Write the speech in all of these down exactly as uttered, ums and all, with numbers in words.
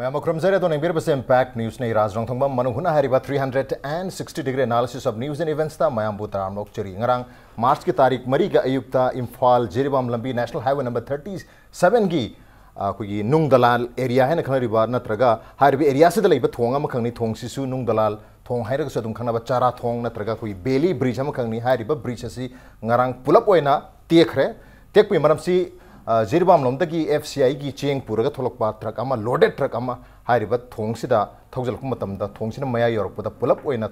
ꯃꯌꯥꯝ ꯈꯨꯔꯨꯝꯖꯔꯦ꯫ ꯑꯗꯣ ꯌꯦꯡꯕꯤꯔꯤꯕꯁꯦ Impact Newsꯅꯤ꯫ ꯔꯥꯖ ꯔꯣꯡꯊꯣꯡꯕꯝ ꯃꯅꯨꯡ ꯍꯨꯠꯅ ꯍꯥꯏꯔꯤꯕ three hundred and sixty degree analysis of news and eventsꯇ ꯃꯌꯥꯝꯕꯨ ꯇꯔꯥꯝꯅ ꯑꯣꯛꯆꯔꯤ꯫ ꯉꯔꯥꯡ Marchꯀꯤ ꯇꯥꯔꯤꯛ ꯃꯔꯤꯒ ꯑꯌꯨꯛꯇ ꯏꯝꯐꯥꯜ ꯖꯤꯔꯤꯕꯥꯝ ꯂꯝꯕꯤ National Highway number thirty sevenꯒꯤ ꯑꯩꯈꯣꯏꯒꯤ ꯅꯨꯡ ꯗꯂꯥꯜ area ꯍꯥꯏꯅ ꯈꯪꯅꯔꯤꯕ, ꯅꯠꯇ꯭ꯔꯒ ꯍꯥꯏꯔꯤꯕ areaꯁꯤꯗ ꯂꯩꯕ ꯊꯣꯡ ꯑꯃꯈꯛꯅꯤ꯫ ꯊꯣꯡꯁꯤꯁꯨ ꯅꯨꯡ ꯗꯂꯥꯜ ꯊꯣꯡ ꯍꯥꯏꯔꯒꯁꯨ ꯑꯗꯨꯝ ꯈꯪꯅꯕ ꯆꯥꯔꯥ ꯊꯣꯡ, ꯅꯠꯇ꯭ꯔꯒ ꯑꯩꯈꯣꯏꯒꯤ ꯕꯦꯂꯤ bridge ꯑꯃꯈꯛꯅꯤ꯫ ꯍꯥꯏꯔꯤꯕ bridge ꯑꯁꯤ ꯉꯔꯥꯡ ꯄꯨꯂꯞ ꯑꯣꯏꯅ ꯇꯦꯛꯈ꯭ꯔꯦ꯫ ꯇꯦꯛꯄꯒꯤ ꯃꯔꯝꯁꯤ, ꯑ, ꯖꯤꯔꯤꯕꯥꯝ ꯂꯣꯝꯗꯒꯤ F C Iꯒꯤ ꯆꯦꯡ ꯄꯨꯔꯒ ꯊꯣꯛꯂꯛꯄ truck ꯑꯃ, loaded truck ꯑꯃ ꯍꯥꯏꯔꯤꯕ ꯊꯣꯡꯁꯤꯗ ꯊꯧꯖꯤꯜꯂꯛꯄ ꯃꯇꯝꯗ, ꯊꯣꯡꯁꯤꯅ ꯃꯌꯥꯏ ꯌꯧꯔꯛꯄꯗ ꯄꯨꯂꯞ ꯑꯣꯏꯅ,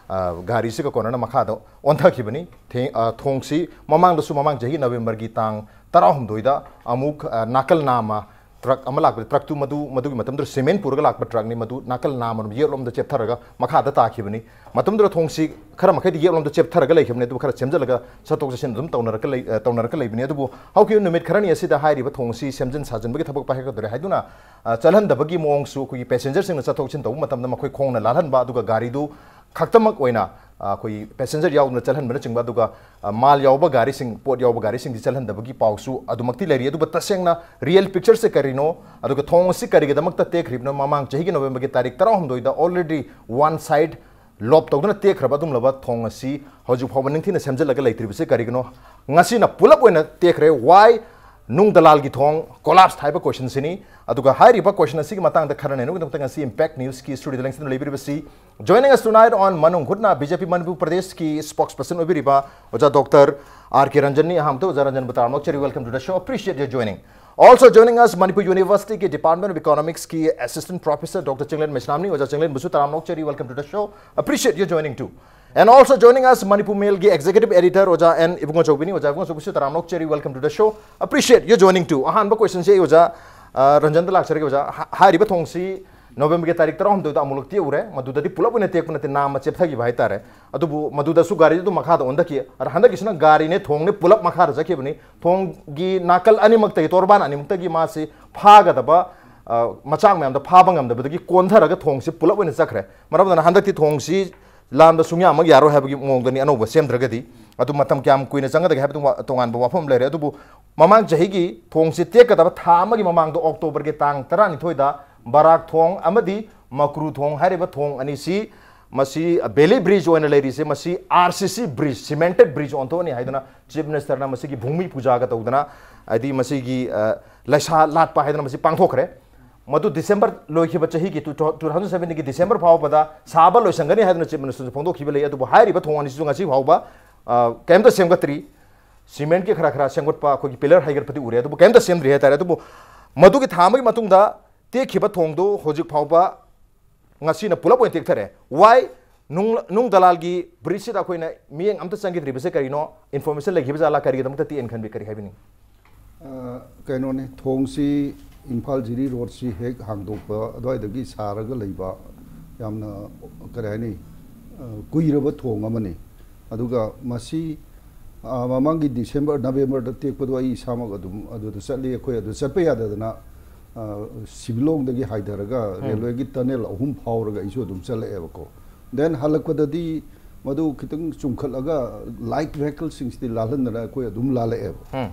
ꯑ, ꯒꯥꯔꯤꯁꯤꯒ ꯀꯣꯟꯅꯅ ꯃꯈꯥꯗ ꯑꯣꯟꯊꯈꯤꯕꯅꯤ꯫ ꯊꯦꯡ-, ꯑ, ꯊꯣꯡꯁꯤ ꯃꯃꯥꯡꯗꯁꯨ, ꯃꯃꯥꯡ ꯆꯍꯤ ꯅꯕꯦꯝꯕꯔꯒꯤ ꯇꯥꯡ ꯇꯔꯥꯍꯨꯝꯗꯣꯏꯗ ꯑꯃꯨꯛ, ꯑ, ꯅꯥꯀꯜ ꯅꯥꯝꯃ truck ꯑꯃ ꯂꯥꯛꯄꯗ, truckꯇꯨ ꯃꯗꯨ, ꯃꯗꯨꯒꯤ ꯃꯇꯝꯗꯨꯗ cement ꯄꯨꯔꯒ ꯂꯥꯛꯄ truckꯅꯤ꯫ ꯃꯗꯨ ꯅꯥꯀꯜ ꯅꯥꯝꯃꯔꯣꯝ ꯌꯦꯠꯂꯣꯝꯗ ꯆꯦꯞꯊꯔꯒ ꯃꯈꯥꯗ ꯇꯥꯈꯤꯕꯅꯤ꯫ ꯃꯇꯝꯗꯨꯗ ꯊꯣꯡꯁꯤ ꯈꯔ ꯃꯈꯩꯗꯤ ꯌꯦꯠꯂꯣꯝꯗ ꯆꯦꯞꯊꯔꯒ ꯂꯩꯈꯤꯕꯅꯤ, ꯑꯗꯨꯕꯨ ꯈꯔ ꯁꯦꯝꯖꯤꯜꯂꯒ ꯆꯠꯊꯣꯛ ꯆꯠꯁꯤꯟ ꯑꯗꯨꯝ ꯇꯧꯅꯔꯛꯀ ꯂꯩ-, ꯑ, ꯇꯧꯅꯔꯛꯀ ꯂꯩꯕꯅꯤ꯫ ꯑꯗꯨꯕꯨ ꯍꯧꯈꯤꯕ ꯅꯨꯃꯤꯠ ꯈꯔꯅꯤ ꯑꯁꯤꯗ ꯍꯥꯏꯔꯤꯕ ꯊꯣꯡꯁꯤ ꯁꯦꯝꯖꯤꯟ ꯁꯥꯖꯤꯟꯕꯒꯤ ꯊꯕꯛ ꯄꯥꯏꯈꯠꯀꯗꯧꯔꯦ ꯍꯥꯏꯗꯨꯅ, ꯑ, ꯆꯠꯍꯟꯗꯕꯒꯤ ꯃꯑꯣꯡꯁꯨ, ꯑꯩꯈꯣꯏꯒꯤ passengerꯁꯤꯡꯅ ꯆꯠꯊꯣꯛ ꯆꯠꯁꯤꯟ ꯇꯧꯕ ꯃꯇꯝꯗ ꯃꯈꯣꯏ ꯈꯣꯡꯅ ꯂꯥꯜꯍꯟꯕ, ꯑꯗꯨꯒ ꯒꯥꯔꯤꯗꯨ ꯈꯛꯇꯃꯛ ꯑꯣꯏꯅ, ꯑ, ꯑꯩꯈꯣꯏ passenger ꯌꯥꯎꯗꯅ ꯆꯠꯍꯟꯕꯅꯆꯤꯡꯕ, ꯑꯗꯨꯒ, ꯑ, ꯃꯥꯜ ꯌꯥꯎꯕ ꯒꯥꯔꯤꯁꯤꯡ, ꯄꯣꯠ ꯌꯥꯎꯕ ꯒꯥꯔꯤꯁꯤꯡꯗꯤ ꯆꯠꯍꯟꯗꯕꯒꯤ ꯄꯥꯎꯁꯨ ꯑꯗꯨꯃꯛꯇꯤ ꯂꯩꯔꯤ꯫ ꯑꯗꯨꯕꯨ ꯇꯁꯦꯡꯅ real pictureꯁꯦ ꯀꯔꯤꯅꯣ, ꯑꯗꯨꯒ ꯊꯣꯡ ꯑꯁꯤ ꯀꯔꯤꯒꯤꯗꯃꯛꯇ ꯇꯦꯛꯈ꯭ꯔꯤꯕꯅꯣ? ꯃꯃꯥꯡ ꯆꯍꯤꯒꯤ ꯅꯕꯦꯝꯕꯔꯒꯤ ꯇꯥꯔꯤꯛ ꯇꯔꯥꯍꯨꯝꯗꯣꯏꯗ already one side lob ꯇꯧꯗꯨꯅ ꯇꯦꯛꯈ꯭ꯔꯕ ꯑꯗꯨꯒꯨꯝꯂꯕ ꯊꯣꯡ ꯑꯁꯤ ꯍꯧꯖꯤꯛ ꯐꯥꯎꯕ ꯅꯤꯡꯊꯤꯅ ꯁꯦꯝꯖꯤꯜꯂꯒ ꯂꯩꯇ꯭ꯔꯤꯕꯁꯤ ꯀꯔꯤꯒꯤꯅꯣ? ꯉꯁꯤꯅ ꯄꯨꯂꯞ ꯑꯣꯏꯅ ꯇꯦꯛꯈ꯭ꯔꯦ꯫ Why ꯅꯨꯡ ꯗꯂꯥꯜꯒꯤ ꯊꯣꯡ collapse ꯍꯥꯏꯕ questionꯁꯤꯅꯤ꯫ ꯑꯗꯨꯒ ꯍꯥꯏꯔꯤꯕ question ꯑꯁꯤꯒꯤ ꯃꯇꯥꯡꯗ ꯈꯟꯅ ꯅꯩꯅꯕꯒꯤꯗꯃꯛꯇ ꯉꯁꯤ Impact Newsꯀꯤ studioꯗ ꯂꯦꯡꯁꯤꯟꯗꯨꯅ ꯂꯩꯕꯤꯔꯤꯕꯁꯤ, joining us tonight on ꯃꯅꯨꯡ ꯍꯨꯠꯅ B J P ꯃꯅꯤꯄꯨꯔ ꯄ꯭ꯔꯗꯦꯁꯀꯤ spokesperson ꯑꯣꯏꯕꯤꯔꯤꯕ ꯑꯣꯖꯥ ꯗꯣꯛꯇꯔ ꯑꯥꯔ ꯀꯦ ꯔꯟꯖꯟꯅꯤ꯫ ꯑꯍꯥꯟꯕꯗ ꯑꯣꯖꯥ ꯔꯟꯖꯟꯕꯨ ꯇꯔꯥꯝꯅ ꯑꯣꯛꯆꯔꯤ, welcome to the show, appreciate your joining. Also joining us, Manipur Universityꯒꯤ Department of Economicsꯀꯤ assistant professor Doctor Chinglen ꯃꯩꯁꯅꯥꯝꯅꯤ꯫ ꯑꯣꯖꯥ ꯆꯤꯡꯂꯦꯟꯕꯨꯁꯨ ꯇꯔꯥꯝꯅ ꯑꯣꯛꯆꯔꯤ, welcome to the show, appreciate your joining too. And also joining us, Manipur Mailꯒꯤ executive editor ꯑꯣꯖꯥ and ꯏꯕꯨꯡꯉꯣꯆꯧꯕꯤꯅꯤ꯫ ꯑꯣꯖꯥ ꯏꯕꯨꯡꯉꯣꯆꯧꯕꯤꯁꯨ ꯇꯔꯥꯝꯅ ꯑꯣꯛꯆꯔꯤ, welcome to the show, appreciate your joining too. ꯑꯍꯥꯟꯕ questionꯁꯦ ꯑꯩ ꯑꯣꯖꯥ, ꯑ, ꯔꯟꯖꯟꯗ ꯂꯥꯛꯆꯔꯒꯦ꯫ ꯑꯣꯖꯥ, ꯍꯥ-, ꯍꯥꯏꯔꯤꯕ ꯊꯣꯡꯁꯤ ꯅꯕꯦꯝꯕꯔꯒꯤ ꯇꯥꯔꯤꯛ ꯇꯔꯥꯍꯨꯝꯗꯣꯏꯗ ꯑꯃꯨꯛꯂꯛ ꯇꯦꯛꯎꯔꯦ꯫ ꯃꯗꯨꯗꯗꯤ ꯄꯨꯂꯞ ꯑꯣꯏꯅ ꯇꯦꯛꯄ ꯅꯠꯇꯦ, ꯅꯥꯝꯃ ꯆꯦꯞꯊꯈꯤꯕ ꯍꯥꯏꯇꯥꯔꯦ꯫ ꯑꯗꯨꯕꯨ ꯃꯗꯨꯗꯁꯨ ꯒꯥꯔꯤꯗꯨ ꯑꯗꯨꯝ ꯃꯈꯥꯗ ꯑꯣꯟꯊꯈꯤ꯫ ꯑꯗ ꯍꯟꯗꯛꯀꯤꯁꯤꯅ ꯒꯥꯔꯤꯅꯦ, ꯊꯣꯡꯅꯦ ꯄꯨꯂꯞ ꯃꯈꯥꯗ ꯆꯠꯈꯤꯕꯅꯤ꯫ ꯊꯣꯡꯒꯤ ꯅꯥꯀꯜ ꯑꯅꯤꯃꯛꯇꯒꯤ, ꯇꯣꯔꯕꯥꯟ ꯑꯅꯤꯃꯛꯇꯒꯤ ꯃꯥꯁꯤ ꯐꯥꯒꯗꯕ, ꯑ, ꯃꯆꯥꯛ ꯃꯌꯥꯝꯗꯣ ꯐꯥꯕ ꯉꯝꯗꯕꯗꯒꯤ ꯀꯣꯟꯊꯔꯒ ꯊꯣꯡꯁꯤ ꯄꯨꯂꯞ ꯑꯣꯏꯅ ꯆꯠꯈ꯭ꯔꯦ꯫ ꯃꯔꯝ ꯑꯗꯨꯅ ꯍꯟꯗꯛꯇꯤ ꯊꯣꯡꯁꯤ ꯂꯥꯟꯕ ꯁꯨꯡꯌꯥꯃꯛ ꯌꯥꯔꯣꯏ ꯍꯥꯏꯕꯒꯤ ꯃꯑꯣꯡꯗꯅꯤ, ꯑꯅꯧꯕ ꯁꯦꯝꯗ꯭ꯔꯒꯗꯤ꯫ ꯑꯗꯨ ꯃꯇꯝ ꯀꯌꯥꯝ ꯀꯨꯏꯅ ꯆꯪꯒꯗꯒꯦ ꯍꯥꯏꯕꯗꯨ ꯋꯥ-, ꯇꯣꯉꯥꯟꯕ ꯋꯥꯐꯝ ꯑꯃ ꯂꯩꯔꯦ꯫ ꯑꯗꯨꯕꯨ ꯃꯃꯥꯡ ꯆꯍꯤꯒꯤ ꯊꯣꯡꯁꯤ ꯇꯦꯛꯀꯗꯕ ꯊꯥ ꯑꯃꯒꯤ ꯃꯃꯥꯡꯗ, ꯑꯣꯛꯇꯣꯕꯔꯒꯤ ꯇꯥꯡ ꯇꯔꯥꯅꯤꯊꯣꯏꯗ ꯕꯔꯥꯛ ꯊꯣꯡ ꯑꯃꯗꯤ ꯃꯀ꯭ꯔꯨ ꯊꯣꯡ ꯍꯥꯏꯔꯤꯕ ꯊꯣꯡ ꯑꯅꯤꯁꯤ, ꯃꯁꯤ ꯕꯦꯂꯤ ꯕ꯭ꯔꯤꯖ ꯑꯣꯏꯅ ꯂꯩꯔꯤꯁꯦ, ꯃꯁꯤ ꯑꯥꯔ ꯁꯤ ꯁꯤ ꯕ꯭ꯔꯤꯖ, ꯁꯤꯃꯦꯟꯇꯦꯠ ꯕ꯭ꯔꯤꯖ ꯑꯣꯟꯊꯣꯛꯑꯅꯤ ꯍꯥꯏꯗꯅ ꯆꯤꯐ ꯃꯤꯅꯤꯁꯇꯔꯅ ꯃꯁꯤꯒꯤ ꯚꯨꯃꯤ ꯄꯨꯖꯥꯒ ꯇꯧꯗꯅ, ꯍꯥꯏꯗꯤ ꯃꯁꯤꯒꯤ, ꯑ, ꯂꯩꯁꯥ ꯂꯥꯠꯄ ꯍꯥꯏꯗꯅ ꯃꯁꯤ ꯄꯥꯡꯊꯣꯛꯈ꯭ꯔꯦ꯫ ꯃꯗꯨ ꯗꯤꯁꯦꯝꯕꯔ ꯂꯣꯏꯈꯤꯕ ꯆꯍꯤꯒꯤ, ꯇꯨ ꯊꯥꯎꯖꯟ ꯁꯕꯦꯟꯇꯤꯟꯒꯤ ꯗꯤꯁꯦꯝꯕꯔ ꯐꯥꯎꯕꯗ ꯁꯥꯕ ꯂꯣꯏꯁꯟꯒꯅꯤ ꯍꯥꯏꯗꯨꯅ ꯆꯤꯐ ꯃꯤꯅꯤꯁꯇꯔꯁꯨ ꯐꯣꯡꯗꯣꯛꯈꯤꯕ ꯂꯩ꯫ ꯑꯗꯨꯕꯨ ꯍꯥꯏꯔꯤꯕ ꯊꯣꯡ ꯑꯅꯤꯁꯤꯁꯨ ꯉꯁꯤ ꯐꯥꯎꯕ, ꯑ, ꯀꯩꯝꯇ ꯁꯦꯝꯒꯠꯇ꯭ꯔꯤ꯫ ꯁꯤꯃꯦꯟꯠꯀꯤ ꯈꯔ ꯈꯔ ꯁꯦꯝꯒꯠꯄ, ꯑꯩꯈꯣꯏꯒꯤ ꯄꯤꯂꯔ ꯍꯩꯒꯠꯄꯗꯤ ꯎꯔꯦ, ꯑꯗꯨꯕꯨ ꯀꯩꯝꯇ ꯁꯦꯝꯗ꯭ꯔꯤ ꯍꯥꯏꯇꯥꯔꯦ꯫ ꯑꯗꯨꯕꯨ ꯃꯗꯨꯒꯤ ꯊꯥ ꯑꯃꯒꯤ ꯃꯇꯨꯡꯗ ꯇꯦꯛꯈꯤꯕ ꯊꯣꯡꯗꯨ ꯍꯧꯖꯤꯛ ꯐꯥꯎꯕ ꯉꯁꯤꯅ ꯄꯨꯂꯞ ꯑꯣꯏꯅ ꯇꯦꯛꯊꯔꯦ꯫ Why? ꯅꯨꯡ, ꯅꯨꯡ ꯗꯂꯥꯜꯒꯤ ꯕ꯭ꯔꯤꯖꯁꯤꯗ ꯑꯩꯈꯣꯏꯅ ꯃꯤꯠꯌꯦꯡ ꯑꯝꯇ ꯆꯪꯈꯤꯗ꯭ꯔꯤꯕꯁꯦ ꯀꯔꯤꯅꯣ? ꯏꯟꯐꯣꯔꯃꯦꯁꯟ ꯂꯩꯈꯤꯕ ꯖꯥꯠꯂꯥ? ꯀꯔꯤꯒꯤꯗꯃꯛꯇ ꯇꯦꯛꯑꯦꯅ ꯈꯟꯕꯤ, ꯀꯔꯤ ꯍꯥꯏꯕꯤꯅꯤꯡ? ꯑ, ꯀꯩꯅꯣꯅꯤ, ꯊꯣꯡꯁꯤ ꯏꯝꯐꯥꯜ ꯖꯤꯔꯤ ꯔꯣꯗꯁꯤ ꯍꯦꯛ ꯍꯥꯡꯗꯣꯛꯄ ꯑꯗꯨꯋꯥꯏꯗꯒꯤ ꯁꯥꯔꯒ ꯂꯩꯕ, ꯌꯥꯝꯅ, ꯀꯔꯤ ꯍꯥꯏꯅꯤ, ꯑ, ꯀꯨꯏꯔꯕ ꯊꯣꯡ ꯑꯃꯅꯤ꯫ ꯑꯗꯨꯒ ꯃꯁꯤ, ꯑ, ꯃꯃꯥꯡꯒꯤ ꯗꯤꯁꯦꯝꯕꯔ, ꯅꯕꯦꯝꯕꯔꯗ ꯇꯦꯛꯄꯗꯣ ꯑꯩ ꯏꯁꯥꯃꯛ ꯑꯗꯨꯝ ꯑꯗꯨꯗ ꯆꯠꯂꯤ꯫ ꯑꯩꯈꯣꯏ ꯑꯗꯨ ꯆꯠꯄ ꯌꯥꯗꯗꯅ, ꯑ, ꯁꯤꯕꯤꯂꯣꯡꯗꯒꯤ ꯍꯥꯏꯊꯔꯒ ꯔꯦꯜꯋꯦꯒꯤ ꯇꯅꯦꯜ ꯑꯍꯨꯝ ꯐꯥꯎꯔꯒ ꯑꯩꯁꯨ ꯑꯗꯨꯝ ꯆꯠꯂꯛꯑꯦꯕꯀꯣ꯫ ꯗꯦꯟ ꯍꯜꯂꯛꯄꯗꯗꯤ ꯃꯗꯨ ꯈꯤꯇꯪ ꯆꯨꯝꯈꯠꯂꯒ ꯂꯥꯏꯠ ꯚꯦꯍꯤꯀꯜꯁꯤꯡꯁꯤꯗꯤ ꯂꯥꯜꯍꯟꯗꯅ ꯑꯩꯈꯣꯏ ꯑꯗꯨꯝ ꯂꯥꯜꯂꯛꯑꯦꯕ꯫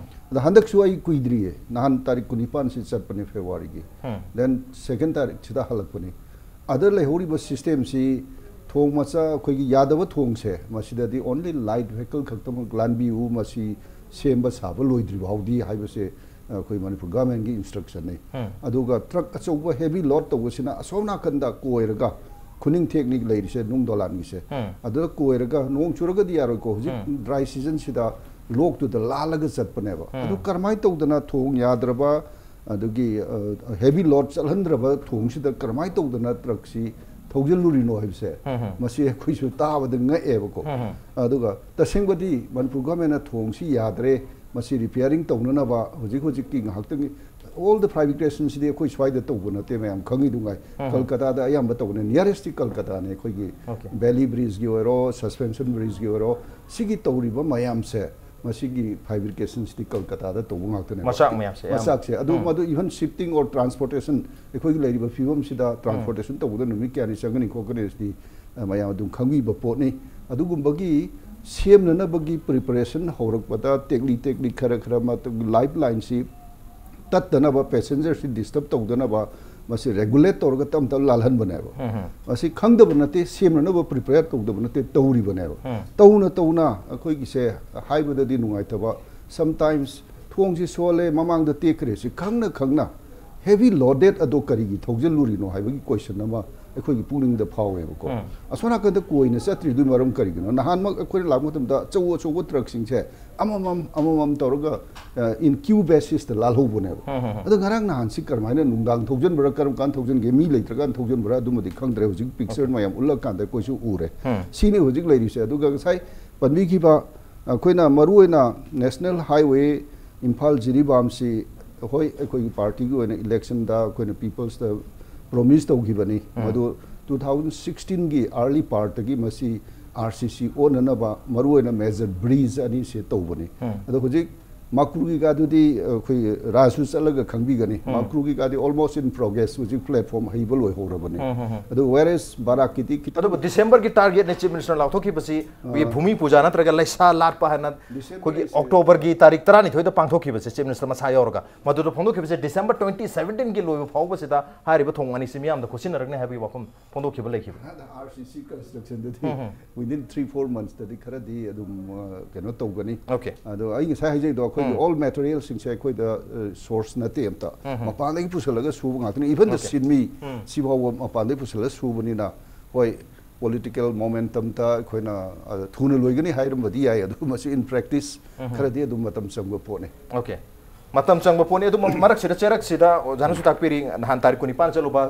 ꯑꯗ ꯍꯟꯗꯛꯁꯨ ꯑꯩ ꯀꯨꯏꯗ꯭ꯔꯤꯌꯦ, ꯅꯍꯥꯟ ꯇꯥꯔꯤꯛ ꯀꯨꯟꯅꯤꯄꯥꯟꯁꯤ ꯆꯠꯄꯅꯦ, ꯐꯦꯕꯋꯥꯔꯤꯒꯤ꯫ ꯗꯦꯟ ꯁꯦꯀꯦꯟ ꯇꯥꯔꯤꯛꯁꯤꯗ ꯍꯜꯂꯛꯄꯅꯤ꯫ ꯑꯗ ꯂꯩꯍꯧꯔꯤꯕ ꯁꯤꯁꯇꯦꯝꯁꯤ, ꯊꯣꯡ ꯃꯆꯥ, ꯑꯩꯈꯣꯏꯒꯤ ꯌꯥꯗꯕ ꯊꯣꯡꯁꯦ, ꯃꯁꯤꯗꯗꯤ ꯑꯣꯟꯂꯤ ꯂꯥꯏꯠ ꯚꯦꯍꯤꯀꯜ ꯈꯛꯇꯃꯛ ꯂꯥꯟꯕꯤꯌꯨ, ꯃꯁꯤ ꯁꯦꯝꯕ ꯁꯥꯕ ꯂꯣꯏꯗ꯭ꯔꯤ ꯐꯥꯎꯗꯤ ꯍꯥꯏꯕꯁꯦ ꯑꯩꯈꯣꯏ ꯃꯅꯤꯄꯨꯔ ꯒꯚꯔꯟꯃꯦꯟꯠꯀꯤ ꯏꯟꯁꯇ꯭ꯔꯛꯁꯟꯅꯤ꯫ ꯑꯗꯨꯒ ꯇ꯭ꯔꯛ ꯑꯆꯧꯕ ꯍꯦꯚꯤ ꯂꯣꯗ ꯇꯧꯕꯁꯤꯅ ꯑꯁꯣꯝ ꯅꯥꯀꯟꯗ ꯀꯣꯏꯔꯒ, ꯈꯨꯅꯤꯡꯊꯦꯛꯅꯤ ꯂꯩꯔꯤꯁꯦ, ꯅꯨꯡ ꯗꯣꯂꯥꯟꯒꯤꯁꯦ, ꯑꯗꯨꯗ ꯀꯣꯏꯔꯒ, ꯅꯣꯡ ꯆꯨꯔꯒꯗꯤ ꯌꯥꯔꯣꯏꯀꯣ, ꯍꯧꯖꯤꯛ ꯗ꯭ꯔꯥꯏ ꯁꯤꯖꯟꯁꯤꯗ ꯂꯣꯛꯇꯨꯗ ꯂꯥꯜꯂꯒ ꯆꯠꯄꯅꯦꯕ꯫ ꯑꯗꯨ ꯀꯔꯝꯍꯥꯏꯅ ꯇꯧꯗꯅ ꯊꯣꯡ ꯌꯥꯗ꯭ꯔꯕ, ꯑꯗꯨꯒꯤ, ꯑ, ꯍꯦꯚꯤ ꯂꯣꯗ ꯆꯠꯍꯟꯗ꯭ꯔꯕ ꯊꯣꯡꯁꯤꯗ ꯀꯔꯝꯍꯥꯏꯅ ꯇꯧꯗꯅ ꯇ꯭ꯔꯛꯁꯤ ꯊꯧꯖꯤꯜꯂꯨꯔꯤꯅꯣ ꯍꯥꯏꯕꯁꯦ, ꯃꯁꯤ ꯑꯩꯈꯣꯏꯁꯨ ꯇꯥꯕꯗ ꯉꯛꯑꯦꯕꯀꯣ꯫ ꯑꯗꯨꯒ ꯇꯁꯦꯡꯕꯗꯤ ꯃꯅꯤꯄꯨꯔ ꯒꯚꯔꯟꯃꯦꯟꯠꯅ ꯊꯣꯡꯁꯤ ꯌꯥꯗ꯭ꯔꯦ, ꯃꯁꯤ ꯔꯤꯄꯤꯌꯥꯔꯤꯡ ꯇꯧꯅꯅꯕ ꯍꯧꯖꯤꯛ ꯍꯧꯖꯤꯛꯀꯤ ꯉꯥꯏꯍꯥꯛꯇꯪꯒꯤ, ꯑꯣꯜ ꯗ ꯐꯥꯏꯕ꯭ꯔꯤꯀꯦꯁꯟꯁꯤꯗꯤ ꯑꯩꯈꯣꯏ ꯁ꯭ꯋꯥꯏꯗ ꯇꯧꯕ ꯅꯠꯇꯦ, ꯃꯌꯥꯝ ꯈꯪꯉꯤꯗꯨꯉꯥꯏ꯫ ꯀꯜꯀꯇꯥꯗ ꯑꯌꯥꯝꯕ ꯇꯧꯕꯅꯦ, ꯅꯤꯌꯔꯦꯁꯇꯤ ꯀꯜꯀꯇꯥꯅꯦ꯫ ꯑꯩꯈꯣꯏꯒꯤ ꯕꯦꯂꯤ ꯕ꯭ꯔꯤꯖꯀꯤ ꯑꯣꯏꯔꯣ, ꯁꯁꯄꯦꯟꯁꯟ ꯕ꯭ꯔꯤꯖꯀꯤ ꯑꯣꯏꯔꯣ, ꯁꯤꯒꯤ ꯇꯧꯔꯤꯕ ꯃꯌꯥꯝꯁꯦ, ꯃꯁꯤꯒꯤ ꯐꯥꯏꯕ꯭ꯔꯤꯀꯦꯁꯟꯁꯤꯗꯤ ꯀꯜꯀꯇꯥꯗ ꯇꯧꯕ ꯉꯥꯛꯇꯅꯦꯕ꯫ ꯃꯆꯥꯛ ꯃꯌꯥꯝꯁꯦ ꯑꯌꯥꯝꯕ꯫ ꯃꯆꯥꯛꯁꯦ꯫ ꯑꯗꯨ ꯃꯗꯨ ꯏꯚꯟ ꯁꯤꯐꯇꯤꯡ ꯑꯣꯔ ꯇ꯭ꯔꯥꯟꯁꯄꯣꯔꯇꯦꯁꯟ, ꯑꯩꯈꯣꯏꯒꯤ ꯂꯩꯔꯤꯕ ꯐꯤꯕꯝꯁꯤꯗ ꯇ꯭ꯔꯥꯟꯁꯄꯣꯔꯇꯦꯁꯟ ꯇꯧꯕꯗ ꯅꯨꯃꯤꯠ ꯀꯌꯥꯅꯤ ꯆꯪꯒꯅꯤ ꯈꯣꯠꯀꯅꯤ ꯍꯥꯏꯁꯤꯗꯤ, ꯑ, ꯃꯌꯥꯝ ꯑꯗꯨꯝ ꯈꯪꯕꯤꯕ ꯄꯣꯠꯅꯤ꯫ ꯑꯗꯨꯒꯨꯝꯕꯒꯤ ꯁꯦꯝꯅꯅꯕꯒꯤ ꯄ꯭ꯔꯤꯄꯦꯔꯦꯁꯟ ꯍꯧꯔꯛꯄꯗ ꯇꯦꯛꯂꯤ ꯇꯦꯛꯂꯤ ꯈꯔ ꯈꯔ ꯃꯇꯝ ꯂꯥꯏꯐ ꯂꯥꯏꯟꯁꯤ ꯇꯠꯇꯅꯕ, ꯄꯦꯁꯦꯟꯖꯔꯁꯤ ꯗꯤꯁꯇꯔꯕ ꯇꯧꯗꯅꯕ ꯃꯁꯤ regulate ꯇꯧꯔꯒ ꯇꯞ ꯇꯞꯅ ꯂꯥꯜꯍꯟꯕꯅꯦꯕ꯫ ꯃꯁꯤ ꯈꯪꯗꯕ ꯅꯠꯇꯦ, ꯁꯦꯝꯅꯅꯕ prepare ꯇꯧꯗꯕ ꯅꯠꯇꯦ, ꯇꯧꯔꯤꯕꯅꯦꯕ꯫ ꯇꯧꯅ ꯇꯧꯅ ꯑꯩꯈꯣꯏꯒꯤꯁꯦ ꯍꯥꯏꯕꯗꯗꯤ ꯅꯨꯡꯉꯥꯏꯇꯕ, sometimes ꯊꯣꯡꯁꯤ ꯁꯣꯜꯂꯦ, ꯃꯃꯥꯡꯗ ꯇꯦꯛꯈ꯭ꯔꯦ, ꯁꯤ ꯈꯪꯅ ꯈꯪꯅ heavy loaded ꯑꯗꯣ ꯀꯔꯤꯒꯤ ꯊꯧꯖꯤꯜꯂꯨꯔꯤꯅꯣ ꯍꯥꯏꯕꯒꯤ question ꯑꯃ ꯑꯩꯈꯣꯏꯒꯤ ꯄꯨꯛꯅꯤꯡꯗ ꯐꯥꯎꯋꯦꯕꯀꯣ꯫ ꯑꯁꯣꯝ ꯅꯥꯀꯟꯗ ꯀꯣꯏꯅ ꯆꯠꯇ꯭ꯔꯤꯗꯨꯒꯤ ꯃꯔꯝ ꯀꯔꯤꯒꯤꯅꯣ? ꯅꯍꯥꯟꯃꯛ ꯑꯩꯈꯣꯏꯅ ꯂꯥꯛꯄ ꯃꯇꯝꯗ ꯑꯆꯧ ꯑꯆꯧꯕ truckꯁꯤꯡꯁꯦ ꯑꯃꯃꯝ ꯑꯃꯃꯝ ꯇꯧꯔꯒ, ꯑ, in queue basisꯇ ꯂꯥꯜꯍꯧꯕꯅꯦꯕ꯫ ꯑꯗꯣ ꯉꯔꯥꯡ ꯅꯍꯥꯟꯁꯤ ꯀꯔꯝꯍꯥꯏꯅ ꯅꯨꯡꯗꯥꯡ ꯊꯧꯖꯤꯟꯕ꯭ꯔꯥ, ꯀꯔꯝ ꯀꯥꯟꯗ ꯊꯧꯖꯤꯟꯒꯦ, ꯃꯤ ꯂꯩꯇ꯭ꯔꯀꯥꯟꯗ ꯊꯧꯖꯤꯟꯕ꯭ꯔꯥ, ꯑꯗꯨꯃꯗꯤ ꯈꯪꯗ꯭ꯔꯦ꯫ ꯍꯧꯖꯤꯛ picture ꯃꯌꯥꯝ ꯎꯠꯂꯀꯥꯟꯗ ꯑꯩꯈꯣꯏꯁꯨ ꯎꯔꯦ꯫ ꯁꯤꯅꯤ ꯍꯧꯖꯤꯛ ꯂꯩꯔꯤꯁꯦ꯫ ꯑꯗꯨꯒ ꯉꯁꯥꯏ ꯄꯟꯕꯤꯈꯤꯕ, ꯑꯩꯈꯣꯏꯅ ꯃꯔꯨꯑꯣꯏꯅ National Highway ꯏꯝꯐꯥꯜ ꯖꯤꯔꯤꯕꯥꯝꯁꯤ, ꯍꯣꯏ, ꯑꯩꯈꯣꯏꯒꯤ partyꯒꯤ ꯑꯣꯏꯅ electionꯗ ꯑꯩꯈꯣꯏꯅ peoplesꯇ promise ꯇꯧꯈꯤꯕꯅꯤ꯫ ꯃꯗꯨ two thousand sixteenꯒꯤ early partꯇꯒꯤ ꯃꯁꯤ RCC ꯑꯣꯟꯅꯅꯕ ꯃꯔꯨꯑꯣꯏꯅ major bridge ꯑꯅꯤꯁꯦ ꯇꯧꯕꯅꯤ꯫ ꯑꯗꯣ ꯍꯧꯖꯤꯛ ꯃꯥꯀ꯭ꯔꯨꯒꯤꯒꯗꯨꯗꯤ ꯑꯩꯈꯣꯏ ꯔꯥꯖꯁꯨ ꯆꯠꯂꯒ ꯈꯪꯕꯤꯒꯅꯤ꯫ ꯃꯥꯀ꯭ꯔꯨꯒꯤꯒꯗꯤ almost in progress, ꯍꯧꯖꯤꯛ platform ꯍꯩꯕ ꯂꯣꯏꯍꯧꯔꯕꯅꯤ꯫ ꯑꯗꯨ whereas ꯕꯥꯔꯥꯛꯀꯤꯗꯤ ꯈꯤꯇꯪ ꯑꯗꯨꯕꯨ Decemberꯒꯤ targetꯅꯦ Chief Minister ꯂꯥꯎꯊꯣꯛꯈꯤꯕꯁꯤ, ꯑꯩꯈꯣꯏꯒꯤ ꯚꯨꯃꯤ ꯄꯨꯖꯥ ꯅꯠꯇ꯭ꯔꯒ ꯂꯩꯁꯥ ꯂꯥꯠꯄ ꯍꯥꯏꯅ ꯑꯩꯈꯣꯏꯒꯤ Decemberꯒꯤꯁꯦ Octoberꯒꯤ ꯇꯥꯔꯤꯛ ꯇꯔꯥꯅꯤꯊꯣꯏꯗ ꯄꯥꯡꯊꯣꯛꯈꯤꯕꯁꯦ, Chief Minister ꯃꯁꯥ ꯌꯥꯎꯔꯒ, ꯃꯗꯨꯗ ꯐꯣꯡꯗꯣꯛꯈꯤꯕꯁꯦ December twenty seventeenꯒꯤ ꯂꯣꯏꯕ ꯐꯥꯎꯕꯁꯤꯗ ꯍꯥꯏꯔꯤꯕ ꯊꯣꯡ ꯑꯅꯤꯁꯤ ꯃꯤꯌꯥꯝꯗ ꯈꯣꯠꯆꯤꯟꯅꯔꯛꯅꯤ ꯍꯥꯏꯕꯒꯤ ꯋꯥꯐꯝ ꯐꯣꯡꯗꯣꯛꯈꯤꯕ ꯂꯩꯈꯤꯕ꯫ RCC constructionꯗꯗꯤ within three four monthsꯇꯗꯤ ꯈꯔꯗꯤ ꯑꯗꯨꯝ, ꯑ, ꯀꯩꯅꯣ ꯇꯧꯒꯅꯤ꯫ Okay. ꯑꯗꯣ ꯑꯩ ꯉꯁꯥꯏ ꯍꯥꯏꯖꯩꯗꯣ, ꯑꯩꯈꯣꯏꯒꯤ all materialꯁꯤꯡꯁꯦ ꯑꯩꯈꯣꯏꯗ, ꯑ, source ꯅꯠꯇꯦ ꯑꯝꯇ꯫ ꯃꯄꯥꯟꯗꯒꯤ ꯄꯨꯁꯜꯂꯒ ꯁꯨꯕ ꯉꯥꯛꯇꯅꯤ꯫ Even the Okay. ꯁꯤꯟꯃꯤ ꯁꯤꯐꯥꯎꯕ ꯃꯄꯥꯟꯗꯒꯤ ꯄꯨꯁꯜꯂꯒ ꯁꯨꯕꯅꯤꯅ, ꯍꯣꯏ, political momentumꯇ ꯑꯩꯈꯣꯏꯅ, ꯑ, ꯊꯨꯅ ꯂꯣꯏꯒꯅꯤ ꯍꯥꯏꯔꯝꯕꯗꯤ ꯌꯥꯏ, ꯑꯗꯨ ꯃꯁꯤ in practice ꯈꯔꯗꯤ ꯑꯗꯨꯝ ꯃꯇꯝ ꯆꯪꯕ ꯄꯣꯠꯅꯤ꯫ Okay. ꯃꯇꯝ ꯆꯪꯕ ꯄꯣꯠꯅꯤ꯫ ꯑꯗꯨ ꯃ-, ꯃꯔꯛꯁꯤꯗ, ꯆꯩꯔꯛꯁꯤꯗ ꯑꯣꯖꯥꯅꯁꯨ ꯇꯥꯛꯄꯤꯔꯤ, ꯅꯍꯥꯟ ꯇꯥꯔꯤꯛ ꯀꯨꯟꯅꯤꯄꯥꯟ ꯆꯠꯂꯨꯕ,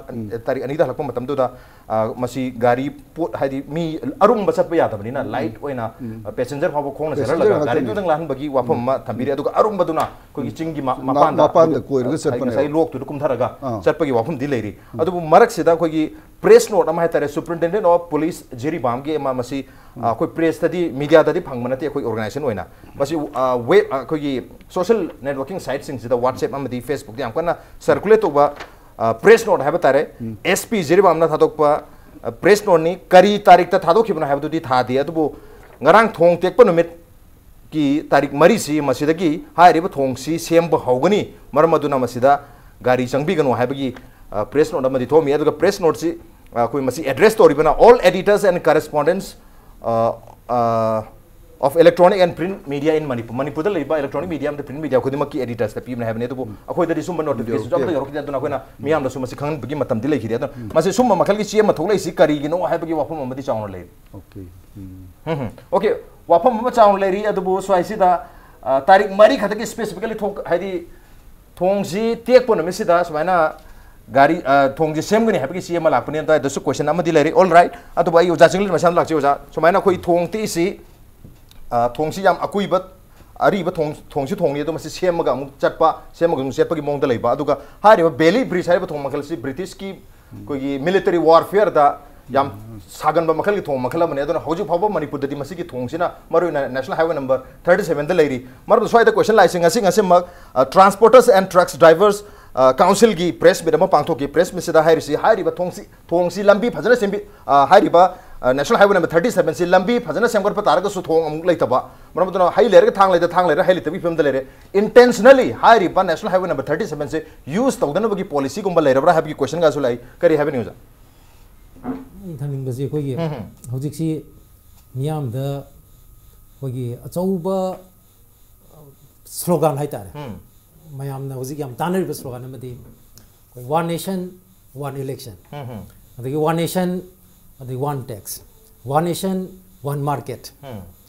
ꯇꯥꯔꯤꯛ ꯑꯅꯤꯗ ꯍꯜꯂꯛꯄ ꯃꯇꯝꯗꯨꯗ, ꯑ, ꯃꯁꯤ ꯒꯥꯔꯤ ꯄꯣꯠ, ꯍꯥꯏꯗꯤ ꯃꯤ ꯑꯔꯨꯝꯕ ꯆꯠꯄ ꯌꯥꯗꯕꯅꯤꯅ, light ꯑꯣꯏꯅ, ꯑ, passenger ꯐꯥꯎꯕ ꯈꯣꯡꯅ Passenger ꯆꯠꯍꯜꯂꯒ ꯈꯛꯇꯅꯤ꯫ ꯒꯥꯔꯤꯗꯨꯗꯪ ꯂꯥꯟꯍꯟꯕꯒꯤ ꯋꯥꯐꯝ ꯑꯃ ꯊꯝꯕꯤꯔꯤ꯫ ꯑꯗꯨꯒ ꯑꯔꯨꯝꯕꯗꯨꯅ ꯑꯩꯈꯣꯏꯒꯤ ꯆꯤꯡꯒꯤ ꯃ-, ꯃ-, ꯃꯄꯥꯟꯗ, ꯃꯄꯥꯟꯗ ꯀꯣꯏꯔꯒ ꯍꯥꯏꯗꯤ ꯆꯠꯄꯅꯦ꯫ ꯉꯁꯥꯏ ꯂꯣꯛꯇꯨꯗ ꯀꯨꯝꯊꯔꯒ ꯑꯥ꯫ ꯆꯠꯄꯒꯤ ꯋꯥꯐꯝꯗꯤ ꯂꯩꯔꯤ꯫ ꯑꯗꯨꯕꯨ ꯃꯔꯛꯁꯤꯗ ꯑꯩꯈꯣꯏꯒꯤ press note ꯑꯃ ꯍꯥꯏꯇꯥꯔꯦ, Superintendent of Police ꯖꯤꯔꯤꯕꯥꯝꯒꯤ ꯑꯃ, ꯃꯁꯤ, ꯑ, ꯑꯩꯈꯣꯏ pressꯇꯗꯤ, mediaꯗꯗꯤ ꯐꯪꯕ ꯅꯠꯇꯦ ꯑꯩꯈꯣꯏ organization ꯑꯣꯏꯅ꯫ ꯃꯁꯤ, ꯑ, web, ꯑ, ꯑꯩꯈꯣꯏꯒꯤ social networking siteꯁꯤꯡꯁꯤꯗ, WhatsApp ꯑꯃꯗꯤ Facebookꯇ ꯌꯥꯝ ꯀꯟꯅ circulate ꯇꯧꯕ, ꯑ, press note ꯍꯥꯏꯕ ꯇꯥꯔꯦ꯫ SP ꯖꯤꯔꯤꯕꯥꯝꯅ ꯊꯥꯗꯣꯛꯄ, ꯑ, press noteꯅꯤ꯫ ꯀꯔꯤ ꯇꯥꯔꯤꯛꯇ ꯊꯥꯗꯣꯛꯈꯤꯕꯅꯣ ꯍꯥꯏꯕꯗꯨꯗꯤ ꯊꯥꯗꯦ, ꯑꯗꯨꯕꯨ ꯉꯔꯥꯡ ꯊꯣꯡ ꯇꯦꯛꯄ ꯅꯨꯃꯤꯠꯀꯤ ꯇꯥꯔꯤꯛ ꯃꯔꯤꯁꯤ ꯃꯁꯤꯗꯒꯤ ꯍꯥꯏꯔꯤꯕ ꯊꯣꯡꯁꯤ ꯁꯦꯝꯕ ꯍꯧꯒꯅꯤ, ꯃꯔꯝ ꯑꯗꯨꯅ ꯃꯁꯤꯗ ꯒꯥꯔꯤ ꯆꯪꯕꯤꯒꯅꯨ ꯍꯥꯏꯕꯒꯤ ꯄ꯭ꯔꯦꯁ ꯅꯣꯠ ꯑꯃꯗꯤ ꯊꯣꯛꯑꯝꯃꯤ꯫ ꯑꯗꯨꯒ ꯄ꯭ꯔꯦꯁ ꯅꯣꯠꯁꯤ ꯑꯩꯈꯣꯏ ꯃꯁꯤ address ꯇꯧꯔꯤꯕꯅ all editors and correspondents of electronic and print media in Manipur, ꯃꯅꯤꯄꯨꯔꯗ ꯂꯩꯕ ꯏꯂꯦꯛꯇ꯭ꯔꯣꯅꯤꯛ ꯃꯤꯗꯤꯌꯥ ꯑꯃꯗꯤ ꯄ꯭ꯔꯤꯟꯠ ꯃꯤꯗꯤꯌꯥ ꯈꯨꯗꯤꯡꯃꯛꯀꯤ ꯑꯦꯗꯤꯇꯔꯁꯇ ꯄꯤꯕꯅꯦ ꯍꯥꯏꯕꯅꯤ꯫ ꯑꯗꯨꯕꯨ ꯑꯩꯈꯣꯏꯗꯗꯤ ꯁꯨꯝꯕ ꯅꯣꯇꯤꯐꯤꯀꯦꯁꯟꯁꯨ ꯑꯝꯇ ꯌꯧꯔꯛꯈꯤꯗꯦ꯫ ꯑꯗꯨꯅ ꯑꯩꯈꯣꯏꯅ ꯃꯤꯌꯥꯝꯗꯁꯨ ꯃꯁꯤ ꯈꯪꯍꯟꯕꯒꯤ ꯃꯇꯝꯗꯤ ꯂꯩꯈꯤꯗꯦ꯫ ꯑꯗꯨꯅ ꯃꯁꯤ ꯁꯨꯝꯕ ꯃꯈꯜꯒꯤ ꯆꯦ ꯑꯃ ꯊꯣꯛꯂꯛꯏꯁꯤ ꯀꯔꯤꯒꯤꯅꯣ ꯍꯥꯏꯕꯒꯤ ꯋꯥꯐꯝ ꯑꯃꯗꯤ ꯆꯥꯎꯅ ꯂꯩꯔꯤ꯫ Okay. ꯎꯝ, okay, ꯋꯥꯐꯝ ꯑꯃ ꯆꯥꯎꯅ ꯂꯩꯔꯤ꯫ ꯑꯗꯨꯕꯨ ꯁ꯭ꯋꯥꯏꯁꯤꯗ ꯇꯥꯔꯤꯛ ꯃꯔꯤ ꯈꯛꯇꯒꯤ specifically ꯊꯣꯛ ꯍꯥꯏꯗꯤ ꯊꯣꯡꯁꯤ ꯇꯦꯛꯄ ꯅꯨꯃꯤꯠꯁꯤꯗ ꯁꯨꯃꯥꯏꯅ ꯒꯥꯔꯤ ꯊꯣꯡꯁꯤ ꯁꯦꯝꯒꯅꯤ ꯍꯥꯏꯕꯒꯤ ꯆꯦ ꯑꯃ ꯂꯥꯛꯄꯅꯤ꯫ ꯑꯗꯨꯋꯥꯏꯗꯁꯨ ꯀꯣꯏꯁꯟ ꯑꯃꯗꯤ ꯂꯩꯔꯤ꯫ All right, ꯑꯗꯨꯕꯨ ꯑꯩ ꯑꯣꯖꯥ ꯆꯤꯡꯂꯦꯟ ꯃꯁꯥꯅ ꯂꯥꯛꯆꯩ꯫ ꯑꯣꯖꯥ, ꯁꯨꯃꯥꯏꯅ ꯑꯩꯈꯣꯏ ꯊꯣꯡ ꯇꯦꯛꯏꯁꯤ ꯊꯣꯡꯁꯤ ꯌꯥꯝ ꯑꯀꯨꯏꯕ ꯑꯔꯤꯕ ꯊꯣꯡ ꯊꯣꯡꯁꯨ ꯊꯣꯡꯅꯤ, ꯑꯗꯣ ꯃꯁꯤ ꯁꯦꯝꯃꯒ ꯑꯃꯨꯛ ꯆꯠꯄ, ꯁꯦꯝꯃꯒ ꯑꯃꯨꯛ ꯆꯠꯄꯒꯤ ꯃꯑꯣꯡꯗ ꯂꯩꯕ꯫ ꯑꯗꯨꯒ ꯍꯥꯏꯔꯤꯕ ꯕꯦꯂꯤ ꯕ꯭ꯔꯤꯖ ꯍꯥꯏꯔꯤꯕ ꯊꯣꯡ ꯃꯈꯜꯁꯤ ꯕ꯭ꯔꯤꯇꯤꯁꯀꯤ ꯑꯩꯈꯣꯏꯒꯤ ꯃꯤꯂꯤꯇꯔꯤ ꯋꯥꯔꯐꯤꯌꯔꯗ ꯌꯥꯝ ꯁꯥꯒꯟꯕ ꯃꯈꯜꯒꯤ ꯊꯣꯡ ꯃꯈꯜ ꯑꯃꯅꯤ꯫ ꯑꯗꯨꯅ ꯍꯧꯖꯤꯛ ꯐꯥꯎꯕ ꯃꯅꯤꯄꯨꯔꯗꯗꯤ ꯃꯁꯤꯒꯤ ꯊꯣꯡꯁꯤꯅ ꯃꯔꯨꯑꯣꯏꯅ ꯅꯦꯁꯅꯦꯜ ꯍꯥꯏꯋꯦ ꯅꯝꯕꯔ ꯊꯥꯔꯇꯤ ꯁꯚꯦꯟꯗ ꯂꯩꯔꯤ꯫ ꯃꯔꯝꯗꯤ ꯁ꯭ꯋꯥꯏꯗ ꯀꯣꯏꯁꯟ ꯂꯥꯛꯏꯁꯦ, ꯉꯁꯤ ꯉꯁꯤꯃꯛ ꯇ꯭ꯔꯥꯟꯁꯄꯣꯔꯇꯔꯁ ꯑꯦꯟ ꯇ꯭ꯔꯛꯁ ꯗ꯭ꯔꯥꯏꯚꯔꯁ ꯀꯥꯎꯟꯁꯤꯜꯒꯤ ꯄ꯭ꯔꯦꯁ ꯃꯤꯠ ꯑꯃ ꯄꯥꯡꯊꯣꯛꯈꯤ꯫ ꯄ꯭ꯔꯦꯁ ꯃꯤꯠꯁꯤꯗ ꯍꯥꯏꯔꯤꯁꯤ, ꯍꯥꯏꯔꯤꯕ ꯊꯣꯡꯁꯤ ꯊꯣꯡꯁꯤ ꯂꯝꯕꯤ ꯐꯖꯅ ꯁꯦꯝꯕꯤ ꯍꯥꯏꯔꯤꯕ ꯅꯦꯁꯅꯦꯜ ꯍꯥꯏꯋꯦ ꯅꯝꯕꯔ ꯊꯥꯔꯇꯤ ꯁꯚꯦꯟꯁꯤ ꯂꯝꯕꯤ ꯐꯖꯅ ꯁꯦꯝꯒꯠꯄ ꯇꯥꯔꯒꯁꯨ ꯊꯣꯡ ꯑꯃꯨꯛ ꯂꯩꯇꯕ, ꯃꯔꯝ ꯑꯗꯨꯅ ꯍꯩ ꯂꯩꯔꯒ ꯊꯥꯡ ꯂꯩꯇ, ꯊꯥꯡ ꯂꯩꯔꯒ ꯍꯩ ꯂꯩꯇꯕꯒꯤ ꯐꯤꯕꯝꯗ ꯂꯩꯔꯦ꯫ ꯏꯟꯇꯦꯟꯁꯅꯦꯜꯂꯤ ꯍꯥꯏꯔꯤꯕ ꯅꯦꯁꯅꯦꯜ ꯍꯥꯏꯋꯦ ꯅꯝꯕꯔ ꯊꯥꯔꯇꯤ ꯁꯚꯦꯟꯁꯤ ꯌꯨꯁ ꯇꯧꯗꯅꯕꯒꯤ ꯄꯣꯂꯤꯁꯤꯒꯨꯝꯕ ꯂꯩꯔꯕ꯭ꯔꯥ ꯍꯥꯏꯕꯒꯤ ꯀꯣꯏꯁꯟꯒꯁꯨ ꯂꯥꯛꯏ꯫ ꯀꯔꯤ ꯍꯥꯏꯕꯅꯤ ꯑꯣꯖꯥ? ꯑꯩꯅ ꯊꯝꯅꯤꯡꯕꯁꯦ ꯑꯩꯈꯣꯏꯒꯤ ꯍꯧꯖꯤꯛꯁꯤ ꯃꯤꯌꯥꯝꯗ ꯑꯩꯈꯣꯏꯒꯤ ꯑꯆꯧꯕ ꯁ꯭ꯂꯣꯒꯥꯟ ꯍꯥꯏꯇꯥꯔꯦ, ꯃꯌꯥꯝꯅ ꯍꯧꯖꯤꯛ ꯌꯥꯝ ꯇꯥꯟꯅꯔꯤꯕ ꯁ꯭ꯂꯣꯒꯥꯟ ꯑꯃꯗꯤ ꯑꯩꯈꯣꯏ one nation one election, ꯑꯗꯒꯤ one nation ꯑꯗꯒꯤ one tax, one nation one market꯫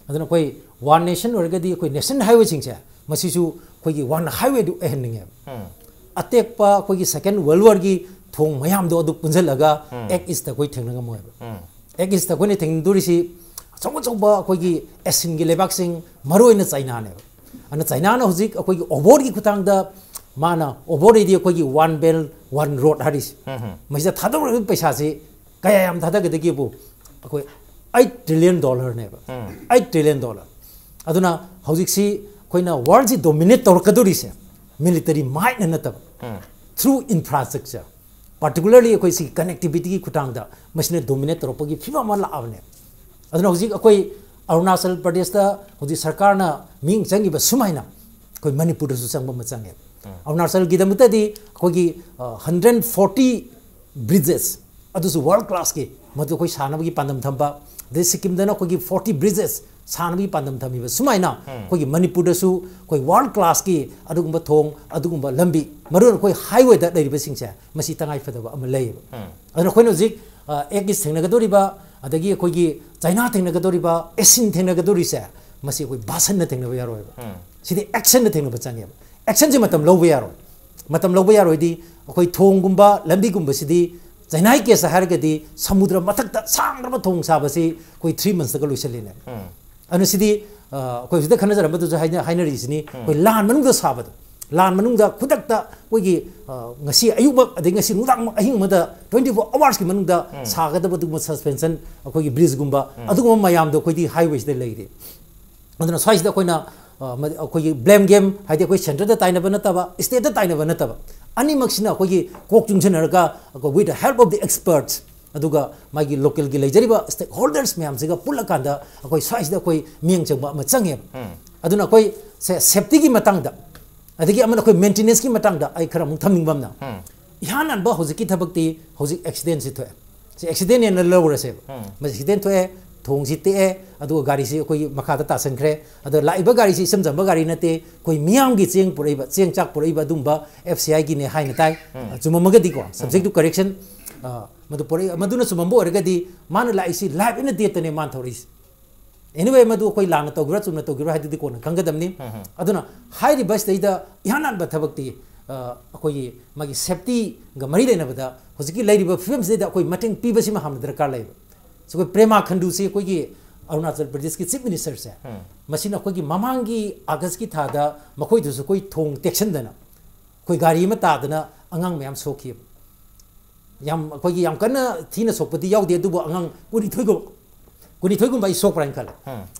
ꯑꯗꯨꯅ ꯑꯩꯈꯣꯏ one nation ꯑꯣꯏꯔꯒꯗꯤ ꯑꯩꯈꯣꯏ ꯅꯦꯁꯅꯦꯜ ꯍꯥꯏꯋꯦꯁꯤꯡꯁꯦ ꯃꯁꯤꯁꯨ ꯑꯩꯈꯣꯏꯒꯤ ꯋꯥꯟ ꯍꯥꯏꯋꯦꯗꯨ ꯑꯣꯏꯍꯟꯅꯤꯡꯉꯦꯕ꯫ ꯑꯇꯦꯛꯄ ꯑꯩꯈꯣꯏꯒꯤ ꯁꯦꯀꯦꯟ ꯋꯥꯔꯜ ꯋꯥꯔꯒꯤ ꯊꯣꯡ ꯃꯌꯥꯝꯗꯣ ꯑꯗꯨ ꯄꯨꯟꯁꯤꯜꯂꯒ ꯑꯦꯛ ꯏꯁꯇ ꯑꯩꯈꯣꯏ ꯊꯦꯡꯅ ꯉꯝꯃꯣꯏꯕ꯫ ꯑꯦꯛ ꯏꯁꯇ ꯑꯩꯈꯣꯏꯅ ꯊꯦꯡꯅꯗꯣꯔꯤꯁꯤ ꯑꯆꯧ ꯑꯆꯧꯕ ꯑꯩꯈꯣꯏꯒꯤ ꯑꯦꯁꯤꯌꯟꯒꯤ ꯂꯩꯕꯥꯛꯁꯤꯡ, ꯃꯔꯨꯑꯣꯏꯅ ꯆꯥꯏꯅꯥꯅꯦꯕ꯫ ꯑꯗꯨꯅ ꯆꯥꯏꯅꯥꯅ ꯍꯧꯖꯤꯛ ꯑꯩꯈꯣꯏꯒꯤ ꯑꯣꯕꯣꯔꯒꯤ ꯈꯨꯊꯥꯡꯗ ꯃꯥꯅ ꯑꯣꯕꯣꯔꯗꯩꯗꯤ ꯑꯩꯈꯣꯏꯒꯤ ꯋꯥꯟ ꯕꯦꯜ ꯋꯥꯟ ꯔꯣꯗ ꯍꯥꯏꯔꯤꯁꯦ, ꯃꯁꯤꯗ ꯊꯥꯗꯧꯔꯤꯕ ꯄꯩꯁꯥꯁꯤ ꯀꯌꯥ ꯌꯥꯝ ꯊꯥꯗꯒꯗꯒꯦꯕꯨ ꯑꯩꯈꯣꯏ ꯑꯩꯠ ꯇ꯭ꯔꯤꯂꯤꯌꯟ ꯗꯣꯂꯔꯅꯦꯕ꯫ Eight trillion dollar. ꯑꯗꯨꯅ ꯍꯧꯖꯤꯛꯁꯤ ꯑꯩꯈꯣꯏꯅ ꯋꯥꯔꯜꯁꯤ ꯗꯣꯃꯤꯅꯦꯠ ꯇꯧꯔꯛꯀꯗꯧꯔꯤꯁꯦ ꯃꯤꯂꯤꯇꯔꯤ ꯃꯥꯏꯠꯅ ꯅꯠꯇꯕ, ꯊ꯭ꯔꯨ ꯏꯟꯐ꯭ꯔꯥꯁ꯭ꯇ꯭ꯔꯛꯆꯔ, ꯄꯥꯔꯇꯤꯀꯨꯂꯔꯂꯤ ꯑꯩꯈꯣꯏ ꯁꯤꯒꯤ ꯀꯅꯦꯛꯇꯤꯕꯤꯇꯤꯒꯤ ꯈꯨꯊꯥꯡꯗ ꯃꯁꯤꯅ ꯗꯣꯃꯤꯅꯦꯠ ꯇꯧꯔꯛꯄꯒꯤ ꯐꯤꯕꯝ ꯑꯃ ꯂꯥꯛꯑꯕꯅꯦ꯫ ꯑꯗꯨꯅ ꯍꯧꯖꯤꯛ ꯑꯩꯈꯣꯏ ꯑꯔꯨꯅꯥꯆꯜ ꯄ꯭ꯔꯗꯦꯁꯇ ꯍꯧꯖꯤꯛ ꯁꯔꯀꯥꯔꯅ ꯃꯤꯠꯌꯦꯡ ꯆꯪꯉꯤꯕ ꯁꯨꯃꯥꯏꯅ ꯑꯩꯈꯣꯏ ꯃꯅꯤꯄꯨꯔꯗꯁꯨ ꯆꯪꯕ ꯑꯃ ꯆꯪꯉꯦꯕ꯫ ꯑꯔꯨꯅꯥꯆꯜꯒꯤꯗꯃꯛꯇꯗꯤ ꯑꯩꯈꯣꯏꯒꯤ ꯍꯟꯗ꯭ꯔꯦꯠ ꯐꯣꯔꯇꯤ ꯕ꯭ꯔꯤꯖꯦꯁ, ꯑꯗꯨꯁꯨ ꯋꯥꯔꯜ ꯀ꯭ꯂꯥꯁꯀꯤ, ꯃꯗꯨ ꯑꯩꯈꯣꯏ ꯁꯥꯟꯅꯕꯒꯤ ꯄꯥꯟꯗꯝ ꯊꯝꯕ, ꯑꯗꯩ ꯁꯤꯛꯀꯤꯝꯗꯅ ꯑꯩꯈꯣꯏꯒꯤ ꯐꯣꯔꯇꯤ ꯕ꯭ꯔꯤꯖꯦꯁ ꯁꯥꯟꯅꯕꯒꯤ ꯄꯥꯟꯗꯝ ꯊꯝꯃꯤꯕ꯫ ꯁꯨꯃꯥꯏꯅ ꯑꯩꯈꯣꯏꯒꯤ ꯃꯅꯤꯄꯨꯔꯗꯁꯨ ꯑꯩꯈꯣꯏ ꯋꯥꯔꯜ ꯀ꯭ꯂꯥꯁꯀꯤ ꯑꯗꯨꯒꯨꯝꯕ ꯊꯣꯡ, ꯑꯗꯨꯒꯨꯝꯕ ꯂꯝꯕꯤ, ꯃꯔꯨꯑꯣꯏꯅ ꯑꯩꯈꯣꯏ ꯍꯥꯏꯋꯦꯗ ꯂꯩꯔꯤꯕꯁꯤꯡꯁꯦ, ꯃꯁꯤ ꯇꯉꯥꯏ ꯐꯗꯕ ꯑꯃ ꯂꯩꯌꯦꯕ꯫ ꯑꯗꯨꯅ ꯑꯩꯈꯣꯏꯅ ꯍꯧꯖꯤꯛ ꯑꯦꯛ ꯏꯁ ꯊꯦꯡꯅꯒꯗꯧꯔꯤꯕ, ꯑꯗꯒꯤ ꯑꯩꯈꯣꯏꯒꯤ ꯆꯥꯏꯅꯥ ꯊꯦꯡꯅꯒꯗꯧꯔꯤꯕ, ꯑꯦꯁꯤꯌꯥꯟ ꯊꯦꯡꯅꯒꯗꯧꯔꯤꯁꯦ, ꯃꯁꯤ ꯑꯩꯈꯣꯏ ꯚꯥꯁꯟꯅ ꯊꯦꯡꯅꯕ ꯌꯥꯔꯣꯏꯕ꯫ ꯁꯤꯗꯤ ꯑꯦꯛꯁꯟꯗ ꯊꯦꯡꯅꯕ ꯆꯪꯉꯦꯕ꯫ ꯑꯦꯛꯁꯟꯁꯦ ꯃꯇꯝ ꯂꯧꯕ ꯌꯥꯔꯣꯏ꯫ ꯃꯇꯝ ꯂꯧꯕ ꯌꯥꯔꯣꯏꯗꯤ, ꯑꯩꯈꯣꯏ ꯊꯣꯡꯒꯨꯝꯕ ꯂꯝꯕꯤꯒꯨꯝꯕꯁꯤꯗꯤ, ꯆꯥꯏꯅꯥꯒꯤ ꯀꯦꯁꯇ ꯍꯥꯏꯔꯒꯗꯤ, ꯁꯃꯨꯗ꯭ꯔ ꯃꯊꯛꯇ ꯁꯥꯡꯗ꯭ꯔꯕ ꯊꯣꯡ ꯁꯥꯕꯁꯤ ꯑꯩꯈꯣꯏ ꯊ꯭ꯔꯤ ꯃꯟꯁꯇꯒ ꯂꯣꯏꯁꯤꯜꯂꯤꯅꯦ꯫ ꯑꯗꯨꯅ ꯁꯤꯗꯤ, ꯑ, ꯑꯩꯈꯣꯏ ꯍꯧꯖꯤꯛꯇ ꯈꯟꯅꯖꯔꯝꯕꯗꯨꯁꯨ ꯍꯥꯏꯅ-, ꯍꯥꯏꯅꯔꯤꯁꯤꯅꯤ꯫ ꯑꯩꯈꯣꯏ ꯂꯥꯟ ꯃꯅꯨꯡꯗ ꯁꯥꯕꯗꯣ, ꯂꯥꯟ ꯃꯅꯨꯡꯗ ꯈꯨꯗꯛꯇ ꯑꯩꯈꯣꯏꯒꯤ, ꯑ, ꯉꯁꯤ ꯑꯌꯨꯛꯃꯛ ꯑꯗꯩ ꯉꯁꯤ ꯅꯨꯡꯗꯥꯡꯃꯛ, ꯑꯍꯤꯡ ꯑꯃꯗ, ꯇ꯭ꯋꯦꯟꯇꯤ ꯐꯣꯔ ꯑꯋꯥꯔꯁꯀꯤ ꯃꯅꯨꯡꯗ ꯁꯥꯒꯗꯕ ꯑꯗꯨꯒꯨꯝꯕ ꯁꯁꯄꯦꯟꯁꯟ, ꯑꯩꯈꯣꯏꯒꯤ ꯕ꯭ꯔꯤꯖꯀꯨꯝꯕ, ꯑꯗꯨꯒꯨꯝꯕ ꯃꯌꯥꯝꯗꯣ ꯑꯩꯈꯣꯏꯗꯤ ꯍꯥꯏꯋꯦꯁꯤꯗ ꯂꯩꯔꯦ꯫ ꯑꯗꯨꯅ ꯁ꯭ꯋꯥꯏꯁꯤꯗ ꯑꯩꯈꯣꯏꯅ, ꯑ, ꯃ-, ꯑꯩꯈꯣꯏꯒꯤ ꯕ꯭ꯂꯦꯝ ꯒꯦꯝ, ꯍꯥꯏꯗꯤ ꯑꯩꯈꯣꯏ ꯁꯦꯟꯇꯔꯗ ꯇꯥꯏꯅꯕ ꯅꯠꯇꯕ, ꯁ꯭ꯇꯦꯠꯇ ꯇꯥꯏꯅꯕ ꯅꯠꯇꯕ, ꯑꯅꯤꯃꯛꯁꯤꯅ ꯑꯩꯈꯣꯏꯒꯤ ꯀꯣꯛ ꯆꯨꯡꯁꯤꯟꯅꯔꯒ, ꯑꯩꯈꯣꯏ, with the help of the experts, ꯑꯗꯨꯒ ꯃꯥꯒꯤ ꯂꯣꯀꯦꯜꯒꯤ ꯂꯩꯖꯔꯤꯕ ꯁ꯭ꯇꯦꯛ ꯍꯣꯜꯗꯔꯁ ꯃꯌꯥꯝꯁꯤꯒ ꯄꯨꯜꯂꯀꯥꯟꯗ ꯑꯩꯈꯣꯏ ꯁ꯭ꯋꯥꯏꯁꯤꯗ ꯑꯩꯈꯣꯏ ꯃꯤꯠꯌꯦꯡ ꯆꯪꯕ ꯑꯃ ꯆꯪꯉꯦꯕ꯫ ꯑꯗꯨꯅ ꯑꯩꯈꯣꯏ ꯁꯦ-, ꯁꯦꯐꯇꯤꯒꯤ ꯃꯇꯥꯡꯗ, ꯑꯗꯒꯤ ꯑꯃꯅ ꯑꯩꯈꯣꯏ ꯃꯦꯟꯇꯦꯅꯦꯟꯁꯀꯤ ꯃꯇꯥꯡꯗ ꯑꯩ ꯈꯔ ꯑꯃꯨꯛ ꯊꯝꯅꯤꯡꯕ ꯑꯃꯅ, ꯏꯍꯥꯟ ꯍꯥꯟꯕ ꯍꯧꯖꯤꯛꯀꯤ ꯊꯕꯛꯇꯤ ꯍꯧꯖꯤꯛ ꯑꯦꯛꯁꯤꯗꯦꯟꯁꯤ ꯊꯣꯛꯑꯦ꯫ ꯁꯤ ꯑꯦꯛꯁꯤꯗꯦꯟ ꯑꯣꯏꯅ ꯂꯧꯔꯁꯦꯕ꯫ ꯃꯁꯤ ꯑꯦꯛꯁꯤꯗꯦꯟ ꯊꯣꯛꯑꯦ, ꯊꯣꯡꯁꯤ ꯇꯦꯛꯑꯦ, ꯑꯗꯨꯒ ꯒꯥꯔꯤꯁꯤ ꯑꯩꯈꯣꯏꯒꯤ ꯃꯈꯥꯗ ꯇꯥꯁꯟꯈ꯭ꯔꯦ꯫ ꯑꯗꯣ ꯂꯥꯛꯏꯕ ꯒꯥꯔꯤꯁꯤ ꯏꯆꯝ ꯆꯝꯕ ꯒꯥꯔꯤ ꯅꯠꯇꯦ, ꯑꯩꯈꯣꯏ ꯃꯤꯌꯥꯝꯒꯤ ꯆꯦꯡ ꯄꯨꯔꯛꯏꯕ, ꯆꯦꯡ ꯆꯥꯛ ꯄꯨꯔꯛꯏꯕ ꯑꯗꯨꯝꯕ ꯑꯦꯐ ꯁꯤ ꯑꯥꯏꯒꯤꯅꯦ ꯍꯥꯏꯅ ꯇꯥꯏ꯫ ꯆꯨꯝꯃꯝꯃꯒꯗꯤꯀꯣ, subject to correction, ꯑ, ꯃꯗꯨ ꯄꯨꯔꯛꯏ, ꯃꯗꯨꯅ ꯆꯨꯝꯃꯝꯕ ꯑꯣꯏꯔꯒꯗꯤ ꯃꯥꯅ ꯂꯥꯛꯏꯁꯤ life and deathꯇꯅꯦ ꯃꯥꯅ ꯊꯧꯔꯛꯏꯁꯤ꯫ Anyway, ꯃꯗꯨ ꯑꯩꯈꯣꯏ ꯂꯥꯟꯅ ꯇꯧꯈꯤꯕ꯭ꯔꯥ, ꯆꯨꯝꯅ ꯇꯧꯈꯤꯕ꯭ꯔꯥ ꯍꯥꯏꯗꯨꯗꯤ ꯀꯣꯟꯅ ꯈꯪꯒꯗꯕꯅꯤ꯫ ꯑꯗꯨꯅ ꯍꯥꯏꯔꯤꯕ ꯁꯤꯗꯩꯗ ꯏꯍꯥꯟ ꯍꯥꯟꯕ ꯊꯕꯛꯇꯤ, ꯑ, ꯑꯩꯈꯣꯏꯒꯤ ꯃꯥꯒꯤ ꯁꯦꯐꯇꯤꯒ ꯃꯔꯤ ꯂꯩꯅꯕꯗ ꯍꯧꯖꯤꯛꯀꯤ ꯂꯩꯔꯤꯕ ꯐꯤꯕꯝꯁꯤꯗꯩꯗ ꯑꯩꯈꯣꯏ ꯃꯇꯦꯡ ꯄꯤꯕꯁꯤꯃ ꯍꯥꯟꯅ ꯗꯔꯀꯥꯔ ꯂꯩꯕ꯫ ꯑꯩꯈꯣꯏ ꯄ꯭ꯔꯦꯃꯥ ꯈꯟꯗꯨꯁꯤ ꯑꯩꯈꯣꯏꯒꯤ ꯑꯔꯨꯅꯥꯆꯜ ꯄ꯭ꯔꯗꯦꯁꯀꯤ ꯆꯤꯐ ꯃꯤꯅꯤꯁꯇꯔꯁꯦ, ꯃꯁꯤꯅ ꯑꯩꯈꯣꯏꯒꯤ ꯃꯃꯥꯡꯒꯤ ꯑꯥꯒꯁꯀꯤ ꯊꯥꯗ ꯃꯈꯣꯏꯗꯁꯨ ꯑꯩꯈꯣꯏ ꯊꯣꯡ ꯇꯦꯛꯁꯟꯗꯅ ꯑꯩꯈꯣꯏ ꯒꯥꯔꯤ ꯑꯃ ꯇꯥꯗꯅ ꯑꯉꯥꯡ ꯃꯌꯥꯝ ꯁꯣꯛꯈꯤꯕ꯫ ꯌꯥꯝ, ꯑꯩꯈꯣꯏꯒꯤ ꯌꯥꯝ ꯀꯟꯅ ꯊꯤꯅ ꯁꯣꯛꯄꯗꯤ ꯌꯥꯎꯗꯦ, ꯑꯗꯨꯕꯨ ꯑꯉꯥꯡ ꯀꯨꯟꯅꯤꯊꯣꯏꯒꯨꯝ-, ꯀꯨꯟꯅꯤꯊꯣꯏꯒꯨꯝꯕ ꯑꯩ ꯁꯣꯛꯄ꯭ꯔꯥ ꯍꯥꯏꯅ ꯈꯜꯂꯦ꯫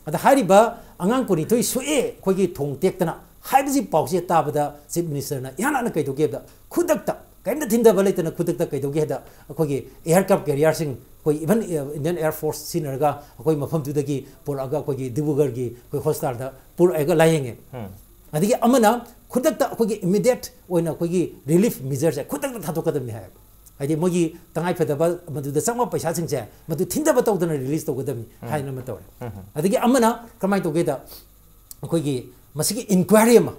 ꯑꯗ ꯍꯥꯏꯔꯤꯕ ꯑꯉꯥꯡ ꯀꯨꯟꯅꯤꯊꯣꯏ ꯁꯣꯛꯑꯦ ꯑꯩꯈꯣꯏꯒꯤ ꯊꯣꯡ ꯇꯦꯛꯇꯅ ꯍꯥꯏꯕꯁꯤ ꯄꯥꯎꯁꯦ ꯇꯥꯕꯗ ꯆꯤꯐ ꯃꯤꯅꯤꯁꯇꯔꯅ ꯏꯍꯥꯟ ꯍꯥꯟꯅ ꯀꯩꯗꯧꯒꯦ ꯍꯥꯏꯕꯗ, ꯈꯨꯗꯛꯇ ꯀꯔꯤꯝꯇ ꯊꯤꯟꯊꯕ ꯂꯩꯇꯅ ꯈꯨꯗꯛꯇ ꯀꯩꯗꯧꯒꯦ ꯍꯥꯏꯗ, ꯑꯩꯈꯣꯏꯒꯤ ꯑꯦꯌꯥꯔꯀ꯭ꯔꯥꯐ ꯀꯦꯔꯤꯌꯔꯁꯤꯡ, ꯑꯩꯈꯣꯏ even, ꯑ, ꯏꯟꯗꯤꯌꯟ ꯑꯦꯌꯥꯔ ꯐꯣꯔꯁ ꯁꯤꯖꯤꯟꯅꯔꯒ ꯑꯩꯈꯣꯏ ꯃꯐꯝꯗꯨꯗꯒꯤ ꯄꯨꯔꯛꯑꯒ ꯑꯩꯈꯣꯏꯒꯤ ꯗꯤꯕ꯭ꯔꯨꯒꯔꯒꯤ ꯑꯩꯈꯣꯏ ꯍꯣꯁꯄꯤꯇꯥꯜꯗ ꯄꯨꯔꯛꯑꯒ ꯂꯥꯌꯦꯡꯉꯦ꯫ ꯑꯗꯒꯤ ꯑꯃꯅ ꯈꯨꯗꯛꯇ ꯑꯩꯈꯣꯏꯒꯤ ꯏꯃꯤꯗꯤꯌꯦꯠ ꯑꯣꯏꯅ ꯑꯩꯈꯣꯏꯒꯤ ꯔꯤꯂꯤꯐ ꯃꯤꯖꯔꯁꯦ ꯈꯨꯗꯛꯇ ꯊꯥꯗꯣꯛꯀꯗꯕꯅꯤ ꯍꯥꯏꯌꯦꯕ꯫ ꯍꯥꯏꯗꯤ ꯃꯣꯏꯒꯤ ꯇꯉꯥꯏꯐꯗꯕ ꯃꯗꯨꯗ ꯆꯪꯕ ꯄꯩꯁꯥꯁꯤꯡꯁꯦ ꯃꯗꯨ ꯊꯤꯟꯊꯕ ꯇꯧꯗꯅ ꯔꯤꯂꯤꯁ ꯇꯧꯒꯗꯕꯅꯤ ꯍꯥꯏꯅ ꯑꯃ ꯇꯧꯔꯦ꯫ ꯑꯗꯒꯤ ꯑꯃꯅ ꯀꯃꯥꯏꯅ ꯇꯧꯒꯦꯗ, ꯑꯩꯈꯣꯏꯒꯤ ꯃꯁꯤꯒꯤ ꯏꯟꯀ꯭ꯋꯥꯏꯔꯤ ꯑꯃ,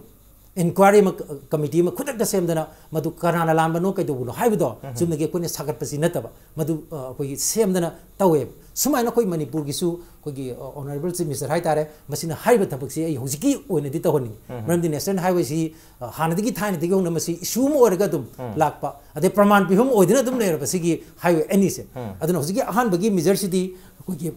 ꯏꯟꯀ꯭ꯋꯥꯏꯔꯤ ꯑꯃ, ꯀꯃꯤꯇꯤ ꯑꯃ ꯈꯨꯗꯛꯇ ꯁꯦꯝꯗꯅ ꯃꯗꯨ ꯀꯅꯥꯅ ꯂꯥꯟꯕꯅꯣ ꯀꯩꯗꯧꯕꯅꯣ ꯍꯥꯏꯕꯗꯣ ꯆꯨꯝꯅꯒꯤ ꯑꯩꯈꯣꯏꯅ ꯁꯥꯒꯠꯄꯁꯤ ꯅꯠꯇꯕ, ꯃꯗꯨ ꯑ, ꯑꯩꯈꯣꯏꯒꯤ ꯁꯦꯝꯗꯅ ꯇꯧꯋꯦꯕ꯫ ꯁꯨꯃꯥꯏꯅ ꯑꯩꯈꯣꯏ ꯃꯅꯤꯄꯨꯔꯒꯤꯁꯨ ꯑꯩꯈꯣꯏꯒꯤ ꯑꯣꯅꯔꯦꯕꯜ ꯆꯤꯐ ꯃꯤꯅꯤꯁꯇꯔ ꯍꯥꯏꯇꯥꯔꯦ, ꯃꯁꯤꯅ ꯍꯥꯏꯔꯤꯕ ꯊꯕꯛꯁꯤ ꯑꯩ ꯍꯧꯖꯤꯛꯀꯤ ꯑꯣꯏꯅꯗꯤ ꯇꯧꯍꯟꯅꯤꯡꯉꯤ꯫ ꯃꯔꯝꯗꯤ ꯅꯦꯁꯅꯦꯜ ꯍꯥꯏꯋꯦꯁꯤ ꯑ, ꯍꯥꯟꯅꯗꯒꯤ ꯊꯥꯏꯅꯗꯒꯤ ꯍꯧꯅ ꯃꯁꯤ ꯏꯁꯨ ꯑꯃ ꯑꯣꯏꯔꯒ ꯑꯗꯨꯝ ꯂꯥꯛꯄ, ꯑꯗꯩ ꯄ꯭ꯔꯃꯥꯟ ꯄꯤꯐꯝ ꯑꯣꯏꯗꯨꯅ ꯑꯗꯨꯝ ꯂꯩꯔꯕ ꯁꯤꯒꯤ ꯍꯥꯏꯋꯦ ꯑꯅꯤꯁꯦ꯫ ꯑꯗꯨꯅ ꯍꯧꯖꯤꯛꯀꯤ ꯑꯍꯥꯟꯕꯒꯤ ꯃꯤꯖꯔꯁꯤꯗꯤ ꯑꯩꯈꯣꯏꯒꯤ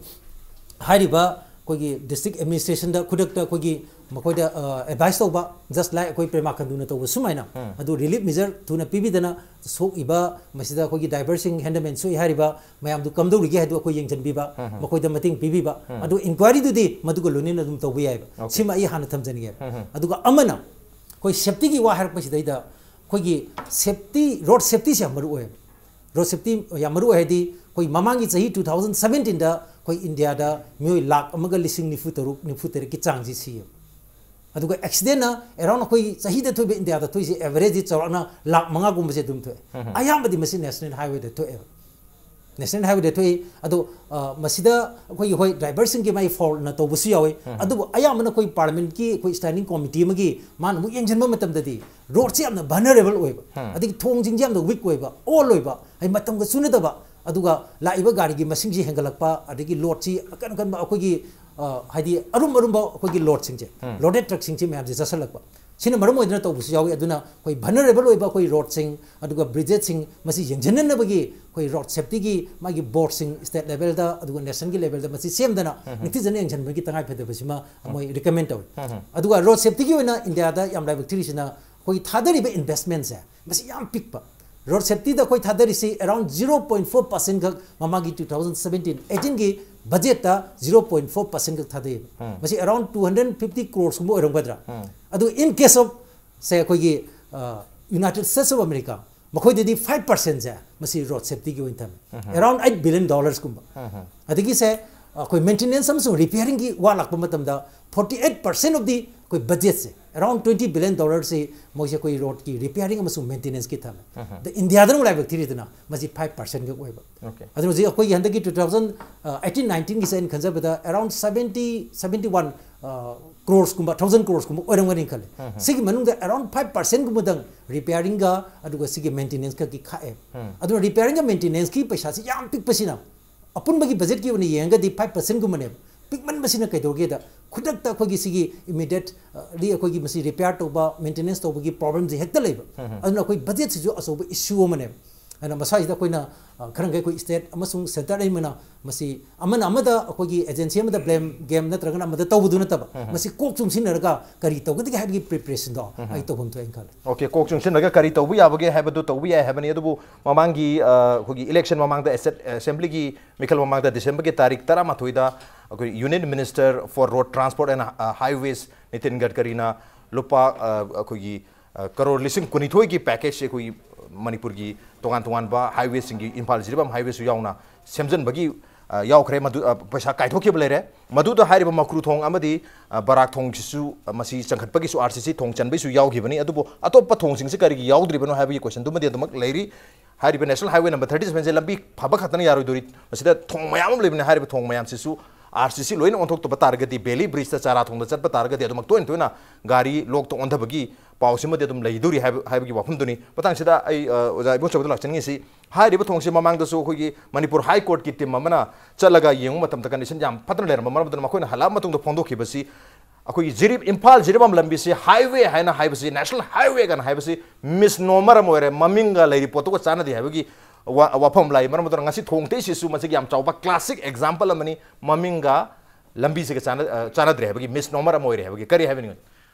ꯍꯥꯏꯔꯤꯕ ꯑꯩꯈꯣꯏꯒꯤ ꯗꯤꯁꯇ꯭ꯔꯤꯛ ꯑꯦꯗꯃꯤꯅꯤꯁꯇ꯭ꯔꯦꯁꯟꯗ ꯈꯨꯗꯛꯇ ꯑꯩꯈꯣꯏꯒꯤ ꯃꯈꯣꯏꯗ ꯑꯦꯗꯚꯥꯏꯁ ꯇꯧꯕ, ꯖꯁ ꯂꯥꯏꯛ ꯑꯩꯈꯣꯏ ꯄ꯭ꯔꯦꯃꯥ ꯈꯟꯗꯨꯅ ꯇꯧꯕ ꯁꯨꯃꯥꯏꯅ, ꯑꯗꯨ ꯔꯤꯂꯤꯐ ꯃꯤꯖꯔ ꯊꯨꯅ ꯄꯤꯕꯤꯗꯅ ꯁꯣꯛꯏꯕ ꯃꯁꯤꯗ ꯑꯩꯈꯣꯏꯒꯤ ꯗ꯭ꯔꯥꯏꯚꯔꯁꯤꯡ, ꯍꯦꯟꯗꯃꯦꯟ ꯁꯣꯛꯏ ꯍꯥꯏꯔꯤꯕ ꯃꯌꯥꯝꯗꯨ ꯀꯝꯗꯧꯔꯤꯒꯦ ꯍꯥꯏꯗꯨ ꯑꯩꯈꯣꯏ ꯌꯦꯡꯁꯤꯟꯕꯤꯕ, ꯃꯈꯣꯏꯗ ꯃꯇꯦꯡ ꯄꯤꯕꯤꯕ, ꯑꯗꯨ ꯏꯟꯀ꯭ꯋꯥꯏꯔꯤꯗꯨꯗꯤ ꯃꯗꯨꯒ ꯂꯣꯏꯅꯅ ꯑꯗꯨꯝ ꯇꯧꯕ ꯌꯥꯏꯕ꯫ ꯁꯤꯃ ꯑꯩ ꯍꯥꯟꯅ ꯊꯝꯖꯅꯤꯡꯉꯦꯕ꯫ ꯑꯗꯨꯒ ꯑꯃꯅ ꯑꯩꯈꯣꯏ ꯁꯦꯐꯇꯤꯒꯤ ꯋꯥ ꯍꯥꯏꯔꯛꯄꯁꯤꯗꯩꯗ ꯑꯩꯈꯣꯏꯒꯤ ꯁꯦꯐꯇꯤ, ꯔꯣꯗ ꯁꯦꯐꯇꯤꯁꯦ ꯌꯥꯝ ꯃꯔꯨ ꯑꯣꯏꯌꯦꯕ꯫ ꯔꯣꯗ ꯁꯦꯐꯇꯤ ꯌꯥꯝ ꯃꯔꯨ ꯑꯣꯏ ꯍꯥꯏꯗꯤ ꯑꯩꯈꯣꯏ ꯃꯃꯥꯡꯒꯤ ꯆꯍꯤ ꯇꯨ ꯊꯥꯎꯖꯟ ꯁꯕꯦꯟꯇꯤꯟꯗ ꯑꯩꯈꯣꯏ ꯏꯟꯗꯤꯌꯥꯗ ꯃꯤꯑꯣꯏ ꯂꯥꯈ ꯑꯃꯒ ꯂꯤꯁꯤꯡ ꯅꯤꯐꯨ ꯇꯔꯨꯛ, ꯅꯤꯐꯨ ꯇꯔꯦꯠꯀꯤ ꯆꯥꯡꯁꯤ ꯁꯤꯌꯦꯕ꯫ ꯑꯗꯨꯒ ꯑꯦꯛꯁꯤꯗꯦꯟꯅ ꯑꯦꯔꯥꯎꯟ ꯑꯩꯈꯣꯏ ꯆꯍꯤꯗ ꯊꯣꯛꯏꯕ ꯏꯟꯗꯤꯌꯥꯗ ꯊꯣꯛꯏꯁꯦ ꯑꯦꯚꯔꯦꯖꯁꯤ ꯆꯥꯎꯔꯥꯛꯅ ꯂꯥꯈ ꯃꯉꯥꯒꯨꯝꯕꯁꯦ ꯑꯗꯨꯝ ꯊꯣꯛꯑꯦ꯫ ꯑꯌꯥꯝꯕꯗꯤ ꯃꯁꯤ ꯅꯦꯁꯅꯦꯜ ꯍꯥꯏꯋꯦꯗ ꯊꯣꯛꯑꯦꯕ꯫ ꯅꯦꯁꯅꯦꯜ ꯍꯥꯏꯋꯦꯗ ꯊꯣꯛꯏ꯫ ꯑꯗꯣ ꯑ, ꯃꯁꯤꯗ ꯑꯩꯈꯣꯏꯒꯤ, ꯍꯣꯏ, ꯗ꯭ꯔꯥꯏꯚꯔꯁꯤꯡꯒꯤ ꯃꯥꯒꯤ ꯐꯣꯜꯠꯅ ꯇꯧꯕꯁꯨ ꯌꯥꯎꯏ꯫ ꯑꯗꯨꯕꯨ ꯑꯌꯥꯝꯕꯅ ꯑꯩꯈꯣꯏ ꯄꯥꯔꯂꯤꯌꯥꯃꯦꯟꯠꯀꯤ ꯑꯩꯈꯣꯏ ꯁ꯭ꯇꯦꯟꯗꯤꯡ ꯀꯣꯃꯤꯇꯤ ꯑꯃꯒꯤ ꯃꯥꯅ ꯑꯃꯨꯛ ꯌꯦꯡꯁꯤꯟꯕ ꯃꯇꯝꯗꯗꯤ ꯔꯣꯗꯁꯤ ꯌꯥꯝꯅ ꯚꯜꯅꯔꯦꯕꯜ ꯑꯣꯏꯕ, ꯑꯗꯒꯤ ꯊꯣꯡꯁꯤꯡꯁꯤ ꯌꯥꯝꯅ ꯋꯤꯛ ꯑꯣꯏꯕ, ꯑꯣꯜ ꯑꯣꯏꯕ, ꯍꯥꯏꯗꯤ ꯃꯇꯝꯒ ꯆꯨꯅꯗꯕ, ꯑꯗꯨꯒ ꯂꯥꯛꯏꯕ ꯒꯥꯔꯤꯒꯤ ꯃꯁꯤꯡꯁꯤ ꯍꯦꯟꯒꯠꯂꯛꯄ, ꯑꯗꯒꯤ ꯂꯣꯗꯁꯤ ꯑꯀꯟ ꯑꯀꯟꯕ ꯑꯩꯈꯣꯏꯒꯤ, ꯑ, ꯍꯥꯏꯗꯤ ꯑꯔꯨꯝ ꯑꯔꯨꯝꯕ ꯑꯩꯈꯣꯏꯒꯤ ꯂꯣꯗꯁꯤꯡꯁꯦ, ꯂꯣꯗꯦꯗ ꯇ꯭ꯔꯛꯁꯤꯡꯁꯤ ꯃꯌꯥꯝꯁꯦ ꯆꯠꯁꯤꯜꯂꯛꯄ, ꯁꯤꯅ ꯃꯔꯝ ꯑꯣꯏꯗꯨꯅ ꯇꯧꯕꯁꯨ ꯌꯥꯎꯏ꯫ ꯑꯗꯨꯅ ꯑꯩꯈꯣꯏ ꯚꯜꯅꯔꯦꯕꯜ ꯑꯣꯏꯕ ꯑꯩꯈꯣꯏ ꯔꯣꯗꯁꯤꯡ, ꯑꯗꯨꯒ ꯕ꯭ꯔꯤꯖꯦꯁꯁꯤꯡ ꯃꯁꯤ ꯌꯦꯡꯁꯤꯟꯅꯅꯕꯒꯤ ꯑꯩꯈꯣꯏ ꯔꯣꯗ ꯁꯦꯐꯇꯤꯒꯤ ꯃꯥꯒꯤ ꯕꯣꯔꯗꯁꯤꯡ ꯁ꯭ꯇꯦꯠ ꯂꯦꯚꯦꯜꯗ ꯑꯗꯨꯒ ꯅꯦꯁꯅꯦꯜꯒꯤ ꯂꯦꯚꯦꯜꯗ ꯃꯁꯤ ꯁꯦꯝꯗꯅ ꯅꯤꯡꯊꯤꯖꯅ ꯌꯦꯡꯁꯤꯟꯕꯒꯤ ꯇꯉꯥꯏꯐꯗꯕꯁꯤꯃ ꯃꯣꯏ ꯔꯤꯀꯃꯦꯟ ꯇꯧꯏ꯫ ꯑꯗꯨꯒ ꯔꯣꯗ ꯁꯦꯐꯇꯤꯒꯤ ꯑꯣꯏꯅ ꯏꯟꯗꯤꯌꯥꯗ ꯌꯥꯝ ꯂꯥꯏꯕꯛ ꯊꯤꯔꯤꯁꯤꯅ ꯑꯩꯈꯣꯏ ꯊꯥꯗꯔꯤꯕ ꯏꯟꯚꯦꯁꯃꯦꯟꯁꯦ ꯃꯁꯤ ꯌꯥꯝ ꯄꯤꯛꯄ꯫ ꯔꯣꯗ ꯁꯦꯐꯇꯤꯗ ꯑꯩꯈꯣꯏ ꯊꯥꯗꯔꯤꯁꯤ around zero point four percent ꯈꯛ, ꯃꯃꯥꯡꯒꯤ ꯇꯨ ꯊꯥꯎꯖꯟ ꯁꯕꯦꯟꯇꯤꯟ ꯑꯩꯠꯇꯤꯟꯒꯤ ꯕꯖꯦꯠꯇ ꯖꯤꯔꯣ ꯄꯣꯏꯟꯠ ꯐꯣꯔ ꯄꯥꯔꯁꯦꯟ ꯈꯛ ꯊꯥꯗꯩꯌꯦꯕ꯫ ꯃꯁꯤ ꯑꯦꯔꯥꯎꯟ ꯇꯨ ꯍꯟꯗ꯭ꯔꯦꯠ ꯐꯤꯐꯇꯤ ꯀ꯭ꯔꯣꯔꯁꯀꯨꯝꯕ ꯑꯣꯏꯔꯝꯒꯗ꯭ꯔꯥ? ꯑꯗꯨ in case of, ꯁꯦ, ꯑꯩꯈꯣꯏꯒꯤ ꯌꯨꯅꯥꯏꯇꯦꯗ ꯁ꯭ꯇꯦꯠꯁ ꯑꯣꯐ ꯑꯃꯦꯔꯤꯀꯥ, ꯃꯈꯣꯏꯗꯗꯤ ꯐꯥꯏꯚ ꯄꯥꯔꯁꯦꯟꯁꯦ ꯃꯁꯤ ꯔꯣꯗ ꯁꯦꯐꯇꯤꯒꯤ ꯑꯣꯏꯅ ꯊꯝꯃꯦ, ꯑꯦꯔꯥꯎꯟ ꯑꯩꯠ ꯕꯤꯂꯤꯌꯟ ꯗꯣꯂꯔꯁꯀꯨꯝꯕ꯫ ꯑꯗꯒꯤ ꯁꯦ, ꯑꯩꯈꯣꯏ ꯃꯦꯟꯇꯦꯅꯦꯟꯁ ꯑꯃꯁꯨꯡ ꯔꯤꯄꯤꯌꯥꯔꯤꯡꯒꯤ ꯋꯥ ꯂꯥꯛꯄ ꯃꯇꯝꯗ forty eight percent of the ꯑꯩꯈꯣꯏ ꯕꯖꯦꯠꯁꯦ ꯑꯦꯔꯥꯎꯟ ꯇ꯭ꯋꯦꯟꯇꯤ ꯕꯤꯂꯤꯌꯟ ꯗꯣꯂꯔꯁꯤ ꯃꯣꯏꯁꯦ ꯑꯩꯈꯣꯏ ꯔꯣꯗꯀꯤ ꯔꯤꯄꯤꯌꯥꯔꯤꯡ ꯑꯃꯁꯨꯡ ꯃꯦꯟꯇꯦꯅꯦꯟꯁꯀꯤ ꯊꯝꯃꯦ꯫ ꯑꯗ ꯏꯟꯗꯤꯌꯥꯗꯅ ꯑꯃꯨꯛ ꯂꯥꯏꯕꯛ ꯊꯤꯔꯤꯗꯅ ꯃꯁꯤ ꯐꯥꯏꯚ ꯄꯥꯔꯁꯦꯟ ꯈꯛ ꯑꯣꯏꯕ꯫ ꯑꯗꯨꯅ ꯍꯧꯖꯤꯛ ꯑꯩꯈꯣꯏꯒꯤ ꯍꯟꯗꯛꯀꯤ ꯇꯨ ꯊꯥꯎꯖꯟ ꯑꯩꯠꯇꯤꯟ ꯅꯥꯏꯟꯇꯤꯟꯒꯤꯁꯦ ꯑꯩꯅ ꯈꯟꯖꯕꯗ ꯑꯦꯔꯥꯎꯟ ꯁꯕꯦꯟꯇꯤ ꯁꯕꯦꯟꯇꯤ ꯋꯥꯟ ꯀ꯭ꯔꯣꯔꯁꯀꯨꯝꯕ, ꯊꯥꯎꯖꯟ ꯀ꯭ꯔꯣꯔꯁꯀꯨꯝꯕ ꯑꯣꯏꯔꯝꯒꯅꯤ ꯈꯜꯂꯦ꯫ ꯁꯤꯒꯤ ꯃꯅꯨꯡꯗ ꯑꯦꯔꯥꯎꯟ ꯐꯥꯏꯚ ꯄꯥꯔꯁꯦꯟꯒꯨꯝꯕꯗꯪ ꯔꯤꯄꯤꯌꯥꯔꯤꯡꯒ ꯑꯗꯨꯒ ꯁꯤꯒꯤ ꯃꯦꯟꯇꯦꯅꯦꯟꯁ ꯈꯛꯀꯤ ꯈꯥꯛꯑꯦ꯫ ꯑꯗꯨꯅ ꯔꯤꯄꯤꯌꯥꯔꯤꯡꯒ ꯃꯦꯟꯇꯦꯅꯦꯟꯁꯀꯤ ꯄꯩꯁꯥꯁꯤ ꯌꯥꯝ ꯄꯤꯛꯄꯁꯤꯅ ꯑꯄꯨꯟꯕꯒꯤ ꯕꯖꯦꯠꯀꯤ ꯑꯣꯏꯅ ꯌꯦꯡꯉꯒꯗꯤ ꯐꯥꯏꯚ ꯄꯥꯔꯁꯦꯟꯒꯨꯝꯕꯅꯦꯕ꯫ ꯄꯤꯛꯃꯟꯕꯁꯤꯅ ꯀꯩꯗꯧꯒꯦꯗ, ꯈꯨꯗꯛꯇ ꯑꯩꯈꯣꯏꯒꯤ ꯁꯤꯒꯤ ꯏꯃꯤꯗꯤꯌꯦꯠꯂꯤ ꯑꯩꯈꯣꯏꯒꯤ ꯃꯁꯤ ꯔꯤꯄꯤꯌꯥꯔ ꯇꯧꯕ, ꯃꯦꯟꯇꯦꯅꯦꯟꯁ ꯇꯧꯕꯒꯤ ꯄ꯭ꯔꯣꯕ꯭ꯂꯦꯝꯁꯦ ꯍꯦꯛꯇ ꯂꯩꯕ꯫ ꯑꯗꯨꯅ ꯑꯩꯈꯣꯏ ꯕꯖꯦꯠꯁꯤꯁꯨ ꯑꯆꯧꯕ ꯏꯁꯨ ꯑꯃꯅꯦꯕ꯫ ꯑꯗꯨꯅ ꯃꯁꯥꯁꯤꯗ ꯑꯩꯈꯣꯏꯅ, ꯑ, ꯈꯔ ꯃꯈꯩ ꯑꯩꯈꯣꯏ ꯁ꯭ꯇꯦꯠ ꯑꯃꯁꯨꯡ ꯁꯦꯟꯇꯔ ꯑꯅꯤꯃꯛꯅ ꯃꯁꯤ ꯑꯃꯅ ꯑꯃꯗ ꯑꯩꯈꯣꯏꯒꯤ ꯑꯦꯖꯦꯟꯁꯤ ꯑꯃꯗ ꯕ꯭ꯂꯦꯝ ꯒꯦꯝ ꯅꯠꯇ꯭ꯔꯒꯅ ꯑꯃꯗ ꯇꯧꯕꯗꯨ ꯅꯠꯇꯕ, ꯃꯁꯤ ꯀꯣꯛ ꯆꯨꯡꯁꯤꯟꯅꯔꯒ ꯀꯔꯤ ꯇꯧꯒꯗꯒꯦ ꯍꯥꯏꯕꯒꯤ ꯄ꯭ꯔꯤꯄꯦꯔꯦꯁꯟꯗꯣ ꯑꯩ ꯇꯧꯐꯝ ꯊꯣꯛꯑꯦꯅ ꯈꯜꯂꯦ꯫ ꯑꯣꯀꯦ, ꯀꯣꯛ ꯆꯨꯡꯁꯤꯟꯅꯔꯒ ꯀꯔꯤ ꯇꯧꯕ ꯌꯥꯕꯒꯦ ꯍꯥꯏꯕꯗꯨ ꯇꯧꯕ ꯌꯥꯏ ꯍꯥꯏꯕꯅꯤ꯫ ꯑꯗꯨꯕꯨ ꯃꯃꯥꯡꯒꯤ, ꯑ, ꯑꯩꯈꯣꯏꯒꯤ ꯏꯂꯦꯛꯁꯟ ꯃꯃꯥꯡꯗ ꯑꯦꯁꯦꯠ-, ꯑꯦꯁꯦꯝꯕ꯭ꯂꯤꯒꯤ ꯃꯤꯈꯜ ꯃꯃꯥꯡꯗ ꯗꯤꯁꯦꯝꯕꯔꯒꯤ ꯇꯥꯔꯤꯛ ꯇꯔꯥꯃꯥꯊꯣꯏꯗ ꯑꯩꯈꯣꯏ Union Minister for Road Transport and, ꯑ, Highways ꯅꯤꯇꯤꯟ ꯒꯗꯀꯔꯤꯅ ꯂꯨꯄꯥ, ꯑ, ꯑꯩꯈꯣꯏꯒꯤ, ꯑ, ꯀꯔꯣꯔ ꯂꯤꯁꯤꯡ ꯀꯨꯟꯅꯤꯊꯣꯏꯒꯤ ꯄꯦꯀꯦꯖꯁꯦ ꯑꯩꯈꯣꯏꯒꯤ ꯃꯅꯤꯄꯨꯔꯒꯤ ꯇꯣꯉꯥꯟ ꯇꯣꯉꯥꯟꯕ ꯍꯥꯏꯋꯦꯁꯤꯡꯒꯤ, ꯏꯝꯐꯥꯜ ꯖꯤꯔꯤꯕꯥꯝ ꯍꯥꯏꯋꯦꯁꯨ ꯌꯥꯎꯅ ꯁꯦꯝꯖꯤꯟꯕꯒꯤ, ꯑ, ꯌꯥꯎꯈ꯭ꯔꯦ꯫ ꯃꯗꯨ, ꯑ, ꯄꯩꯁꯥ ꯀꯥꯏꯊꯣꯛꯈꯤꯕ ꯂꯩꯔꯦ꯫ ꯃꯗꯨꯗ ꯍꯥꯏꯔꯤꯕ ꯃꯀ꯭ꯔꯨ ꯊꯣꯡ ꯑꯃꯗꯤ, ꯑ, ꯕꯔꯥꯛ ꯊꯣꯡꯁꯤꯁꯨ, ꯑ, ꯃꯁꯤ ꯆꯪꯈꯠꯄꯒꯤꯁꯨ RCC ꯊꯣꯡ ꯆꯟꯕꯒꯤꯁꯨ ꯌꯥꯎꯈꯤꯕꯅꯤ꯫ ꯑꯗꯨꯕꯨ ꯑꯇꯣꯞꯄ ꯊꯣꯡꯁꯤꯡꯁꯤ ꯀꯔꯤꯒꯤ ꯌꯥꯎꯗ꯭ꯔꯤꯕꯅꯣ ꯍꯥꯏꯕꯒꯤ ꯀꯣꯏꯁꯟꯗꯨꯃꯗꯤ ꯑꯗꯨꯃꯛ ꯂꯩꯔꯤ꯫ ꯍꯥꯏꯔꯤꯕ National Highway number thirty seven ꯁꯦ ꯂꯝꯕꯤ ꯐꯕ ꯈꯛꯇꯅ ꯌꯥꯔꯣꯏꯗꯧꯔꯤ꯫ ꯃꯁꯤꯗ ꯊꯣꯡ ꯃꯌꯥꯝ ꯑꯃ ꯂꯩꯕꯅꯤ꯫ ꯍꯥꯏꯔꯤꯕ ꯊꯣꯡ ꯃꯌꯥꯝꯁꯤꯁꯨ RCC ꯂꯣꯏꯅ ꯑꯣꯟꯊꯣꯛꯇꯕ ꯇꯥꯔꯒꯗꯤ, ꯕꯦꯂꯤ ꯕ꯭ꯔꯤꯖꯇ ꯆꯥꯔꯥ ꯊꯣꯡꯗ ꯆꯠꯄ ꯇꯥꯔꯒꯗꯤ, ꯑꯗꯨꯃꯛ ꯇꯣꯏꯅ ꯇꯣꯏꯅ ꯒꯥꯔꯤ ꯂꯣꯛꯇ ꯑꯣꯟꯊꯕꯒꯤ ꯄꯥꯎꯁꯤꯃꯗꯤ ꯑꯗꯨꯝ ꯂꯩꯗꯧꯔꯤ ꯍꯥꯏꯕ, ꯍꯥꯏꯕꯒꯤ ꯋꯥꯐꯝꯗꯨꯅꯤ꯫ ꯃꯇꯥꯡꯁꯤꯗ ꯑꯩ, ꯑ, ꯑꯣꯖꯥ ꯏꯕꯣꯆꯧꯗ ꯂꯥꯛꯆꯅꯤꯡꯉꯤꯁꯤ, ꯍꯥꯏꯔꯤꯕ ꯊꯣꯡꯁꯤ ꯃꯃꯥꯡꯗꯁꯨ ꯑꯩꯈꯣꯏꯒꯤ ꯃꯅꯤꯄꯨꯔ ꯍꯥꯏ ꯀꯣꯔꯠꯀꯤ ꯇꯤꯝ ꯑꯃꯅ ꯆꯠꯂꯒ ꯌꯦꯡꯕ ꯃꯇꯝꯗ ꯀꯟꯗꯤꯁꯟ ꯌꯥꯝ ꯐꯠꯇꯅ ꯂꯩꯔꯝꯕ ꯃꯔꯝ ꯑꯗꯨꯅ ꯃꯈꯣꯏꯅ ꯍꯜꯂꯛꯑꯕ ꯃꯇꯨꯡꯗ ꯐꯣꯡꯗꯣꯛꯈꯤꯕꯁꯤ, ꯑꯩꯈꯣꯏꯒꯤ ꯖꯤꯔꯤ-, ꯏꯝꯐꯥꯜ ꯖꯤꯔꯤꯕꯥꯝ ꯂꯝꯕꯤꯁꯤ ꯍꯥꯏꯋꯦ ꯍꯥꯏꯅ ꯍꯥꯏꯕꯁꯤ, ꯅꯦꯁꯅꯦꯜ ꯍꯥꯏꯋꯦ ꯀꯥꯏꯅ ꯍꯥꯏꯕꯁꯤ ꯃꯤꯁꯅꯣꯃꯔ ꯑꯃ ꯑꯣꯏꯔꯦ, ꯃꯃꯤꯡꯒ ꯂꯩꯔꯤ ꯄꯣꯠꯇꯨꯒ ꯆꯥꯟꯅꯗꯦ ꯍꯥꯏꯕꯒꯤ ꯋꯥ-, ꯋꯥꯐꯝ ꯑꯃ ꯂꯥꯛꯏ꯫ ꯃꯔꯝ ꯑꯗꯨꯅ ꯉꯁꯤ ꯊꯣꯡ ꯇꯩꯁꯤꯁꯨ ꯃꯁꯤꯒꯤ ꯌꯥꯝ ꯆꯥꯎꯕ ꯀ꯭ꯂꯥꯁꯤꯛ ꯑꯦꯛꯖꯥꯝꯄꯜ ꯑꯃꯅꯤ꯫ ꯃꯃꯤꯡꯒ ꯂꯝꯕꯤꯁꯤꯒ ꯆꯥꯟꯅ-, ꯑ, ꯆꯥꯟꯅꯗ꯭ꯔꯦ ꯍꯥꯏꯕꯒꯤ ꯃꯤꯁꯅꯣꯃꯔ ꯑꯃ ꯑꯣꯏꯔꯦ ꯍꯥꯏꯕꯒꯤ꯫ ꯀꯔꯤ ꯍꯥꯏꯕꯤꯅꯤꯡꯉꯤ?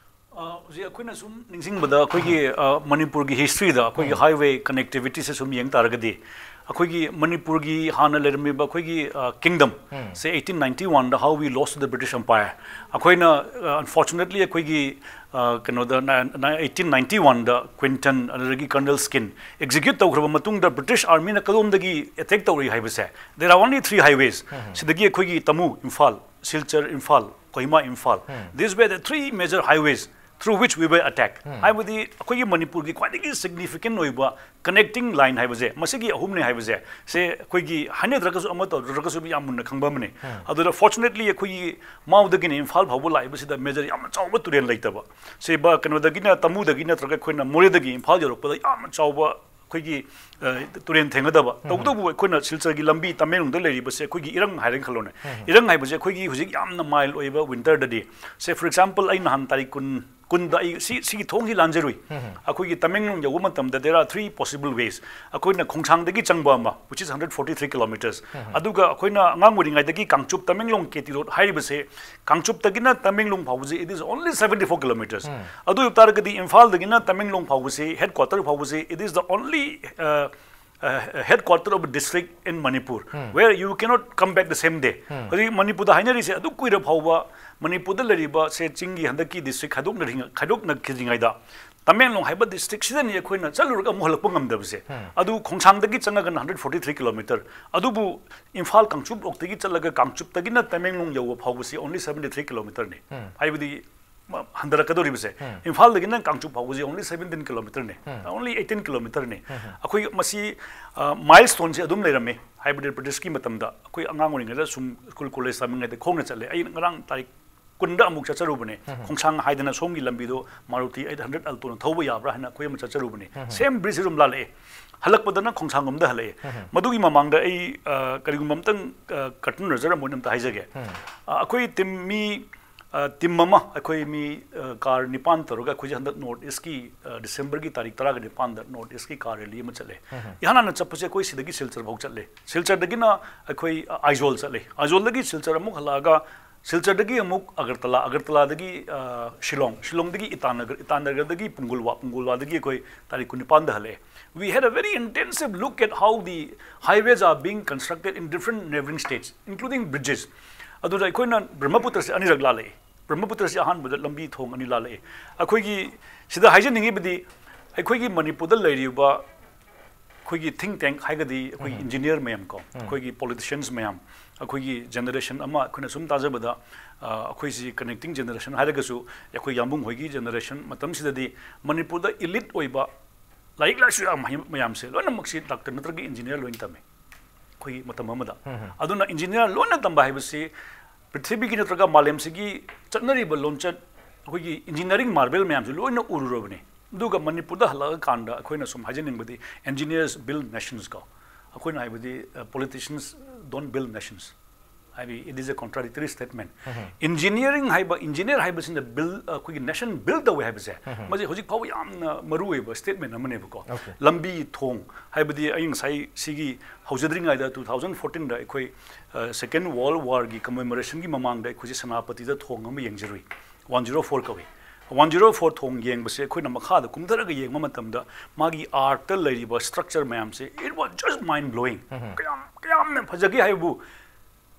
ꯑ, ꯍꯧꯖꯤꯛ ꯑꯩꯈꯣꯏꯅ ꯁꯨꯝ ꯅꯤꯡꯁꯤꯡꯕꯗ ꯑꯩꯈꯣꯏꯒꯤ, ꯑ, ꯃꯅꯤꯄꯨꯔꯒꯤ ꯍꯤꯁꯇ꯭ꯔꯤꯗ ꯑꯩꯈꯣꯏꯒꯤ ꯎꯝ꯫ ꯍꯥꯏꯋꯦ ꯀꯅꯦꯛꯇꯤꯚꯤꯇꯤꯁꯦ ꯁꯨꯝ ꯌꯦꯡ ꯇꯥꯔꯒꯗꯤ ꯑꯩꯈꯣꯏꯒꯤ ꯃꯅꯤꯄꯨꯔꯒꯤ ꯍꯥꯟꯅ ꯂꯩꯔꯝꯃꯤꯕ ꯑꯩꯈꯣꯏꯒꯤ, ꯑ, ꯀꯤꯡꯗꯝ ꯎꯝ꯫ ꯁꯦ ꯑꯩꯠꯇꯤꯟ ꯅꯥꯏꯟꯇꯤ ꯋꯥꯟꯗ how we lost to the British Empire꯫ ꯑꯩꯈꯣꯏꯅ, ꯑ, ꯑꯟꯐꯣꯔꯆꯨꯅꯦꯠꯂꯤ ꯑꯩꯈꯣꯏꯒꯤ, ꯑ, ꯀꯩꯅꯣꯗ ꯅ-, ꯅ-, ꯑꯩꯠꯇꯤꯟ ꯅꯥꯏꯟꯇꯤ ꯋꯥꯟꯗ ꯀ꯭ꯋꯤꯟꯇꯟ ꯑꯗꯨꯗꯒꯤ ꯀꯔꯅꯦꯜ ꯁ꯭ꯀꯤꯟ ꯑꯦꯛꯖꯤꯀ꯭ꯌꯨꯠ ꯇꯧꯈ꯭ꯔꯕ ꯃꯇꯨꯡꯗ ꯕ꯭ꯔꯤꯇꯤꯁ ꯑꯥꯔꯃꯤꯅ ꯀꯗꯣꯝꯗꯒꯤ ꯑꯦꯇꯦꯛ ꯇꯧꯔꯛꯏ ꯍꯥꯏꯕꯁꯦ, there are only three highways꯫ ꯎꯝ꯫ ꯁꯤꯗꯒꯤ ꯑꯩꯈꯣꯏꯒꯤ Tamu, Imphal, Silchar, Imphal, Kohima, Imphal. These were the three major highways through which we were attacked. ꯍꯥꯏꯕꯗꯤ ꯑꯩꯈꯣꯏꯒꯤ ꯃꯅꯤꯄꯨꯔꯒꯤ ꯈ꯭ꯋꯥꯏꯗꯒꯤ significant ꯑꯣꯏꯕ connecting line ꯍꯥꯏꯕꯁꯦ, ꯃꯁꯤꯒꯤ ꯑꯍꯨꯝꯅꯤ ꯍꯥꯏꯕꯁꯦ, ꯁꯦ ꯑꯩꯈꯣꯏꯒꯤ ꯍꯥꯏꯅꯗ꯭ꯔꯒꯁꯨ, ꯑꯃ ꯇꯧꯗ꯭ꯔꯒꯁꯨ ꯌꯥꯝ ꯃꯨꯟꯅ ꯈꯪꯕ ꯑꯃꯅꯤ꯫ ꯑꯗꯨꯗ fortunately ꯑꯩꯈꯣꯏꯒꯤ ꯃꯥꯎꯗꯒꯤꯅ ꯏꯝꯐꯥꯜ ꯐꯥꯎꯕ ꯂꯥꯛꯏꯕꯁꯤꯗ major ꯌꯥꯝꯅ ꯆꯥꯎꯕ ꯇꯨꯔꯦꯜ ꯂꯩꯇꯕ꯫ ꯁꯤ ꯕ-, ꯀꯩꯅꯣꯗꯒꯤꯅ, ꯇꯃꯨꯗꯒꯤ ꯅꯠꯇ꯭ꯔꯒ ꯑꯩꯈꯣꯏꯅ ꯃꯣꯔꯦꯗꯒꯤ ꯏꯝꯐꯥꯜ ꯌꯧꯔꯛꯄꯗ ꯌꯥꯝꯅ ꯆꯥꯎꯕ ꯑꯩꯈꯣꯏꯒꯤ, ꯑ, ꯇꯨꯔꯦꯜ ꯊꯦꯡꯅꯗꯕ꯫ ꯇꯧꯕꯇꯕꯨ ꯑꯩꯈꯣꯏꯅ ꯁꯤꯜꯆꯔꯒꯤ ꯂꯝꯕꯤ ꯇꯃꯦꯡꯂꯣꯡꯗ ꯂꯩꯔꯤꯕꯁꯦ ꯑꯩꯈꯣꯏꯒꯤ ꯏꯔꯪ ꯍꯥꯏꯔꯒ ꯈꯜꯂꯣꯅꯦ꯫ ꯏꯔꯪ ꯍꯥꯏꯕꯁꯦ ꯑꯩꯈꯣꯏꯒꯤ ꯍꯧꯖꯤꯛ ꯌꯥꯝꯅ mild ꯑꯣꯏꯕ winterꯗꯗꯤ, say for example, ꯑꯩ ꯅꯍꯥꯟ ꯇꯥꯔꯤꯛ ꯀꯨꯟ, ꯀꯨꯟꯗ ꯑꯩ ꯁꯤ, ꯁꯤꯒꯤ ꯊꯣꯡꯁꯤ ꯂꯥꯟꯖꯔꯨꯏ꯫ ꯑꯩꯈꯣꯏꯒꯤ ꯇꯃꯦꯡꯂꯣꯡ ꯌꯧꯕ ꯃꯇꯝꯗ there are three possible ways꯫ ꯑꯩꯈꯣꯏꯅ ꯈꯣꯡꯁꯥꯡꯗꯒꯤ ꯆꯪꯕ ꯑꯃ, which is hundred forty three kilometers꯫ ꯑꯗꯨꯒ ꯑꯩꯈꯣꯏꯅ ꯑꯉꯥꯡ ꯑꯣꯏꯔꯤꯉꯩꯗꯒꯤ Kangchup Tamenglong KT road ꯍꯥꯏꯔꯤꯕꯁꯦ, ꯀꯥꯡꯆꯨꯞꯇꯒꯤꯅ Tamenglong ꯐꯥꯎꯕꯁꯦ it is only seventy four kilometers꯫ ꯑꯗꯨ ꯑꯣꯏꯕ ꯇꯥꯔꯒꯗꯤ ꯏꯝꯐꯥꯜꯗꯒꯤꯅ Tamenglong ꯐꯥꯎꯕꯁꯦ, headquarter ꯐꯥꯎꯕꯁꯦ, it is the only, uh, uh, headquarter of a district in Manipur where you cannot come back the same day꯫ ꯍꯧꯖꯤꯛ ꯃꯅꯤꯄꯨꯔꯗ ꯍꯥꯏꯅꯔꯤꯁꯦ ꯑꯗꯨ ꯀꯨꯏꯔ ꯐꯥꯎꯕ ꯃꯅꯤꯄꯨꯔꯗ ꯂꯩꯔꯤꯕ ꯁꯦ ꯆꯤꯡꯒꯤ ꯍꯟꯗꯛꯀꯤ district ꯈꯥꯏꯗꯣꯛꯅꯔꯤꯉ-, ꯈꯥꯏꯗꯣꯛꯅꯈꯤꯗ꯭ꯔꯤꯉꯩꯗ ꯇꯃꯦꯡꯂꯣꯡ ꯍꯥꯏꯕ district ꯁꯤꯗꯅꯤ ꯑꯩꯈꯣꯏꯅ ꯆꯠꯂꯨꯔꯒ ꯑꯃꯨꯛ ꯍꯜꯂꯛꯄ ꯉꯝꯗꯕꯁꯦ꯫ ꯑꯗꯨ ꯈꯣꯡꯁꯥꯡꯗꯒꯤ ꯆꯪꯉꯒꯅ hundred forty three kilometer, ꯑꯗꯨꯕꯨ ꯏꯝꯐꯥꯜ ꯀꯥꯡꯆꯨꯞ ꯂꯣꯛꯇꯒꯤ ꯆꯠꯂꯒ ꯀꯥꯡꯆꯨꯞꯇꯒꯤꯅ ꯇꯃꯦꯡꯂꯣꯡ ꯌꯧꯕ ꯐꯥꯎꯕꯁꯤ only seventy three kilometerꯅꯤ꯫ ꯍꯥꯏꯕꯗꯤ ꯃ-, ꯍꯟꯊꯔꯛꯀꯗꯧꯔꯤꯕꯁꯦ꯫ ꯏꯝꯐꯥꯜꯗꯒꯤꯅ Kangchup ꯐꯥꯎꯕꯁꯤ only seventeen kilometerꯅꯤ, only eighteen kilometerꯅꯤ꯫ ꯑꯩꯈꯣꯏ ꯃꯁꯤ, ꯑ, milestoneꯁꯤ ꯑꯗꯨꯝ ꯂꯩꯔꯝꯃꯤ꯫ ꯍꯥꯏꯕꯗꯤ ꯕ꯭ꯔꯤꯇꯤꯁꯀꯤ ꯃꯇꯝꯗ ꯑꯩꯈꯣꯏ ꯑꯉꯥꯡ ꯑꯣꯏꯔꯤꯉꯩꯗ ꯁꯨꯝ school college ꯇꯝꯃꯤꯉꯩꯗ ꯈꯣꯡꯅ ꯆꯠꯂꯦ꯫ ꯑꯩ ꯉꯔꯥꯡ ꯇꯥꯔꯤꯛ ꯀꯨꯟꯗ ꯑꯃꯨꯛ ꯆꯠꯆꯔꯨꯕꯅꯦ꯫ ꯈꯣꯡꯁꯥꯡ ꯍꯥꯏꯗꯅ ꯁꯣꯝꯒꯤ ꯂꯝꯕꯤꯗꯣ Maruti eight hundred Altoꯅ ꯊꯧꯕ ꯌꯥꯕ꯭ꯔꯥ ꯍꯥꯏꯅ ꯑꯩꯈꯣꯏ ꯑꯃ ꯆꯠꯆꯔꯨꯕꯅꯦ꯫ Same bridgeꯁꯤ ꯑꯗꯨꯝ ꯂꯥꯜꯂꯛꯑꯦ꯫ ꯍꯜꯂꯛꯄꯗꯅ ꯈꯣꯡꯁꯥꯡꯂꯣꯝꯗ ꯍꯜꯂꯛꯑꯦ꯫ ꯃꯗꯨꯒꯤ ꯃꯃꯥꯡꯗ ꯑꯩ, ꯑ, ꯀꯔꯤꯒꯨꯝꯕ ꯑꯝꯇꯪ, ꯑ, ꯀꯔꯇꯟ ꯔꯖꯔ ꯑꯃ ꯑꯣꯏꯅ ꯑꯝꯇ ꯍꯥꯏꯖꯒꯦ꯫ ꯑ, ꯑꯩꯈꯣꯏ team ꯃꯤ, ꯑ, team ꯑꯃ, ꯑꯩꯈꯣꯏ ꯃꯤ, ꯑ, car ꯅꯤꯄꯥꯟ ꯇꯧꯔꯒ ꯑꯩꯈꯣꯏꯁꯦ ꯍꯟꯗꯛ North Eastꯀꯤ, ꯑ, Decemberꯒꯤ ꯇꯥꯔꯤꯛ ꯇꯔꯥꯒ ꯅꯤꯄꯥꯟꯗ North Eastꯀꯤ car rally ꯑꯃ ꯆꯠꯂꯦ꯫ ꯏꯍꯥꯟ ꯍꯥꯟꯅ ꯆꯠꯄꯁꯦ ꯑꯩꯈꯣꯏ ꯁꯤꯗꯒꯤ ꯁꯤꯜꯆꯔ ꯐꯥꯎ ꯆꯠꯂꯦ꯫ ꯁꯤꯜꯆꯔꯗꯒꯤꯅ ꯑꯩꯈꯣꯏ, ꯑ, ꯑꯥꯏꯖꯣꯜ ꯆꯠꯂꯦ꯫ ꯑꯥꯏꯖꯣꯜꯗꯒꯤ ꯁꯤꯜꯆꯔ ꯑꯃꯨꯛ ꯍꯜꯂꯛꯑꯒ ꯁꯤꯜꯆꯔꯗꯒꯤ ꯑꯃꯨꯛ ꯑꯒꯔꯇꯂꯥ, ꯑꯒꯔꯇꯂꯥꯗꯒꯤ, ꯑ, ꯁꯤꯂꯣꯡ, ꯁꯤꯂꯣꯡꯗꯒꯤ ꯏꯇꯥꯅꯒꯔ, ꯏꯇꯥꯅꯒꯔꯗꯒꯤ ꯄꯨꯡꯒꯨꯜꯋꯥ, ꯄꯨꯡꯒꯨꯜꯋꯥꯗꯒꯤ ꯑꯩꯈꯣꯏ ꯇꯥꯔꯤꯛ ꯀꯨꯟꯅꯤꯄꯥꯟꯗ ꯍꯜꯂꯛꯑꯦ꯫ We had a very intensive look at how the highways are being constructed in different neighboring states, including bridges. ꯑꯗꯨꯗ ꯑꯩꯈꯣꯏꯅ ꯕ꯭ꯔꯍ꯭ꯃꯄꯨꯇ꯭ꯔꯁꯦ ꯑꯅꯤꯔꯛ ꯂꯥꯜꯂꯛꯑꯦ꯫ ꯕ꯭ꯔꯍ꯭ꯃꯄꯨꯇ꯭ꯔꯁꯦ ꯑꯍꯥꯟꯕꯗ ꯂꯝꯕꯤ ꯊꯣꯡ ꯑꯅꯤ ꯂꯥꯜꯂꯛꯑꯦ꯫ ꯑꯩꯈꯣꯏꯒꯤ ꯁꯤꯗ ꯍꯥꯏꯖꯅꯤꯡꯉꯤꯕꯗꯤ ꯑꯩꯈꯣꯏꯒꯤ ꯃꯅꯤꯄꯨꯔꯗ ꯂꯩꯔꯤꯕ ꯑꯩꯈꯣꯏꯒꯤ think tank ꯍꯥꯏꯒꯗꯤ ꯑꯩꯈꯣꯏꯒꯤ engineer ꯃꯌꯥꯝ ꯀꯣ, ꯑꯩꯈꯣꯏꯒꯤ politicians ꯃꯌꯥꯝ, ꯑꯩꯈꯣꯏꯒꯤ ꯖꯦꯅꯦꯔꯦꯁꯟ ꯑꯃ ꯑꯩꯈꯣꯏꯅ ꯁꯨꯝ ꯇꯥꯖꯕꯗ, ꯑ, ꯑꯩꯈꯣꯏꯁꯤ ꯀꯅꯦꯛꯇꯤꯡ ꯖꯦꯅꯦꯔꯦꯁꯟ ꯍꯥꯏꯔꯒꯁꯨ, ꯑꯩꯈꯣꯏ ꯌꯥꯝꯕꯨꯡ ꯍꯣꯏꯒꯤ ꯖꯦꯅꯦꯔꯦꯁꯟ ꯃꯇꯝꯁꯤꯗꯗꯤ ꯃꯅꯤꯄꯨꯔꯗ ꯏꯂꯤꯠ ꯑꯣꯏꯕ, ꯂꯥꯏꯔꯤꯛ ꯂꯥꯏꯁꯨ ꯌꯥꯝ ꯍꯩꯕ ꯃꯌꯥꯝꯁꯦ ꯂꯣꯏꯅꯃꯛꯁꯤ ꯗꯥꯛꯇꯔ ꯅꯠꯇ꯭ꯔꯒ ꯏꯟꯖꯤꯅꯤꯌꯥꯔ ꯂꯣꯏꯅ ꯇꯝꯃꯤ ꯑꯩꯈꯣꯏꯒꯤ ꯃꯇꯝ ꯑꯃꯗ꯫ ꯑꯗꯨꯅ ꯏꯟꯖꯤꯅꯤꯌꯥꯔ ꯂꯣꯏꯅ ꯇꯝꯕ ꯍꯥꯏꯕꯁꯤ ꯄ꯭ꯔꯤꯊꯤꯕꯤꯒꯤ ꯅꯠꯇ꯭ꯔꯒ ꯃꯥꯂꯦꯝꯁꯤꯒꯤ ꯆꯠꯅꯔꯤꯕ ꯂꯣꯟꯆꯠ, ꯑꯩꯈꯣꯏꯒꯤ ꯏꯟꯖꯤꯅꯤꯌꯥꯔꯤꯡ ꯃꯥꯔꯕꯦꯜ ꯃꯌꯥꯝꯁꯤ ꯂꯣꯏꯅ ꯎꯔꯨꯔꯕꯅꯤ꯫ ꯑꯗꯨꯒ ꯃꯅꯤꯄꯨꯔꯗ ꯍꯜꯂꯛꯑꯀꯥꯟꯗ ꯑꯩꯈꯣꯏꯅ ꯁꯨꯝ ꯍꯥꯏꯖꯅꯤꯡꯕꯗꯤ, engineers build nations ꯀꯣ, ꯑꯩꯈꯣꯏꯅ ꯍꯥꯏꯕꯗꯤ, politicians don't build nations, ꯍꯥꯏꯗꯤ it is a contradictory statement꯫ Engineering ꯍꯥꯏꯕ, ꯏꯟꯖꯤꯅꯤꯌꯥꯔ ꯍꯥꯏꯕꯁꯤꯅ ꯕꯤꯜ, ꯑꯩꯈꯣꯏꯒꯤ ꯅꯦꯁꯟ ꯕꯤꯜ ꯇꯧꯋꯦ ꯍꯥꯏꯕꯁꯦ, ꯃꯁꯤ ꯍꯧꯖꯤꯛ ꯐꯥꯎꯕ ꯌꯥꯝꯅ ꯃꯔꯨ ꯑꯣꯏꯕ ꯁ꯭ꯇꯦꯠꯃꯦꯟ ꯑꯃꯅꯦꯕꯀꯣ꯫ ꯂꯝꯕꯤ ꯊꯣꯡ ꯍꯥꯏꯕꯗꯤ, ꯑꯩ ꯉꯁꯥꯏ ꯁꯤꯒꯤ ꯍꯧꯖꯗ꯭ꯔꯤꯉꯩꯗ, ꯇꯨ ꯊꯥꯎꯖꯟ ꯐꯣꯔꯇꯤꯟꯗ ꯑꯩꯈꯣꯏ, ꯑ, ꯁꯦꯀꯦꯟ ꯋꯥꯔꯜ ꯋꯥꯔꯒꯤ ꯀꯃꯦꯃꯣꯔꯦꯁꯟꯒꯤ ꯃꯃꯥꯡꯗ ꯑꯩꯈꯣꯏꯁꯦ ꯁꯦꯅꯥꯄꯇꯤꯗ ꯊꯣꯡ ꯑꯃ ꯌꯦꯡꯖꯔꯨꯏ, ꯋꯥꯟ ꯖꯤꯔꯣ ꯐꯣꯔ ꯀꯧꯏ꯫ ꯋꯥꯟ ꯖꯤꯔꯣ ꯐꯣꯔ ꯊꯣꯡ ꯌꯦꯡꯕꯁꯦ ꯑꯩꯈꯣꯏꯅ ꯃꯈꯥꯗ ꯀꯨꯝꯊꯔꯒ ꯌꯦꯡꯕ ꯃꯇꯝꯗ, ꯃꯥꯒꯤ ꯑꯥꯔꯠꯇ ꯂꯩꯔꯤꯕ ꯁ꯭ꯇ꯭ꯔꯛꯆꯔ ꯃꯌꯥꯝꯁꯦ, it was just mind blowing꯫ ꯀꯌꯥꯝ, ꯀꯌꯥꯝꯅ ꯐꯖꯒꯦ ꯍꯥꯏꯕꯕꯨ,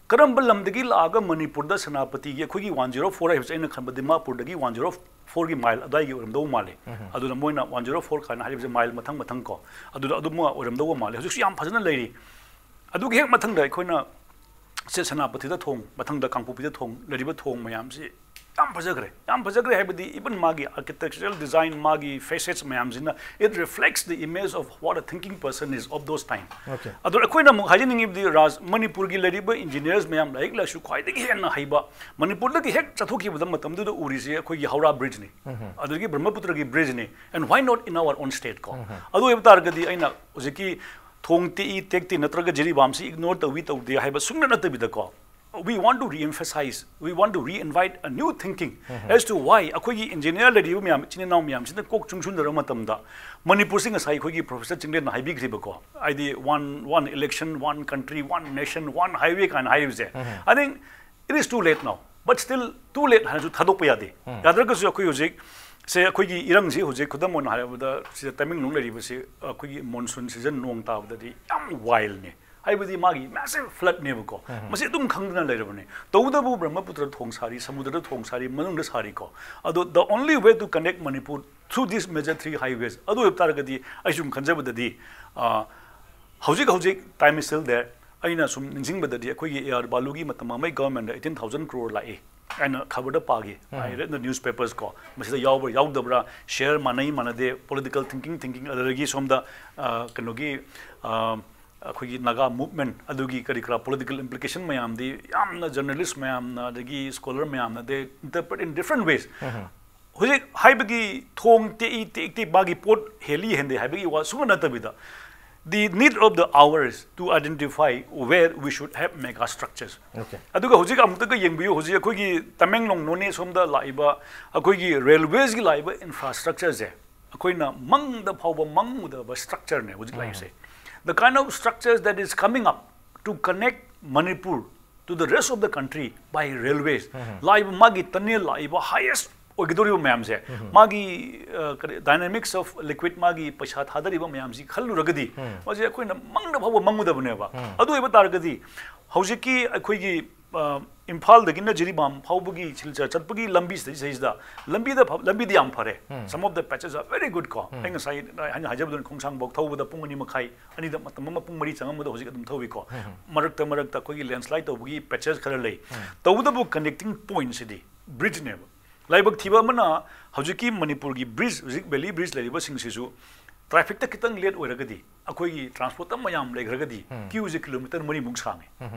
ꯀꯔꯝꯕ ꯂꯝꯗꯒꯤ ꯂꯥꯛꯑꯒ ꯃꯅꯤꯄꯨꯔꯗ ꯁꯦꯅꯥꯄꯇꯤꯒꯤ, ꯑꯩꯈꯣꯏꯒꯤ ꯋꯥꯟ ꯖꯤꯔꯣ ꯐꯣꯔ ꯍꯥꯏꯕꯁꯦ, ꯑꯩꯅ ꯈꯟꯕꯗꯤ ꯗꯤꯃꯥꯄꯨꯔꯗꯒꯤ ꯋꯥꯟ ꯖꯤꯔꯣ ꯐꯣꯔꯒꯤ ꯃꯥꯏꯜ ꯑꯗꯥꯏꯒꯤ ꯑꯣꯏꯔꯝꯗꯧ ꯃꯥꯜꯂꯦ꯫ ꯑꯗꯨꯅ ꯃꯣꯏꯅ ꯋꯥꯟ ꯖꯤꯔꯣ ꯐꯣꯔ ꯀꯥꯏꯅ ꯍꯥꯏꯔꯤꯕꯁꯦ ꯃꯥꯏꯜ ꯃꯊꯪ ꯃꯊꯪ ꯀꯣ, ꯑꯗꯨꯗ ꯑꯗꯨꯝ ꯑꯣꯏꯔꯝꯗꯧꯕ ꯃꯥꯜꯂꯦ꯫ ꯍꯧꯖꯤꯛꯁꯨ ꯌꯥꯝ ꯐꯖꯅ ꯂꯩꯔꯤ꯫ ꯑꯗꯨꯒꯤ ꯍꯦꯛ ꯃꯊꯪꯗ ꯑꯩꯈꯣꯏꯅ ꯁꯦ ꯁꯦꯅꯥꯄꯇꯤꯗ ꯊꯣꯡ, ꯃꯊꯪꯗ ꯀꯥꯡꯄꯣꯛꯄꯤꯗ ꯊꯣꯡ, ꯂꯩꯔꯤꯕ ꯊꯣꯡ ꯃꯌꯥꯝꯁꯤ ꯌꯥꯝ ꯐꯖꯈ꯭ꯔꯦ꯫ ꯌꯥꯝ ꯐꯖꯈ꯭ꯔꯦ ꯍꯥꯏꯕꯗꯤ, even ꯃꯥꯒꯤ architectural design, ꯃꯥꯒꯤ facades ꯃꯌꯥꯝꯁꯤꯅ, it reflects the image of what a thinking person is of those time꯫ ꯑꯗꯣ ꯑꯩꯈꯣꯏꯅ ꯑꯃꯨꯛ ꯍꯥꯏꯖꯅꯤꯡꯉꯤꯕꯗꯤ, ꯔꯥꯖ, ꯃꯅꯤꯄꯨꯔꯒꯤ ꯂꯩꯔꯤꯕ ꯏꯟꯖꯤꯅꯤꯌꯥꯔꯁ ꯃꯌꯥꯝ, ꯂꯥꯏꯔꯤꯛ ꯂꯥꯏꯁꯨ ꯈ꯭ꯋꯥꯏꯗꯒꯤ ꯍꯦꯟꯅ ꯍꯩꯕ, ꯃꯅꯤꯄꯨꯔꯗꯒꯤ ꯍꯦꯛ ꯆꯠꯊꯣꯛꯈꯤꯕꯗ ꯃꯇꯝꯗꯨꯗ ꯎꯔꯤꯁꯦ ꯑꯩꯈꯣꯏꯒꯤ ꯍꯧꯔꯥ ꯕ꯭ꯔꯤꯖꯅꯤ, ꯑꯗꯨꯗꯒꯤ ꯕ꯭ꯔꯍ꯭ꯃꯄꯨꯇ꯭ꯔꯒꯤ ꯕ꯭ꯔꯤꯖꯅꯤ, and why not in our own state ꯀꯣ? ꯑꯗꯨ ꯑꯣꯏꯕ ꯇꯥꯔꯒꯗꯤ, ꯑꯩꯅ ꯍꯧꯖꯤꯛꯀꯤ ꯊꯣꯡ ꯇꯦꯛꯏ ꯇꯦꯛꯇꯦ ꯅꯠꯇ꯭ꯔꯒ ꯖꯤꯔꯤꯕꯥꯝꯁꯤ ꯏꯒꯅꯣꯔ ꯇꯧꯏ ꯇꯧꯗꯦ ꯍꯥꯏꯕ ꯁꯨꯡꯅ ꯅꯠꯇꯕꯤꯗꯀꯣ, we want to re-emphasize, we want to re-invite a new thinking as to why ꯑꯩꯈꯣꯏꯒꯤ ꯏꯟꯖꯤꯅꯤꯌꯥꯔ ꯂꯩꯔꯤꯕ ꯃꯌꯥꯝ, ꯏꯆꯤꯟ ꯏꯅꯥꯎ ꯃꯌꯥꯝꯁꯤꯅ ꯀꯣꯛ ꯆꯨꯡꯁꯤꯟꯅꯔꯕ ꯃꯇꯝꯗ, ꯃꯅꯤꯄꯨꯔꯁꯤ ꯉꯁꯥꯏ ꯑꯩꯈꯣꯏꯒꯤ ꯄ꯭ꯔꯣꯐꯦꯁꯔ ꯆꯤꯡꯂꯦꯟꯅ ꯍꯥꯏꯕꯤꯈ꯭ꯔꯤꯕꯀꯣ, ꯍꯥꯏꯗꯤ, one, one election, one country, one nation, one highway ꯀꯥꯏꯅ ꯍꯥꯏꯔꯤꯕꯁꯦ, I think it is too late now, but still too late ꯍꯥꯏꯅꯁꯨ ꯊꯥꯗꯣꯛꯄ ꯌꯥꯗꯦ꯫ ꯌꯥꯗ꯭ꯔꯒꯁꯨ ꯑꯩꯈꯣꯏ ꯍꯧꯖꯤꯛ ꯁꯦ, ꯑꯩꯈꯣꯏꯒꯤ ꯏꯔꯪꯁꯤ ꯍꯧꯖꯤꯛ, ꯈꯨꯗꯝ ꯑꯣꯏꯅ ꯍꯥꯏꯔꯕꯗ, ꯁꯤꯗ ꯇꯃꯦꯡꯂꯣꯡ ꯂꯩꯔꯤꯕꯁꯤ ꯑꯩꯈꯣꯏꯒꯤ ꯃꯣꯟꯁꯨꯟ ꯁꯤꯖꯟ, ꯅꯣꯡ ꯇꯥꯕꯗꯗꯤ ꯌꯥꯝ ꯋꯥꯏꯜꯅꯦ, ꯍꯥꯏꯕꯗꯤ ꯃꯥꯒꯤ ꯃꯦꯁꯤꯚ ꯐ꯭ꯂꯠꯅꯦꯕꯀꯣ꯫ ꯃꯁꯤ ꯑꯗꯨꯝ ꯈꯪꯗꯨꯅ ꯂꯩꯔꯕꯅꯦ꯫ ꯇꯧꯕꯇꯕꯨ ꯕ꯭ꯔꯍ꯭ꯃꯄꯨꯇ꯭ꯔ ꯊꯣꯡ ꯁꯥꯔꯤ, ꯁꯃꯨꯗ꯭ꯔꯗ ꯊꯣꯡ ꯁꯥꯔꯤ, ꯃꯅꯨꯡꯗ ꯁꯥꯔꯤꯀꯣ꯫ ꯑꯗꯣ, the only way to connect Manipur through these major three highways, ꯑꯗꯨ ꯑꯣꯏꯕ ꯇꯥꯔꯒꯗꯤ, ꯑꯩ ꯁꯨꯝ ꯈꯟꯖꯕꯗꯗꯤ, ꯑ, ꯍꯧꯖꯤꯛ ꯍꯧꯖꯤꯛ time is still there, ꯑꯩꯅ ꯁꯨꯝ ꯅꯤꯡꯁꯤꯡꯕꯗꯗꯤ ꯑꯩꯈꯣꯏꯒꯤ ꯑꯦ ꯑꯥꯔ ꯕꯥꯂꯨꯒꯤ ꯃꯇꯝ ꯑꯃꯒꯤ ꯒꯚꯔꯟꯃꯦꯟꯗ eighteen thousand crore ꯂꯥꯛꯏ ꯍꯥꯏꯅ ꯈꯕꯔꯗ ꯄꯥꯈꯤ꯫ I read the newspapers ꯀꯣ, ꯃꯁꯤꯗ ꯌꯥꯎꯕ꯭ꯔꯥ ꯌꯥꯎꯗꯕ꯭ꯔꯥ, ꯁꯦꯌꯔ ꯃꯥꯟꯅꯩ ꯃꯥꯟꯅꯗꯦ, ꯄꯣꯂꯤꯇꯤꯀꯦꯜ ꯊꯤꯡꯀꯤꯡ ꯊꯤꯡꯀꯤꯡ ꯑꯗꯨꯗꯒꯤ ꯁꯣꯝꯗ ꯑ, ꯀꯩꯅꯣꯒꯤ ꯑ, ꯑꯩꯈꯣꯏꯒꯤ ꯅꯥꯒꯥ ꯃꯨꯚꯃꯦꯟ ꯑꯗꯨꯒꯤ ꯀꯔꯤ ꯀꯔꯥ ꯄꯣꯂꯤꯇꯤꯀꯦꯜ ꯏꯝꯄ꯭ꯂꯤꯀꯦꯁꯟ ꯃꯌꯥꯝꯗꯤ ꯌꯥꯝꯅ ꯖꯔꯅꯦꯂꯤꯁ ꯃꯌꯥꯝꯅ ꯑꯗꯒꯤ ꯁ꯭ꯀꯣꯂꯔ ꯃꯌꯥꯝꯅ they interpret in different ways꯫ ꯍꯧꯖꯤꯛ ꯍꯥꯏꯕꯒꯤ ꯊꯣꯡ ꯇꯦꯛꯏ ꯇꯦꯛꯇꯦ ꯃꯥꯒꯤ ꯄꯣꯠ ꯍꯦꯜꯂꯤ ꯍꯦꯟꯗꯦ ꯍꯥꯏꯕꯒꯤ ꯋꯥ ꯁꯨꯡꯅ ꯅꯠꯇꯕꯤꯗ, the need of the hour is to identify where we should have mega structures꯫ Okay. ꯑꯗꯨꯒ ꯍꯧꯖꯤꯛ ꯑꯃꯨꯛꯇꯒ ꯌꯦꯡꯕꯤꯌꯨ, ꯍꯧꯖꯤꯛ ꯑꯩꯈꯣꯏꯒꯤ ꯇꯃꯦꯡꯂꯣꯡ ꯅꯣꯅꯦ ꯁꯣꯝꯗ ꯂꯥꯛꯏꯕ ꯑꯩꯈꯣꯏꯒꯤ ꯔꯦꯜꯋꯦꯁꯒꯤ ꯂꯥꯛꯏꯕ ꯏꯟꯐ꯭ꯔꯥꯁ꯭ꯇ꯭ꯔꯛꯆꯔꯁꯦ ꯑꯩꯈꯣꯏꯅ ꯃꯪꯗ ꯐꯥꯎꯕ ꯃꯪꯉꯨꯗꯕ ꯁ꯭ꯇ꯭ꯔꯛꯆꯔꯅꯦ ꯍꯧꯖꯤꯛ ꯂꯩꯔꯤꯁꯦ꯫ The kind of structures that is coming up to connect Manipur to the rest of the country by railways꯫ ꯂꯥꯛꯏꯕ ꯃꯥꯒꯤ ꯇꯅꯦꯜ ꯂꯥꯛꯏꯕ ꯍꯥꯏꯌꯦꯁ ꯑꯣꯏꯒꯗꯧꯔꯤꯕ ꯃꯌꯥꯝꯁꯦ, ꯃꯥꯒꯤ ꯑ, ꯀꯔꯤ, dynamics of liquid, ꯃꯥꯒꯤ ꯄꯩꯁꯥ ꯊꯥꯗꯔꯤꯕ ꯃꯌꯥꯝꯁꯤ ꯈꯜꯂꯨꯔꯒꯗꯤ ꯃꯁꯤ ꯑꯩꯈꯣꯏꯅ ꯃꯪꯗ ꯐꯥꯎꯕ ꯃꯪꯉꯨꯗꯕꯅꯦꯕ꯫ ꯑꯗꯨ ꯑꯣꯏꯕ ꯇꯥꯔꯒꯗꯤ ꯍꯧꯖꯤꯛꯀꯤ ꯑꯩꯈꯣꯏꯒꯤ ꯑ, ꯏꯝꯐꯥꯜꯗꯒꯤꯅ ꯖꯤꯔꯤꯕꯥꯝ ꯐꯥꯎꯕꯒꯤ ꯁꯤꯜꯆꯔ ꯆꯠꯄꯒꯤ ꯂꯝꯕꯤꯁꯤꯗꯩꯁꯤꯗꯩꯁꯤꯗ ꯂꯝꯕꯤꯗ ꯐ- ꯂꯝꯕꯤꯗꯤ ꯌꯥꯝ ꯐꯔꯦ꯫ Some of the patches are very good ꯀꯣ꯫ ꯑꯩ ꯉꯁꯥꯏ ꯍꯥꯏꯅ ꯍꯥꯏꯖꯕꯗꯨꯅ ꯈꯣꯡꯁꯥꯡꯐꯧ ꯊꯧꯕꯗ ꯄꯨꯡ ꯑꯅꯤ ꯃꯈꯥꯏ, ꯑꯅꯤꯗ ꯃꯇꯝ ꯑꯃ ꯄꯨꯡ ꯃꯔꯤ ꯆꯪꯉꯝꯕꯗꯣ ꯍꯧꯖꯤꯛ ꯑꯗꯨꯝ ꯊꯧꯏꯀꯣ꯫ ꯃꯔꯛꯇ ꯃꯔꯛꯇ ꯑꯩꯈꯣꯏꯒꯤ ꯂꯦꯟꯁ꯭ꯂꯥꯏꯠ ꯇꯧꯕꯒꯤ ꯄꯦꯆꯦꯁ ꯈꯔ ꯂꯩ꯫ ꯇꯧꯕꯇꯕꯨ ꯀꯅꯦꯛꯇꯤꯡ ꯄꯣꯏꯟꯠꯁꯤꯗꯤ ꯕ꯭ꯔꯤꯖꯅꯦꯕ꯫ ꯂꯥꯏꯕꯛ ꯊꯤꯕ ꯑꯃꯅ ꯍꯧꯖꯤꯛꯀꯤ ꯃꯅꯤꯄꯨꯔꯒꯤ ꯕ꯭ꯔꯤꯖ, ꯍꯧꯖꯤꯛ ꯚꯦꯂꯤ ꯕ꯭ꯔꯤꯖ ꯂꯩꯔꯤꯕꯁꯤꯡꯁꯤꯁꯨ ꯇ꯭ꯔꯥꯐꯤꯛꯇ ꯈꯤꯇꯪ ꯂꯦꯠ ꯑꯣꯏꯔꯒꯗꯤ, ꯑꯩꯈꯣꯏꯒꯤ ꯇ꯭ꯔꯥꯟꯁꯄꯣꯔꯠꯇ ꯃꯌꯥꯝ ꯂꯩꯈ꯭ꯔꯒꯗꯤ, ꯀ꯭ꯌꯨꯁꯦ ꯀꯤꯂꯣꯃꯤꯇꯔ ꯃꯔꯤꯃꯨꯛ ꯁꯥꯡꯉꯦ꯫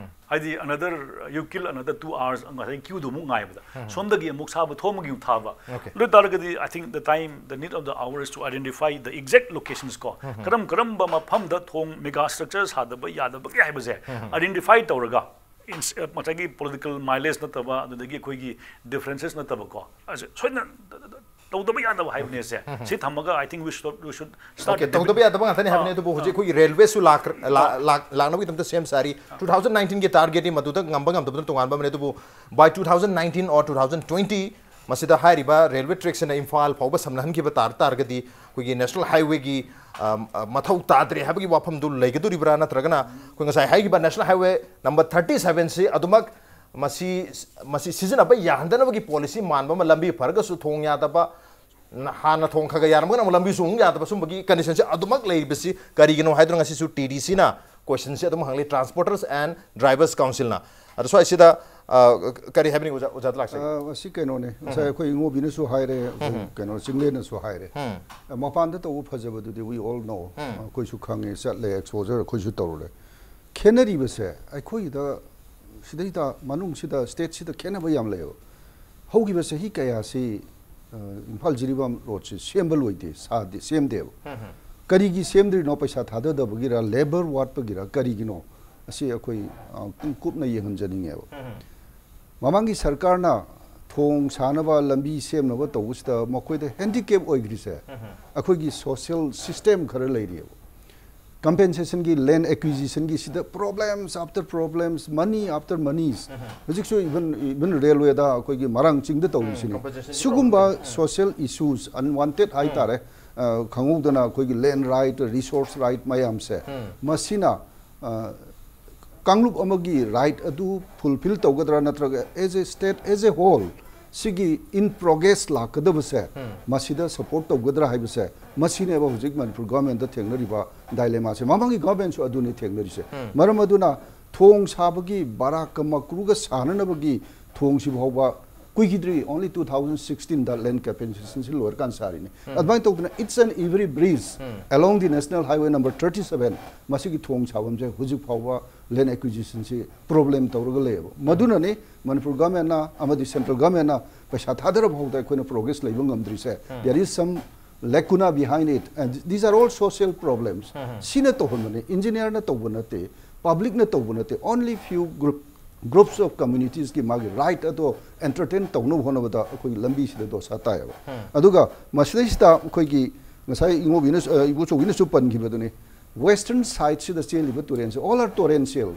ꯍꯥꯏꯗꯤ another, you kill another two hours, ꯉꯁꯥꯏ ꯀ꯭ꯌꯨꯗꯨ ꯑꯃꯨꯛ ꯉꯥꯏꯕꯗ꯫ ꯁꯣꯝꯗꯒꯤ ꯑꯃꯨꯛ ꯁꯥꯕ, ꯊꯣꯝꯕꯒꯤ ꯑꯃꯨꯛ ꯊꯥꯕ꯫ Okay. ꯑꯗꯨ ꯑꯣꯏ ꯇꯥꯔꯒꯗꯤ, I think the time, the need of the hour is to identify the exact locations ꯀꯣ꯫ ꯀꯔꯝ ꯀꯔꯝꯕ ꯃꯐꯝꯗ ꯊꯣꯡ ꯃꯦꯒꯥ ꯁ꯭ꯇ꯭ꯔꯛꯆꯔ ꯁꯥꯗꯕ ꯌꯥꯗꯕꯒꯦ ꯍꯥꯏꯕꯁꯦ ꯑꯥꯏꯗꯦꯟꯇꯤꯐꯥꯏ ꯇꯧꯔꯒ, ꯏꯟꯁ-, ꯑ, ꯉꯁꯥꯏꯒꯤ ꯄꯣꯂꯤꯇꯤꯀꯦꯜ ꯃꯥꯏꯂꯦꯖ ꯅꯠꯇꯕ, ꯑꯗꯨꯗꯒꯤ ꯑꯩꯈꯣꯏꯒꯤ ꯗꯤꯐ꯭ꯔꯦꯟꯁꯦꯁ ꯅꯠꯇꯕꯀꯣ, ꯑꯁ, ꯁꯣꯏꯗꯅ ꯇꯧꯗꯕ ꯌꯥꯗꯕ ꯍꯥꯏꯕꯅꯦꯁꯦ꯫ ꯁꯤ ꯊꯝꯃꯒ, I think we should, we should start Okay, with the ꯇꯧꯗꯕ ꯌꯥꯗꯕ ꯉꯥꯛꯇꯅꯤ ꯍꯥꯏꯕꯅꯤ꯫ ꯑꯗꯨꯕꯨ ꯍꯧꯖꯤꯛ ꯑꯩꯈꯣꯏꯒꯤ ꯔꯦꯜꯋꯦꯁꯨ ꯂꯥꯛ- ꯂꯥ- ꯂꯥꯛ- ꯂꯥꯛꯅꯕꯒꯤꯗꯃꯛꯇ ꯁꯦꯝ ꯁꯥꯔꯤ꯫ Two thousand nineteenꯒꯤ ꯇꯥꯔꯒꯦꯠꯇꯤ ꯃꯗꯨꯗ ꯉꯝꯕ ꯉꯝꯗꯕꯗꯨꯅ ꯇꯣꯉꯥꯟꯕ ꯑꯃꯅꯤ꯫ ꯑꯗꯨꯕꯨ by two thousand nineteen or two thousand twenty ꯃꯁꯤꯗ ꯍꯥꯏꯔꯤꯕ ꯔꯦꯜꯋꯦ ꯇ꯭ꯔꯦꯛꯁꯤꯅ ꯏꯝꯐꯥꯜ ꯐꯥꯎꯕ ꯁꯝꯅꯍꯟꯈꯤꯕ ꯇꯥꯔ ꯇꯥꯔꯒꯗꯤ, ꯑꯩꯈꯣꯏꯒꯤ ꯅꯦꯁꯅꯦꯜ ꯍꯥꯏꯋꯦꯒꯤ, ꯑꯝ, ꯑ, ꯃꯊꯧ ꯇꯥꯗ꯭ꯔꯦ ꯍꯥꯏꯕꯒꯤ ꯋꯥꯐꯝꯗꯨ ꯂꯩꯒꯗꯣꯔꯤꯕ꯭ꯔꯥ, ꯅꯠꯇ꯭ꯔꯒꯅ ꯑꯩꯈꯣꯏ ꯉꯁꯥꯏ ꯍꯥꯏꯈꯤꯕ ꯅꯦꯁꯅꯦꯜ ꯍꯥꯏꯋꯦ ꯅꯝꯕꯔ thirty sevenꯁꯤ ꯑꯗꯨꯃꯛ ꯃꯁꯤ, ꯃꯁꯤ ꯁꯤꯖꯤꯟꯅꯕ ꯌꯥꯍꯟꯗꯅꯕꯒꯤ ꯄꯣꯂꯤꯁꯤ ꯃꯥꯟꯕ ꯑꯃ, ꯂꯝꯕꯤ ꯐꯔꯒꯁꯨ ꯊꯣꯡ ꯌꯥꯗꯕ, ꯅ-, ꯍꯥꯟꯅ ꯊꯣꯡ ꯈꯔ ꯈꯔ ꯌꯥꯔꯝꯃꯒꯅ ꯑꯃꯨꯛ ꯂꯝꯕꯤꯁꯨ ꯑꯃꯨꯛ ꯌꯥꯗꯕ, ꯁꯨꯝꯕꯒꯤ ꯀꯟꯗꯤꯁꯟꯁꯦ ꯑꯗꯨꯃꯛ ꯂꯩꯔꯤꯕꯁꯤ ꯀꯔꯤꯒꯤꯅꯣ ꯍꯥꯏꯗꯨꯅ ꯉꯁꯤꯁꯨ ꯇꯤ ꯗꯤ ꯁꯤꯅ ꯀꯣꯏꯁꯟꯁꯦ ꯑꯗꯨꯝ ꯍꯪꯂꯤ, Transporters and Drivers Councilꯅ꯫ ꯑꯗꯣ ꯁ꯭ꯋꯥꯏꯁꯤꯗ, ꯑ, ꯀꯔꯤ ꯍꯥꯏꯕꯤꯅꯤꯡꯉꯤ ꯑꯣꯖꯥ, ꯑꯣꯖꯥ ꯂꯥꯛꯆꯒꯦ? ꯑ, ꯃꯁꯤ ꯀꯩꯅꯣꯅꯦ, ꯉꯁꯥꯏ ꯑꯩꯈꯣꯏ ꯏꯉꯣꯕꯤꯅꯁꯨ ꯍꯥꯏꯔꯦ, ꯑꯩꯈꯣꯏ ꯀꯩꯅꯣ ꯆꯤꯡꯂꯦꯟꯅꯁꯨ ꯍꯥꯏꯔꯦ꯫ ꯑ, ꯃꯄꯥꯟꯗ ꯇꯧꯕ ꯐꯖꯕꯗꯨꯗꯤ we all know꯫ ꯑꯩꯈꯣꯏꯁꯨ ꯈꯪꯉꯦ, ꯆꯠꯂꯦ, exposure ꯑꯩꯈꯣꯏꯁꯨ ꯇꯧꯔꯨꯔꯦ꯫ ꯈꯦꯠꯅꯔꯤꯕꯁꯦ ꯑꯩꯈꯣꯏꯒꯤꯗ, ꯁꯤꯗꯩꯗ ꯃꯅꯨꯡꯁꯤꯗ stateꯁꯤꯗ ꯈꯦꯠꯅꯕ ꯌꯥꯝ ꯂꯩꯌꯦꯕ꯫ ꯍꯧꯈꯤꯕ ꯆꯍꯤ ꯀꯌꯥꯁꯤ, ꯑ, ꯏꯝꯐꯥꯜ ꯖꯤꯔꯤꯕꯥꯝ roadꯁꯤ ꯁꯦꯝꯕ ꯂꯣꯏꯗꯦ, ꯁꯥꯗꯦ, ꯁꯦꯝꯗꯦꯕ꯫ ꯀꯔꯤꯒꯤ ꯁꯦꯝꯗ꯭ꯔꯤꯅꯣ? ꯄꯩꯁꯥ ꯊꯥꯗꯗꯕꯒꯤꯔ, labour ꯋꯥꯠꯄꯒꯤꯔ, ꯀꯔꯤꯒꯤꯅꯣ? ꯑꯁꯤ ꯑꯩꯈꯣꯏ, ꯑ, ꯑꯃꯨꯛꯇꯪ ꯀꯨꯞꯅ ꯌꯦꯡꯍꯟꯖꯅꯤꯡꯉꯦꯕ꯫ ꯃꯃꯥꯡꯒꯤ ꯁꯔꯀꯥꯔꯅ ꯊꯣꯡ ꯁꯥꯅꯕ, ꯂꯝꯕꯤ ꯁꯦꯝꯅꯕ ꯇꯧꯕꯁꯤꯗ ꯃꯈꯣꯏꯗ handicap ꯑꯣꯏꯈ꯭ꯔꯤꯁꯦ ꯑꯩꯈꯣꯏꯒꯤ social system ꯈꯔ ꯂꯩꯔꯤꯑꯕ꯫ Compensationꯒꯤ, land acquisitionꯒꯤ ꯁꯤꯗ problems after problems, money after monies꯫ ꯍꯧꯖꯤꯛꯁꯨ even, even railwayꯗ ꯑꯩꯈꯣꯏꯒꯤ ꯃꯔꯥꯡ ꯆꯤꯡꯗ ꯇꯧꯔꯤꯁꯤꯅꯤ꯫ Compensationꯒꯤ ꯁꯤꯒꯨꯝꯕ problemꯁꯦ꯫ Social issues, unwanted ꯍꯥꯏꯇꯥꯔꯦ, ꯑ, ꯈꯪꯍꯧꯗꯅ ꯑꯩꯈꯣꯏꯒꯤ land right, resource right ꯃꯌꯥꯝꯁꯦ, ꯃꯁꯤꯅ, ꯑ, ꯀꯥꯡꯂꯨꯞ ꯑꯃꯒꯤ right ꯑꯗꯨ fulfil ꯇꯧꯒꯗ꯭ꯔꯥ, ꯅꯠꯇ꯭ꯔꯒ as a state, as a whole, ꯁꯤꯒꯤ in progress ꯂꯥꯛꯀꯗꯕꯁꯦ ꯃꯁꯤꯗ support ꯇꯧꯒꯗ꯭ꯔꯥ ꯍꯥꯏꯕꯁꯦ, ꯃꯁꯤꯅꯦꯕ ꯍꯧꯖꯤꯛ ꯃꯅꯤꯄꯨꯔ governmentꯗ ꯊꯦꯡꯅꯔꯤꯕ dilemmaꯁꯦ꯫ ꯃꯃꯥꯡꯒꯤ governmentꯁꯨ ꯑꯗꯨꯅꯤ ꯊꯦꯡꯅꯔꯤꯁꯦ꯫ ꯃꯔꯝ ꯑꯗꯨꯅ ꯊꯣꯡ ꯁꯥꯕꯒꯤ ꯕꯔꯥꯛꯀ ꯃꯀ꯭ꯔꯨꯒ ꯁꯥꯅꯅꯕꯒꯤ ꯊꯣꯡꯁꯤ ꯐꯥꯎꯕ ꯀꯨꯏꯈꯤꯗ꯭ꯔꯤ, only two thousand sixteenꯗ land compensationꯁꯤ ꯂꯣꯏꯔꯀꯥꯟꯗ ꯁꯥꯔꯤꯅꯤ꯫ ꯑꯗꯨꯃꯥꯏꯅ ꯇꯧꯗꯅ each and every bridge along the National Highway number thirty seven, ꯃꯁꯤꯒꯤ ꯊꯣꯡ ꯁꯥꯐꯝꯁꯦ ꯍꯧꯖꯤꯛ ꯐꯥꯎꯕ land acquisitionꯁꯤ problem ꯇꯧꯔꯒ ꯂꯩꯌꯦꯕ꯫ ꯃꯗꯨꯅꯅꯤ ꯃꯅꯤꯄꯨꯔ governmentꯅ ꯑꯃꯗꯤ central governmentꯅ ꯄꯩꯁꯥ ꯊꯥꯗꯔꯕ ꯐꯥꯎꯗ ꯑꯩꯈꯣꯏꯅ progress ꯂꯩꯕ ꯉꯝꯗ꯭ꯔꯤꯁꯦ꯫ There is some lacuna behind it, and these are all social problems. ꯁꯤꯅ ꯇꯧꯍꯟꯕꯅꯦ, engineerꯅ ꯇꯧꯕ ꯅꯠꯇꯦ, publicꯅ ꯇꯧꯕ ꯅꯠꯇꯦ, only few group, groups of communitiesꯀꯤ ꯃꯥꯒꯤ right ꯑꯗꯣ entertain ꯇꯧꯅꯕ ꯍꯣꯠꯅꯕꯗ ꯑꯩꯈꯣꯏꯒꯤ ꯂꯝꯕꯤꯁꯤꯗ ꯗꯣꯁꯥ ꯇꯥꯏꯌꯦꯕ꯫ ꯑꯗꯨꯒ ꯃꯁꯤꯗꯩꯁꯤꯗ ꯑꯩꯈꯣꯏꯒꯤ ꯉꯁꯥꯏ ꯏꯉꯣꯕꯤꯅꯁꯨ, ꯑ, ꯏꯕꯣꯆꯧꯕꯤꯅꯁꯨ ꯄꯟꯈꯤꯕꯗꯨꯅꯤ, western sideꯁꯤꯗ ꯆꯦꯜꯂꯤꯕ ꯇꯨꯔꯦꯜꯁꯦ all are torrential꯫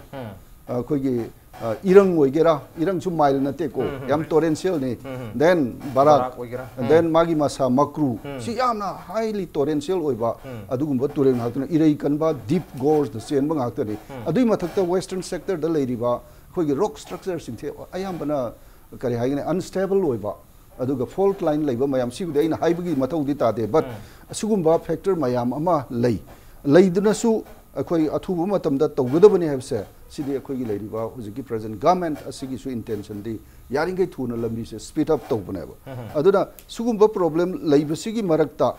ꯑꯩꯈꯣꯏꯒꯤ, ꯑ, ꯏꯔꯪ ꯑꯣꯏꯒꯦꯔꯥ, ꯏꯔꯪꯁꯨ mild ꯅꯠꯇꯦꯀꯣ, ꯌꯥꯝ torrentialꯅꯤ꯫ Then ꯕꯔꯥꯛ, ꯕꯔꯥꯛ ꯑꯣꯏꯒꯦꯔꯥ꯫ Then ꯃꯥꯒꯤ ꯃꯁꯥ ꯃꯀ꯭ꯔꯨ, ꯁꯤ ꯌꯥꯝꯅ highly torrential ꯑꯣꯏꯕ ꯑꯗꯨꯒꯨꯝꯕ ꯇꯨꯔꯦꯜ ꯉꯥꯛꯇꯅꯤ꯫ ꯏꯔꯩ ꯀꯟꯕ, deep gorgeꯗ ꯆꯦꯟꯕ ꯉꯥꯛꯇꯅꯤ꯫ ꯑꯗꯨꯒꯤ ꯃꯊꯛꯇ western sectorꯗ ꯂꯩꯔꯤꯕ ꯑꯩꯈꯣꯏꯒꯤ rock structureꯁꯤꯡꯁꯦ ꯑꯌꯥꯝꯕꯅ ꯀꯔꯤ ꯍꯥꯏꯒꯅꯤ, unstable ꯑꯣꯏꯕ, ꯑꯗꯨꯒ fault line ꯂꯩꯕ ꯃꯌꯥꯝ, ꯁꯤꯕꯨꯗꯤ ꯑꯩꯅ ꯍꯥꯏꯕꯒꯤ ꯃꯊꯧꯗꯤ ꯇꯥꯗꯦ, but ꯑꯁꯤꯒꯨꯝꯕ factor ꯃꯌꯥꯝ ꯑꯃ ꯂꯩ꯫ ꯂꯩꯗꯨꯅꯁꯨ ꯑꯩꯈꯣꯏ ꯑꯊꯨꯕ ꯃꯇꯝꯗ ꯇꯧꯒꯗꯕꯅꯤ ꯍꯥꯏꯕꯁꯦ, ꯁꯤꯗꯤ ꯑꯩꯈꯣꯏꯒꯤ ꯂꯩꯔꯤꯕ ꯍꯧꯖꯤꯛꯀꯤ present government ꯑꯁꯤꯒꯤꯁꯨ intentionꯗꯤ ꯌꯥꯔꯤꯈꯩ ꯊꯨꯅ ꯂꯝꯕꯤꯁꯦ speed up ꯇꯧꯕꯅꯦꯕ꯫ ꯑꯗꯨꯅ ꯁꯤꯒꯨꯝꯕ problem ꯂꯩꯕꯁꯤꯒꯤ ꯃꯔꯛꯇ,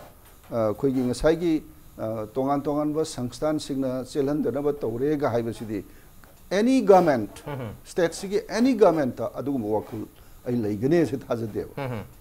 ꯑ, ꯑꯩꯈꯣꯏꯒꯤ ꯉꯁꯥꯏꯒꯤ, ꯑ, ꯇꯣꯉꯥꯟ ꯇꯣꯉꯥꯟꯕ ꯁꯪꯁꯊꯥꯟꯁꯤꯡꯅ ꯆꯦꯜꯍꯟꯗꯅꯕ ꯇꯧꯔꯦꯒ ꯍꯥꯏꯕꯁꯤꯗꯤ, any government, stateꯁꯤꯒꯤ any governmentꯇ ꯑꯗꯨꯒꯨꯝꯕ ꯋꯥꯈꯜ ꯑꯩ ꯂꯩꯒꯅꯤ ꯍꯥꯏꯁꯦ ꯊꯥꯖꯗꯦꯕ꯫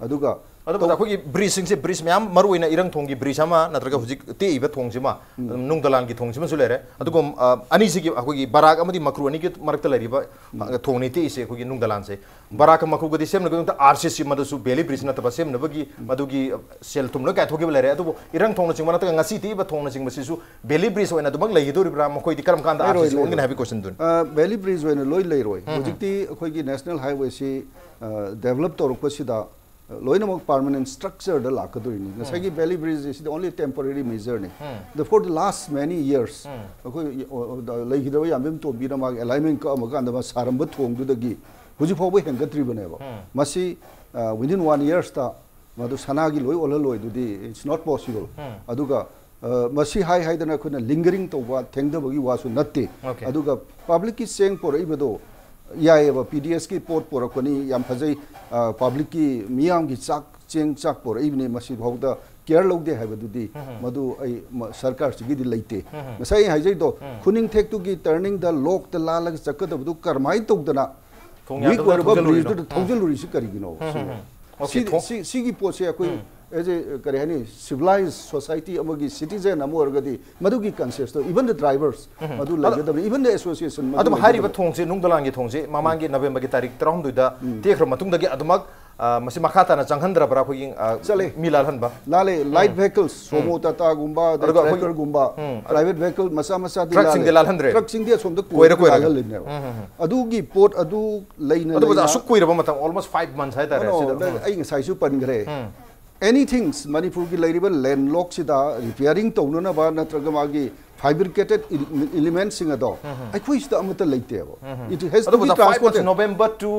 ꯑꯗꯨꯒ ꯑꯗꯨꯕꯨ ꯇꯧ- ꯑꯩꯈꯣꯏꯒꯤ bridgeꯁꯤꯡꯁꯦ, bridge ꯃꯌꯥꯝ, ꯃꯔꯨꯑꯣꯏꯅ ꯏꯔꯪ ꯊꯣꯡꯒꯤ bridge ꯑꯃ, ꯅꯠꯇ꯭ꯔꯒ ꯍꯧꯖꯤꯛ ꯇꯦꯛꯏꯕ ꯊꯣꯡꯁꯤꯃ, ꯑꯗꯨꯝ ꯅꯨꯡ ꯗꯂꯥꯟꯒꯤ ꯊꯣꯡꯁꯤꯃꯁꯨ ꯂꯩꯔꯦ꯫ ꯑꯗꯨꯒ, ꯑ, ꯑꯅꯤꯁꯤꯒꯤ, ꯑꯩꯈꯣꯏꯒꯤ ꯕꯔꯥꯛ ꯑꯃꯗꯤ ꯃꯀ꯭ꯔꯨ ꯑꯅꯤꯒꯤ ꯃꯔꯛꯇ ꯂꯩꯔꯤꯕ, ꯑ, ꯊꯣꯡꯅꯤ ꯇꯦꯛꯏꯁꯦ, ꯑꯩꯈꯣꯏꯒꯤ ꯅꯨꯡ ꯗꯂꯥꯟꯁꯦ꯫ ꯕꯔꯥꯛꯀ ꯃꯀ꯭ꯔꯨꯒꯗꯤ ꯁꯦꯝꯅꯕꯒꯤꯗꯃꯛꯇ RCC ꯃꯗꯨꯁꯨ valley bridge ꯅꯠꯇꯕ ꯁꯦꯝꯅꯕꯒꯤ ꯃꯗꯨꯒꯤ ꯁꯦꯜ ꯊꯨꯝ ꯂꯣꯏ ꯀꯥꯏꯊꯣꯛꯈꯤꯕ ꯂꯩꯔꯦ꯫ ꯑꯗꯨꯕꯨ ꯏꯔꯪ ꯊꯣꯡꯅꯆꯤꯡꯕ ꯅꯠꯇ꯭ꯔꯒ ꯉꯁꯤ ꯇꯦꯛꯏꯕ ꯊꯣꯡꯅꯆꯤꯡꯕꯁꯤꯁꯨ valley bridge ꯑꯣꯏꯅ ꯑꯗꯨꯃꯛ ꯂꯩꯈꯤꯗꯣꯔꯤꯕ꯭ꯔꯥ? ꯃꯈꯣꯏꯗꯤ ꯀꯔꯝ ꯀꯥꯟꯗ ꯂꯩꯔꯣꯏ, RCC ꯑꯣꯟꯒꯅꯤ ꯂꯩꯔꯣꯏ꯫ ꯍꯥꯏꯕꯒꯤ questionꯗꯨꯅꯤ꯫ ꯑ, valley bridge ꯑꯣꯏꯅ ꯂꯣꯏ ꯂꯩꯔꯣꯏ꯫ ꯍꯧꯖꯤꯛꯇꯤ ꯑꯩꯈꯣꯏꯒꯤ national highwayꯁꯤ, ꯑ, develop ꯇꯧꯔꯛꯄꯁꯤꯗ, ꯑ, ꯂꯣꯏꯅꯃꯛ permanent structureꯗ ꯂꯥꯛꯀꯗꯣꯔꯤꯅꯤ꯫ ꯉꯁꯥꯏꯒꯤ valley bridge is the only temporary measureꯅꯤ꯫ The, for the last many years, ꯑꯩꯈꯣꯏ, ꯑ, ꯑ, ꯂꯩꯈꯤꯗ꯭ꯔꯕ ꯌꯥꯝꯕꯦꯝ ꯇꯣꯝꯕꯤꯅ ꯃꯥꯒꯤ alignment ꯀꯛꯑꯝꯃꯀꯥꯟꯗ ꯃꯥ ꯁꯥꯔꯝꯕ ꯊꯣꯡꯗꯨꯗꯒꯤ ꯍꯧꯖꯤꯛ ꯐꯥꯎꯕ ꯍꯦꯟꯒꯠꯇ꯭ꯔꯤꯕꯅꯦꯕ꯫ ꯃꯁꯤ, ꯑ, within one yearsꯇ ꯃꯗꯨ ꯁꯅꯥꯒꯤ ꯂꯣꯏ ꯑꯣꯜꯍꯜꯂꯣꯏ, ꯑꯗꯨꯗꯤ it's not possible꯫ ꯑꯗꯨꯒ, ꯑ, ꯃꯁꯤ ꯍꯥꯏ ꯍꯥꯏꯗꯅ ꯑꯩꯈꯣꯏꯅ lingering ꯇꯧꯕ, ꯊꯦꯡꯊꯕꯒꯤ ꯋꯥꯁꯨ ꯅꯠꯇꯦ꯫ Okay꯫ ꯑꯗꯨꯒ publicꯀꯤ ꯆꯦꯡ ꯄꯨꯔꯛꯏꯕꯗꯣ ꯌꯥꯏꯑꯕ, PDSꯀꯤ ꯄꯣꯠ ꯄꯨꯔꯛꯄꯅꯤ, ꯌꯥꯝ ꯐꯖꯩ, ꯑ, publicꯀꯤ ꯃꯤꯌꯥꯝꯒꯤ ꯆꯥꯛ, ꯆꯦꯡ ꯆꯥꯛ ꯄꯨꯔꯛꯏꯕꯅꯤ, ꯃꯁꯤ ꯐꯥꯎꯗ care ꯂꯧꯗꯦ ꯍꯥꯏꯕꯗꯨꯗꯤ ꯃꯗꯨ ꯑꯩ ꯃ-, ꯁꯔꯀꯥꯔꯁꯤꯒꯤꯗꯤ ꯂꯩꯇꯦ꯫ ꯉꯁꯥꯏ ꯑꯩ ꯍꯥꯏꯖꯩꯗꯣ, ꯈꯨꯅꯤꯡꯊꯦꯛꯇꯨꯒꯤ turningꯗ lockꯇ ꯂꯥꯜꯂꯒ ꯆꯠꯀꯗꯕꯗꯨ ꯀꯔꯝꯍꯥꯏꯅ ꯇꯧꯗꯅ ꯊꯣꯡ weak ꯌꯥꯗꯕꯗ ꯑꯣꯏꯔꯕ ꯊꯧꯖꯤꯜꯂꯨꯔꯤꯅꯣ? Bridgeꯇꯨꯗ ꯊꯧꯖꯤꯜꯂꯨꯔꯤꯁꯤ ꯀꯔꯤꯒꯤꯅꯣ? ꯁꯤꯅꯤ꯫ Okay, ꯁꯤ-, ꯊꯣꯡ- ꯁꯤ-, ꯁꯤꯒꯤ ꯄꯣꯠꯁꯦ ꯑꯩꯈꯣꯏ as a, ꯀꯔꯤ ꯍꯥꯏꯅꯤ, civilized society ꯑꯃꯒꯤ citizen ꯑꯃ ꯑꯣꯏꯔꯒꯗꯤ ꯃꯗꯨꯒꯤ conscienceꯇꯣ, even the drivers, ꯃꯗꯨ ꯑꯗꯣ ꯂꯩꯒꯗꯕꯅꯤ, even the association ꯃꯗꯨ ꯑꯗꯨꯝ ꯍꯥꯏꯔꯤꯕ ꯂꯩꯒꯗꯕꯅꯤ꯫ ꯊꯣꯡꯁꯦ ꯅꯨꯡ ꯗꯂꯥꯟꯒꯤ ꯊꯣꯡꯁꯦ ꯃꯃꯥꯡꯒꯤ Novemberꯒꯤ ꯇꯥꯔꯤꯛ ꯇꯔꯥꯍꯨꯝꯗꯣꯏꯗ ꯇꯦꯛꯈ꯭ꯔ ꯃꯇꯨꯡꯗꯒꯤ ꯑꯗꯨꯃꯛ, ꯑ, ꯃꯁꯤ ꯃꯈꯥ ꯇꯥꯅ ꯆꯪꯍꯟꯗ꯭ꯔꯕ꯭ꯔꯥ ꯑꯩꯈꯣꯏꯒꯤ, ꯑ, ꯆꯠꯂꯦ꯫ ꯃꯤ ꯂꯥꯜꯍꯟꯕ? ꯂꯥꯜꯂꯦ꯫ Light vehicles, sumo Tataꯒꯨꯝꯕ, ꯑꯗꯩ ꯑꯗꯨꯒ ꯑꯩꯈꯣꯏꯒꯤ tractorꯒꯨꯝꯕ, private vehicle ꯃꯆꯥ ꯃꯆꯥꯗꯤ truckꯁꯤꯡꯗꯤ ꯂꯥꯜꯂꯦ꯫ ꯂꯥꯜꯍꯟꯗ꯭ꯔꯦ꯫ Truckꯁꯤꯡꯗꯤ ꯑꯁꯣꯝꯗ ꯀꯣꯏꯔ ꯀꯣꯏꯔꯒ ꯀꯣꯏꯔꯒ꯫ ꯂꯥꯜꯍꯜꯂꯤꯅꯦꯕ꯫ ꯑꯗꯨꯒꯤ ꯄꯣꯠ ꯑꯗꯨ ꯂꯩꯅ ꯑꯗꯨꯕꯨ ꯂꯩꯅ ꯑꯁꯨꯛ ꯀꯨꯏꯔꯕ ꯃꯇꯝ, almost five months ꯍꯥꯏꯇꯥꯔꯦ, No, no, ꯁꯤꯗ꯫ ꯑꯗ ꯑꯩ ꯉꯁꯥꯏꯁꯨ ꯄꯟꯈ꯭ꯔꯦ꯫ Anything, ꯃꯅꯤꯄꯨꯔꯒꯤ ꯂꯩꯔꯤꯕ landlockꯁꯤꯗ repairing ꯇꯧꯅꯅꯕ ꯅꯠꯇ꯭ꯔꯒ ꯃꯥꯒꯤ fabricated elementꯁꯤꯡ ꯑꯗꯣ ꯑꯩꯈꯣꯏ ꯁꯤꯗ ꯑꯃꯠꯇ ꯂꯩꯇꯦꯕ꯫ It has to ꯑꯗꯨꯕꯨ be the five months, transported. November to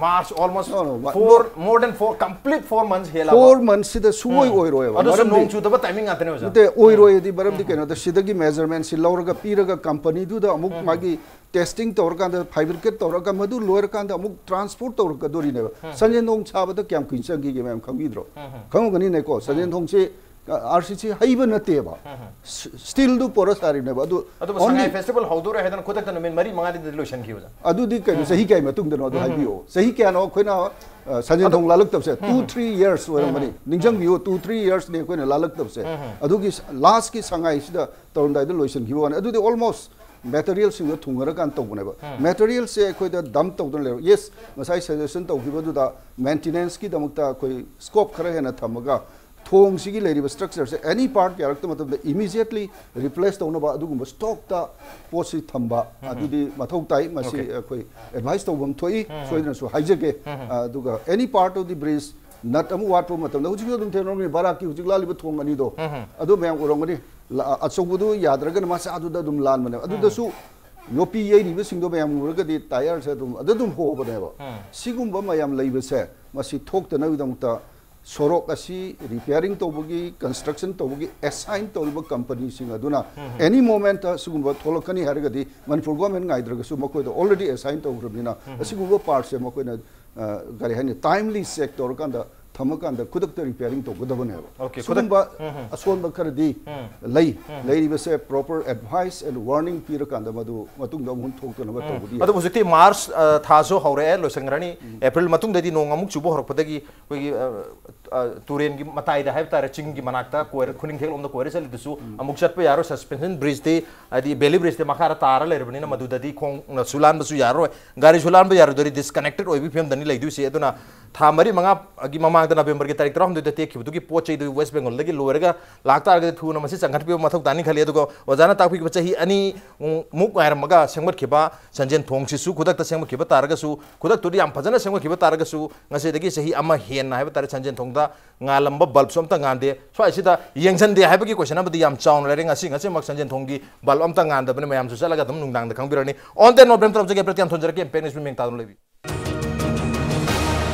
March, almost No, no, what- four, more than four, complete four months ꯍꯦꯜꯂꯕ꯫ Four monthsꯁꯤꯗ ꯁꯨꯡꯑꯣꯏ ꯑꯣꯏꯔꯣꯏꯕ꯫ ꯑꯗꯨꯁꯨ ꯃꯔꯝꯗꯤ ꯅꯣꯡ ꯆꯨꯗꯕ ꯇꯥꯏꯃꯤꯡ ꯉꯥꯛꯇꯅꯦ ꯑꯣꯖꯥ꯫ ꯅꯠꯇꯦ, ꯑꯣꯏꯔꯣꯏꯗꯤ ꯃꯔꯝꯗꯤ ꯀꯩꯅꯣꯗ ꯁꯤꯗꯒꯤ measurementꯁꯤ ꯂꯧꯔꯒ ꯄꯤꯔꯒ ꯀꯝꯄꯅꯤꯗꯨꯗ ꯑꯃꯨꯛ ꯃꯥꯒꯤ testing ꯇꯧꯔꯀꯥꯟꯗ, fabricate ꯇꯧꯔꯒ ꯃꯗꯨ ꯂꯣꯏꯔꯀꯥꯟꯗ ꯑꯃꯨꯛ transport ꯇꯧꯔꯛꯀꯗꯣꯔꯤꯅꯦꯕ꯫ ꯆꯟꯗꯦꯟꯊꯣꯡ ꯁꯥꯕꯗ ꯀꯌꯥꯝ ꯀꯨꯏꯅ ꯆꯪꯈꯤꯒꯦ ꯃꯌꯥꯝ ꯈꯪꯕꯤꯗ꯭ꯔꯣ? ꯈꯪꯉꯝꯒꯅꯤꯅꯦꯀꯣ, ꯆꯟꯗꯦꯟꯊꯣꯡꯁꯤ ꯑꯥꯔ ꯁꯤ ꯁꯤ ꯍꯩꯕ ꯅꯠꯇꯦꯕ꯫ Steelꯗꯨ ꯄꯣꯔ ꯁꯥꯔꯤꯅꯦꯕ꯫ ꯑꯗꯨ ꯑꯗꯨꯕꯨ only ꯁꯉꯥꯏ festival ꯍꯧꯗꯣꯔꯦ ꯍꯥꯏꯗꯅ ꯈꯨꯗꯛꯇ ꯅꯨꯃꯤꯠ ꯃꯔꯤ ꯃꯉꯥꯗꯤ ꯂꯣꯏꯁꯤꯟꯈꯤꯕꯗ꯫ ꯑꯗꯨꯗꯤ ꯀꯩꯅꯣ, ꯆꯍꯤ ꯀꯌꯥꯒꯤ ꯃꯇꯨꯡꯗꯅꯣ ꯑꯗꯨ ꯍꯥꯏꯕꯤꯌꯣ꯫ ꯆꯍꯤ ꯀꯌꯥꯅꯣ ꯑꯩꯈꯣꯏꯅ ꯑ, ꯁꯟꯖꯦꯟ ꯊꯣꯡ ꯂꯥꯜꯂꯛꯇꯕꯁꯦ? Two three years ꯑꯣꯏꯔꯝꯒꯅꯤ꯫ ꯅꯤꯡꯁꯤꯡꯕꯤꯌꯨ, two three yearsꯅꯤ ꯑꯩꯈꯣꯏꯅ ꯂꯥꯜꯂꯛꯇꯕꯁꯦ꯫ ꯑꯗꯨꯒꯤ lastꯀꯤ ꯁꯉꯥꯏꯁꯤꯗ ꯇꯧꯔꯝꯗꯥꯏꯗ ꯂꯣꯏꯁꯤꯟꯈꯤꯕ ꯋꯥꯅꯤ꯫ ꯑꯗꯨꯗꯤ almost materialꯁꯤꯡꯗꯣ ꯊꯨꯡꯉꯔꯀꯥꯟꯗ ꯇꯧꯕꯅꯦꯕ꯫ Materialꯁꯦ ꯑꯩꯈꯣꯏꯗ dump ꯇꯧꯗꯅ ꯂꯩꯔꯣ꯫ Yes, ꯉꯁꯥꯏ suggestion ꯇꯧꯈꯤꯕꯗꯨꯗ maintenanceꯀꯤꯗꯃꯛꯇ ꯑꯩꯈꯣꯏ scope ꯈꯔ ꯍꯦꯟꯅ ꯊꯝꯃꯒ ꯊꯣꯡꯁꯤꯒꯤ ꯂꯩꯔꯤꯕ structureꯁꯦ any part ꯌꯥꯔꯛꯇꯕ ꯃꯇꯝꯗ immediately replace ꯇꯧꯅꯕ ꯑꯗꯨꯒꯨꯝꯕ stockꯇ ꯄꯣꯠꯁꯤ ꯊꯝꯕ ꯑꯗꯨꯗꯤ ꯃꯊꯧ ꯇꯥꯏ꯫ ꯃꯁꯤ ꯑꯩꯈꯣꯏ advice ꯇꯧꯐꯝ ꯊꯣꯛꯏ, ꯁꯣꯏꯗꯅꯁꯨ ꯍꯥꯏꯖꯒꯦ꯫ ꯑꯗꯨꯒ any part of the bridge nut ꯑꯃ ꯋꯥꯠꯄ ꯃꯇꯝꯗ, ꯍꯧꯖꯤꯛꯁꯨ ꯑꯗꯨꯝ ꯊꯦꯡꯅꯔꯝꯒꯅꯤ, ꯕꯥꯔꯥꯛꯀꯤ ꯍꯧꯖꯤꯛ ꯂꯥꯜꯂꯤꯕ ꯊꯣꯡ ꯑꯅꯤꯗꯣ, ꯑꯗꯨ ꯃꯌꯥꯝ ꯎꯔꯝꯒꯅꯤ꯫ ꯂ-, ꯑꯆꯧꯕꯗꯨ ꯌꯥꯗ꯭ꯔꯒꯅ ꯃꯆꯥꯗꯨꯗ ꯑꯗꯨꯝ ꯂꯥꯟꯕꯅꯦꯕ꯫ ꯑꯗꯨꯗꯁꯨ ꯌꯣꯄꯤ ꯌꯩꯔꯤꯕꯁꯤꯡꯗꯣ ꯃꯌꯥꯝ ꯎꯔꯒꯗꯤ tyreꯁꯦ ꯑꯗꯨꯝ ꯑꯗꯨ ꯑꯗꯨꯝ ꯍꯣꯕꯅꯦꯕ꯫ ꯁꯤꯒꯨꯝꯕ ꯃꯌꯥꯝ ꯂꯩꯕꯁꯦ ꯃꯁꯤ ꯊꯣꯛꯇꯅꯕꯒꯤꯗꯃꯛꯇ ꯁꯣꯔꯣꯛ ꯑꯁꯤ repairing ꯇꯧꯕꯒꯤ, construction ꯇꯧꯕꯒꯤ assign ꯇꯧꯔꯤꯕ ꯀꯝꯄꯅꯤꯁꯤꯡ ꯑꯗꯨꯅ any momentꯇ ꯁꯤꯒꯨꯝꯕ ꯊꯣꯛꯂꯛꯀꯅꯤ ꯍꯥꯏꯔꯒꯗꯤ ꯃꯅꯤꯄꯨꯔ government ꯉꯥꯏꯗ꯭ꯔꯒꯁꯨ ꯃꯈꯣꯏꯗ already assign ꯇꯧꯈ꯭ꯔꯕꯅꯤꯅ ꯑꯁꯤꯒꯨꯝꯕ partꯁꯦ ꯃꯈꯣꯏꯅ, ꯑ, ꯀꯔꯤ ꯍꯥꯏꯅꯤ, timely check ꯇꯧꯔꯀꯥꯟꯗ ꯊꯝꯃꯀꯥꯟꯗ ꯈꯨꯗꯛꯇ repairing ꯇꯧꯒꯗꯕꯅꯦꯕ꯫ Okay, ꯁꯤꯒꯨꯝꯕ ꯑꯁꯣꯟꯕ ꯈꯔꯗꯤ ꯂꯩ꯫ ꯂꯩꯔꯤꯕꯁꯦ proper advice and warning ꯄꯤꯔꯀꯥꯟꯗ ꯃꯗꯨ ꯃꯇꯨꯡꯗ ꯑꯃꯨꯛ ꯍꯟꯅ ꯊꯣꯛꯇꯅꯕ ꯇꯧꯕꯗꯤ ꯌꯥꯏ꯫ ꯑꯗꯨꯕꯨ ꯍꯧꯖꯤꯛꯇꯤ March, ꯑ, ꯊꯥꯁꯨ ꯍꯧꯔꯛꯑꯦ, ꯂꯣꯏꯁꯤꯟꯈ꯭ꯔꯅꯤ꯫ April ꯃꯇꯨꯡꯗꯗꯤ ꯅꯣꯡ ꯑꯃꯨꯛ ꯆꯨꯕ ꯍꯧꯔꯛꯄꯗꯒꯤ ꯑꯩꯈꯣꯏꯒꯤ, ꯑ, ꯑ, ꯇꯨꯔꯦꯟꯒꯤ ꯃꯇꯥꯏꯗ ꯍꯥꯏꯕ ꯇꯥꯔꯦ, ꯆꯤꯡꯒꯤ ꯃꯅꯥꯛꯇ ꯀꯣꯏꯔ, ꯈꯨꯅꯤꯡꯊꯦꯛꯂꯣꯝꯗ ꯀꯣꯏꯔ ꯆꯠꯂꯤꯗꯨꯁꯨ ꯑꯃꯨꯛ ꯆꯠꯄ ꯌꯥꯔꯣꯏ꯫ Suspension bridgeꯇꯤ, ꯍꯥꯏꯗꯤ belly bridgeꯇꯤ ꯃꯈꯥꯗ ꯇꯥꯔ ꯂꯩꯔꯕꯅꯤꯅ ꯃꯗꯨꯗꯗꯤ ꯈꯣꯡꯅꯁꯨ ꯂꯥꯟꯕꯁꯨ ꯌꯥꯔꯔꯣꯏ, ꯒꯥꯔꯤꯁꯨ ꯂꯥꯟꯕ ꯌꯥꯔꯣꯏꯗꯣꯔꯤ, disconnected ꯑꯣꯏꯕꯒꯤ ꯐꯤꯕꯝꯗꯅꯤ ꯂꯩꯗꯣꯏꯁꯦ꯫ ꯑꯗꯨꯅ ꯊꯥ ꯃꯔꯤ ꯃꯉꯥꯒꯤ ꯃꯃꯥꯡꯗ, Novemberꯒꯤ ꯇꯥꯔꯤꯛ ꯇꯔꯥꯍꯨꯝꯗꯣꯏꯗ ꯇꯦꯛꯈꯤꯕꯗꯨꯒꯤ ꯄꯣꯠ ꯆꯩꯗꯨ West Bengalꯗꯒꯤ ꯂꯣꯏꯔꯒ ꯂꯥꯛꯇꯥꯔꯒꯗꯤ ꯊꯨꯅ ꯃꯁꯤ ꯆꯪꯈꯠꯄꯤꯕ ꯃꯊꯧ ꯇꯥꯅꯤ ꯈꯜꯂꯤ꯫ ꯑꯗꯨꯒ ꯑꯣꯖꯥꯅ ꯇꯥꯛꯄꯤꯕ ꯆꯍꯤ ꯑꯅꯤ ꯃꯨꯛ ꯉꯥꯏꯔꯝꯃꯒ ꯁꯦꯝꯒꯠꯈꯤꯕ ꯁꯟꯖꯦꯟ ꯊꯣꯡꯁꯤꯁꯨ ꯈꯨꯗꯛꯇ ꯁꯦꯝꯒꯠꯈꯤꯕ ꯇꯥꯔꯒꯁꯨ, ꯈꯨꯗꯛꯇꯨꯗꯤ ꯌꯥꯝ ꯐꯖꯅ ꯁꯦꯝꯒꯠꯈꯤꯕ ꯇꯥꯔꯒꯁꯨ, ꯉꯁꯤꯗꯒꯤ ꯆꯍꯤ ꯑꯃ ꯍꯦꯟꯅ ꯍꯥꯏꯕ ꯇꯥꯔꯦ ꯁꯟꯖꯦꯟ ꯊꯣꯡꯗ ꯉꯥꯜꯂꯝꯕ ꯕꯜꯕꯁꯨ ꯑꯝꯇ ꯉꯥꯟꯗꯦ꯫ ꯁ꯭ꯋꯥꯏꯁꯤꯗ ꯌꯦꯡꯁꯤꯟꯗꯦ ꯍꯥꯏꯕꯒꯤ ꯀꯣꯏꯁꯟ ꯑꯃꯗꯤ ꯌꯥꯝ ꯆꯥꯎꯅ ꯂꯩꯔꯦ꯫ ꯉꯁꯤ ꯉꯁꯤꯃꯛ ꯁꯟꯖꯦꯟ ꯊꯣꯡꯒꯤ ꯕꯜꯕ ꯑꯝꯇ ꯉꯥꯟꯗꯕꯅꯤ꯫ ꯃꯌꯥꯝꯁꯨ ꯆꯠꯂꯒ ꯑꯗꯨꯝ ꯅꯨꯡꯗꯥꯡꯗ ꯈꯪꯕꯤꯔꯅꯤ꯫ On that note, ꯕ꯭ꯔꯦꯝ ꯇꯧꯖꯒꯦ, ꯕ꯭ꯔꯦꯝ ꯌꯥꯝ ꯊꯣꯟꯖꯔꯛꯀꯦ꯫ Impact News ꯃꯤ ꯃꯤꯡ ꯇꯥꯗꯨꯅ ꯂꯩꯕꯤ꯫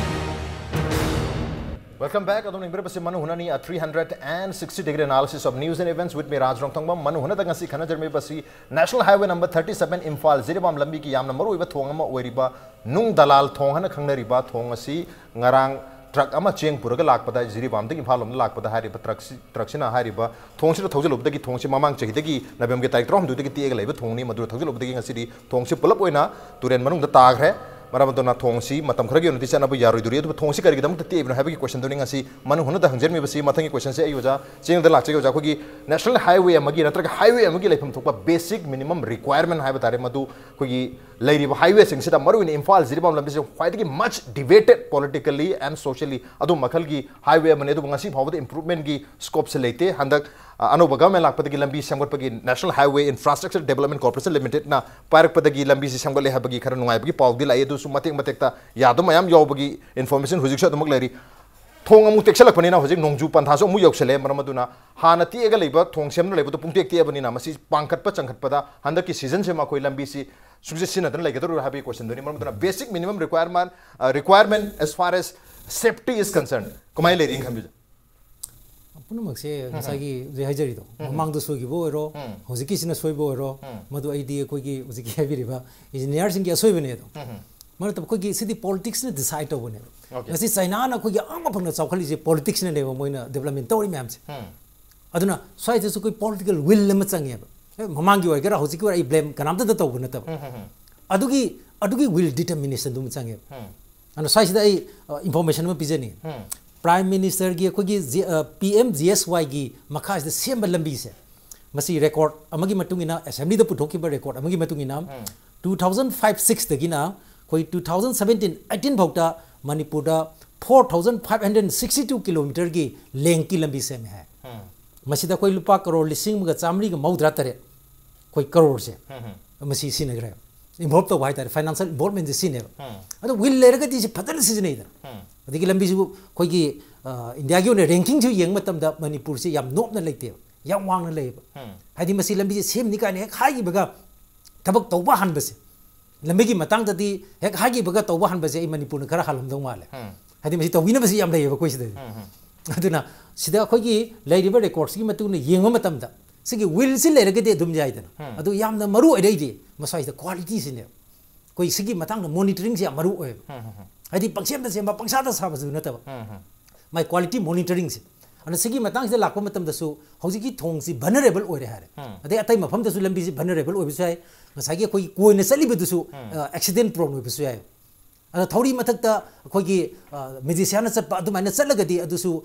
Welcome back. ꯑꯗꯨꯝ ꯌꯦꯡꯕꯤꯔꯕꯁꯤ ꯃꯅꯨ ꯍꯨꯅꯅꯤ, a three hundred and sixty degree analysis of news and events with me, ꯔꯥꯖ ꯔꯣꯡꯊꯣꯡꯕꯝ꯫ ꯃꯅꯨ ꯍꯨꯅꯗ ꯉꯁꯤ ꯈꯟꯅꯖꯔꯝꯃꯤꯕꯁꯤ National Highway number thirty seven, Imphal Jiribam ꯂꯝꯕꯤꯒꯤ ꯌꯥꯝꯅ ꯃꯔꯨꯑꯣꯏꯕ ꯊꯣꯡ ꯑꯃ ꯑꯣꯏꯔꯤꯕ ꯅꯨꯡ ꯗꯂꯥꯜ ꯊꯣꯡ ꯍꯥꯏꯅ ꯈꯪꯅꯔꯤꯕ ꯊꯣꯡ ꯑꯁꯤ ꯉꯔꯥꯡ ꯇ꯭ꯔꯛ ꯑꯃ ꯆꯦꯡ ꯄꯨꯔꯒ ꯂꯥꯛꯄꯗ, ꯖꯤꯔꯤꯕꯥꯝꯗꯒꯤ ꯏꯝꯐꯥꯜ ꯂꯣꯝꯗ ꯂꯥꯛꯄꯗ ꯍꯥꯏꯔꯤꯕ ꯇ꯭ꯔꯛꯁꯤ, ꯇ꯭ꯔꯛꯁꯤꯅ ꯍꯥꯏꯔꯤꯕ ꯊꯣꯡꯁꯤꯗ ꯊꯧꯖꯤꯜꯂꯨꯕꯗꯒꯤ ꯊꯣꯡꯁꯤ ꯃꯃꯥꯡ ꯆꯍꯤꯗꯒꯤ ꯅꯕꯦꯝꯕꯔꯒꯤ ꯇꯥꯔꯤꯛ ꯇꯔꯥꯍꯨꯝꯗꯣꯏꯗꯒꯤ ꯇꯦꯛꯑꯒ ꯂꯩꯕ ꯊꯣꯡꯅꯤ꯫ ꯃꯗꯨ ꯊꯧꯖꯤꯜꯂꯨꯕꯗꯒꯤ ꯉꯁꯤꯗꯤ ꯊꯣꯡꯁꯤ ꯄꯨꯂꯞ ꯑꯣꯏꯅ ꯇꯨꯔꯦꯟ ꯃꯅꯨꯡꯗ ꯇꯥꯈ꯭ꯔꯦ꯫ ꯃꯔꯝ ꯑꯗꯨꯅ ꯊꯣꯡꯁꯤ ꯃꯇꯝ ꯈꯔꯒꯤ ꯑꯣꯏꯅꯗꯤ ꯆꯠꯅꯕ ꯌꯥꯔꯣꯏꯗꯣꯔꯤ꯫ ꯑꯗꯨꯕꯨ ꯊꯣꯡꯁꯤ ꯀꯔꯤꯒꯤꯗꯃꯛꯇ ꯇꯦꯛꯏꯕꯅꯣ ꯍꯥꯏꯕꯒꯤ ꯀꯣꯏꯁꯟꯗꯨꯅꯤ ꯉꯁꯤ ꯃꯅꯨ ꯍꯨꯅꯗ ꯍꯪꯖꯔꯝꯃꯤꯕꯁꯤ꯫ ꯃꯊꯪꯒꯤ ꯀꯣꯏꯁꯟꯁꯦ ꯑꯩ ꯑꯣꯖꯥ ꯆꯤꯡꯗ ꯂꯥꯛꯆꯒꯦ꯫ ꯑꯣꯖꯥ, ꯑꯩꯈꯣꯏꯒꯤ National Highway ꯑꯃꯒꯤ ꯅꯠꯇ꯭ꯔꯒ highway ꯑꯃꯒꯤ ꯂꯩꯐꯝ ꯊꯣꯛꯄ basic minimum requirement ꯍꯥꯏꯕ ꯇꯥꯔꯦ, ꯃꯗꯨ ꯑꯩꯈꯣꯏꯒꯤ ꯂꯩꯔꯤꯕ highwayꯁꯤꯡꯁꯤꯗ, ꯃꯔꯨꯑꯣꯏꯅ ꯏꯝꯐꯥꯜ ꯖꯤꯔꯤꯕꯥꯝ ꯂꯝꯕꯤꯁꯦ ꯈ꯭ꯋꯥꯏꯗꯒꯤ much debated politically and socially, ꯑꯗꯨ ꯃꯈꯜꯒꯤ highway ꯑꯃꯅꯤ꯫ ꯑꯗꯨꯕꯨ ꯉꯁꯤ ꯐꯥꯎꯕꯗ improvementꯀꯤ scopeꯁꯦ ꯂꯩꯇꯦ꯫ ꯍꯟꯗꯛ, ꯑ, ꯑꯅꯧꯕ government ꯂꯥꯛꯄꯗꯒꯤ ꯂꯝꯕꯤ ꯁꯦꯝꯒꯠꯄꯒꯤ National Highway Infrastructure Development Corporation Limitedꯅ ꯄꯥꯏꯔꯛꯄꯗꯒꯤ ꯂꯝꯕꯤꯁꯤ ꯁꯦꯝꯒꯠꯂꯦ ꯍꯥꯏꯕꯒꯤ ꯈꯔ ꯅꯨꯡꯉꯥꯏꯕꯒꯤ ꯄꯥꯎꯗꯤ ꯂꯥꯛꯏ꯫ ꯑꯗꯨꯁꯨ ꯃꯇꯦꯛ ꯃꯇꯦꯛꯇ ꯌꯥꯗꯕ ꯃꯌꯥꯝ ꯌꯥꯎꯕꯒꯤ information ꯍꯧꯖꯤꯛꯁꯨ ꯑꯗꯨꯃꯛ ꯂꯩꯔꯤ꯫ ꯊꯣꯡ ꯑꯃꯨꯛ ꯇꯦꯛꯁꯜꯂꯛꯄꯅꯤꯅ ꯍꯧꯖꯤꯛ ꯅꯣꯡꯖꯨ ꯄꯟꯊꯥꯁꯨ ꯑꯃꯨꯛ ꯌꯧꯁꯜꯂꯦ꯫ ꯃꯔꯝ ꯑꯗꯨꯅ ꯍꯥꯟꯅ ꯇꯦꯛꯑꯒ ꯂꯩꯕ ꯊꯣꯡ ꯁꯦꯝꯗꯨꯅ ꯂꯩꯕꯗꯨ ꯄꯨꯡꯇꯦꯛ ꯇꯦꯛꯑꯕꯅꯤꯅ ꯃꯁꯤ ꯄꯥꯡꯈꯠꯄ ꯆꯪꯈꯠꯄꯗ ꯍꯟꯗꯛꯀꯤ seasonꯁꯤꯃ ꯑꯩꯈꯣꯏ ꯂꯝꯕꯤꯁꯤ ꯁꯨꯡꯁꯤꯟ ꯁꯤꯖꯤꯟꯅꯗꯅ ꯂꯩꯒꯗꯧꯔꯤꯕ꯭ꯔꯥ ꯍꯥꯏꯕꯒꯤ questionꯗꯨꯅꯤ꯫ ꯃꯔꯝ ꯑꯗꯨꯅ basic minimum requirement, ꯑ, requirement as far as safety is concerned ꯀꯃꯥꯏꯅ ꯂꯩꯔꯤꯅ ꯈꯟꯕꯤꯕ? ꯄꯨꯝꯅꯃꯛꯁꯦ ꯉꯁꯥꯏꯒꯤ ꯍꯧꯖꯤꯛ ꯍꯥꯏꯖꯔꯤꯗꯣ, ꯃꯃꯥꯡꯗ ꯁꯣꯏꯈꯤꯕ ꯑꯣꯏꯔꯣ, ꯍꯧꯖꯤꯛꯀꯤꯁꯤꯅ ꯁꯣꯏꯕ ꯑꯣꯏꯔꯣ, ꯃꯗꯨ ꯑꯩꯗꯤ ꯑꯩꯈꯣꯏꯒꯤ ꯍꯧꯖꯤꯛꯀꯤ ꯍꯥꯏꯕꯤꯔꯤꯕ engineerꯁꯤꯡꯒꯤ ꯑꯁꯣꯏꯕꯅꯦ ꯑꯗꯣ꯫ ꯃꯔꯝ ꯑꯩꯈꯣꯏꯒꯤ ꯁꯤꯗꯤ politicsꯅ decide ꯇꯧꯕꯅꯦꯕ꯫ Okay. ꯉꯁꯤ Chinaꯅ ꯑꯩꯈꯣꯏꯒꯤ ꯑꯉꯝꯕ ꯐꯪꯅ ꯆꯥꯎꯈꯠꯂꯤꯁꯦ politicsꯅꯅꯦꯕ, ꯃꯣꯏꯅ development ꯇꯧꯔꯤ ꯃꯌꯥꯝꯁꯦ꯫ ꯑꯗꯨꯅ ꯁ꯭ꯋꯥꯏꯗꯁꯨ ꯑꯩꯈꯣꯏ political will ꯑꯃ ꯆꯪꯉꯦꯕ꯫ ꯑꯦ, ꯃꯃꯥꯡꯒꯤ ꯑꯣꯏꯒꯦꯔꯥ ꯍꯧꯖꯤꯛꯀꯤ ꯑꯣꯏꯒꯦꯔꯥ ꯑꯩ blame ꯀꯅꯥꯝꯇꯗ ꯇꯧꯕ ꯅꯠꯇꯕ꯫ ꯑꯗꯨꯒꯤ, ꯑꯗꯨꯒꯤ will determinationꯗꯨ ꯑꯃ ꯆꯪꯉꯦꯕ꯫ ꯑꯗꯨꯅ ꯁ꯭ꯋꯥꯏꯁꯤꯗ ꯑꯩ, ꯑ, information ꯑꯃ ꯄꯤꯖꯅꯤꯡꯉꯤ꯫ Prime Ministerꯒꯤ ꯑꯩꯈꯣꯏꯒꯤ ꯖꯤ-, ꯑ, P M G S Yꯒꯤ ꯃꯈꯥꯁꯤꯗ ꯁꯦꯝꯕ ꯂꯝꯕꯤꯁꯦ, ꯃꯁꯤ record ꯑꯃꯒꯤ ꯃꯇꯨꯡ ꯏꯟꯅ, assemblyꯗ ꯄꯨꯊꯣꯛꯈꯤꯕ record ꯑꯃꯒꯤ ꯃꯇꯨꯡ ꯏꯟꯅ, two thousand five sixꯇꯒꯤꯅ ꯑꯩꯈꯣꯏ two thousand seventeen eighteen ꯐꯥꯎꯗ ꯃꯅꯤꯄꯨꯔꯗ four thousand five hundred sixty two kilometerꯒꯤ lengthꯀꯤ ꯂꯝꯕꯤ ꯁꯦꯝꯃꯦ ꯍꯥꯏ꯫ ꯃꯁꯤꯗ ꯑꯩꯈꯣꯏ ꯂꯨꯄꯥ ꯀꯔꯣꯔ ꯂꯤꯁꯤꯡ ꯑꯃꯒ ꯆꯥꯃꯔꯤꯒ ꯃꯧꯗ꯭ꯔꯥ ꯇꯔꯦꯠ, ꯑꯩꯈꯣꯏ ꯀꯔꯣꯔꯁꯦ ꯃꯁꯤ ꯁꯤꯖꯤꯟꯅꯈ꯭ꯔꯦ꯫ Involve ꯇꯧꯕ ꯍꯥꯏꯇꯥꯔꯦ, financial involvementꯁꯦ ꯁꯤꯅꯦꯕ꯫ ꯑꯗꯣ will ꯂꯩꯔꯒꯗꯤ ꯁꯤ ꯐꯖꯅ ꯁꯤꯖꯤꯟꯅꯩꯗꯅ꯫ ꯑꯗꯒꯤ ꯂꯝꯕꯤꯁꯤꯕꯨ ꯑꯩꯈꯣꯏꯒꯤ ꯏꯟꯗꯤꯌꯥꯒꯤ ꯑꯣꯏꯅ ꯔꯦꯡꯀꯤꯡꯁꯨ ꯌꯦꯡꯕ ꯃꯇꯝꯗ ꯃꯅꯤꯄꯨꯔꯁꯤ ꯌꯥꯝ ꯅꯣꯞꯅ ꯂꯩꯇꯦꯕ, ꯌꯥꯝ ꯋꯥꯡꯅ ꯂꯩꯌꯦꯕ꯫ ꯍꯥꯏꯗꯤ ꯃꯁꯤ ꯂꯝꯕꯤꯁꯦ ꯁꯦꯝꯅꯤ ꯀꯥꯏꯅ ꯍꯦꯛ ꯍꯥꯏꯈꯤꯕꯒ ꯊꯕꯛ ꯇꯧꯕ ꯍꯥꯟꯕꯁꯦ, ꯂꯝꯕꯤꯒꯤ ꯃꯇꯥꯡꯗꯗꯤ ꯍꯦꯛ ꯍꯥꯏꯈꯤꯕꯒ ꯇꯧꯕ ꯍꯥꯟꯕꯁꯦ ꯑꯩ ꯃꯅꯤꯄꯨꯔꯅ ꯈꯔ ꯍꯥꯜꯂꯝꯗꯧ ꯃꯥꯜꯂꯦ꯫ ꯍꯥꯏꯗꯤ ꯃꯁꯤ ꯇꯧꯕꯤꯅꯕꯁꯤ ꯌꯥꯝ ꯂꯩꯌꯦꯕ ꯑꯩꯈꯣꯏ ꯁꯤꯗꯗꯤ꯫ ꯑꯗꯨꯅ ꯁꯤꯗ ꯑꯩꯈꯣꯏꯒꯤ ꯂꯩꯔꯤꯕ ꯔꯦꯀꯣꯔꯠꯁꯤꯒꯤ ꯃꯇꯨꯡ ꯏꯟꯅ ꯌꯦꯡꯕ ꯃꯇꯝꯗ ꯁꯤꯒꯤ ꯋꯤꯜꯁꯤ ꯂꯩꯔꯒꯗꯤ ꯑꯗꯨꯝ ꯌꯥꯏꯗꯅ꯫ ꯑꯗꯨ ꯌꯥꯝꯅ ꯃꯔꯨ ꯑꯣꯏꯔꯛꯏꯗꯤ ꯃꯁ꯭ꯋꯥꯏꯁꯤꯗ ꯀ꯭ꯋꯥꯂꯤꯇꯤꯁꯤꯅꯦꯕ꯫ ꯑꯩꯈꯣꯏ ꯁꯤꯒꯤ ꯃꯇꯥꯡꯗ ꯃꯣꯅꯤꯇꯔꯤꯡꯁꯦ ꯌꯥꯝ ꯃꯔꯨ ꯑꯣꯏꯌꯦꯕ꯫ ꯍꯥꯏꯗꯤ ꯄꯪꯁꯦꯝꯗ ꯁꯦꯝꯕ, ꯄꯪꯁꯥꯗ ꯁꯥꯕꯁꯨ ꯅꯠꯇꯕ꯫ ꯃꯥꯏ ꯀ꯭ꯋꯥꯂꯤꯇꯤ ꯃꯣꯅꯤꯇꯔꯤꯡꯁꯦ꯫ ꯑꯗꯨꯅ ꯁꯤꯒꯤ ꯃꯇꯥꯡꯁꯤꯗ ꯂꯥꯛꯄ ꯃꯇꯝꯗꯁꯨ ꯍꯧꯖꯤꯛꯀꯤ ꯊꯣꯡꯁꯤ ꯚꯜꯅꯔꯦꯕꯜ ꯑꯣꯏꯔꯦ ꯍꯥꯏꯔꯦ꯫ ꯑꯗꯩ ꯑꯇꯩ ꯃꯐꯝꯗꯁꯨ ꯂꯝꯕꯤꯁꯤ ꯚꯜꯅꯔꯦꯕꯜ ꯑꯣꯏꯕꯁꯨ ꯌꯥꯏ꯫ ꯉꯁꯥꯏꯒꯤ ꯑꯩꯈꯣꯏꯒꯤ ꯀꯣꯏꯅ ꯆꯠꯂꯤꯕꯗꯨꯁꯨ ꯑꯦꯛꯁꯤꯗꯦꯟ ꯄ꯭ꯔꯣꯟ ꯑꯣꯏꯕꯁꯨ ꯌꯥꯏ꯫ ꯑꯗ ꯊꯧꯔꯤ ꯃꯊꯛꯇ ꯑꯩꯈꯣꯏꯒꯤ ꯃꯦꯖꯤꯁꯤꯌꯥꯟꯅ ꯆꯠꯄ ꯑꯗꯨꯃꯥꯏꯅ ꯆꯠꯂꯒꯗꯤ ꯑꯗꯨꯁꯨ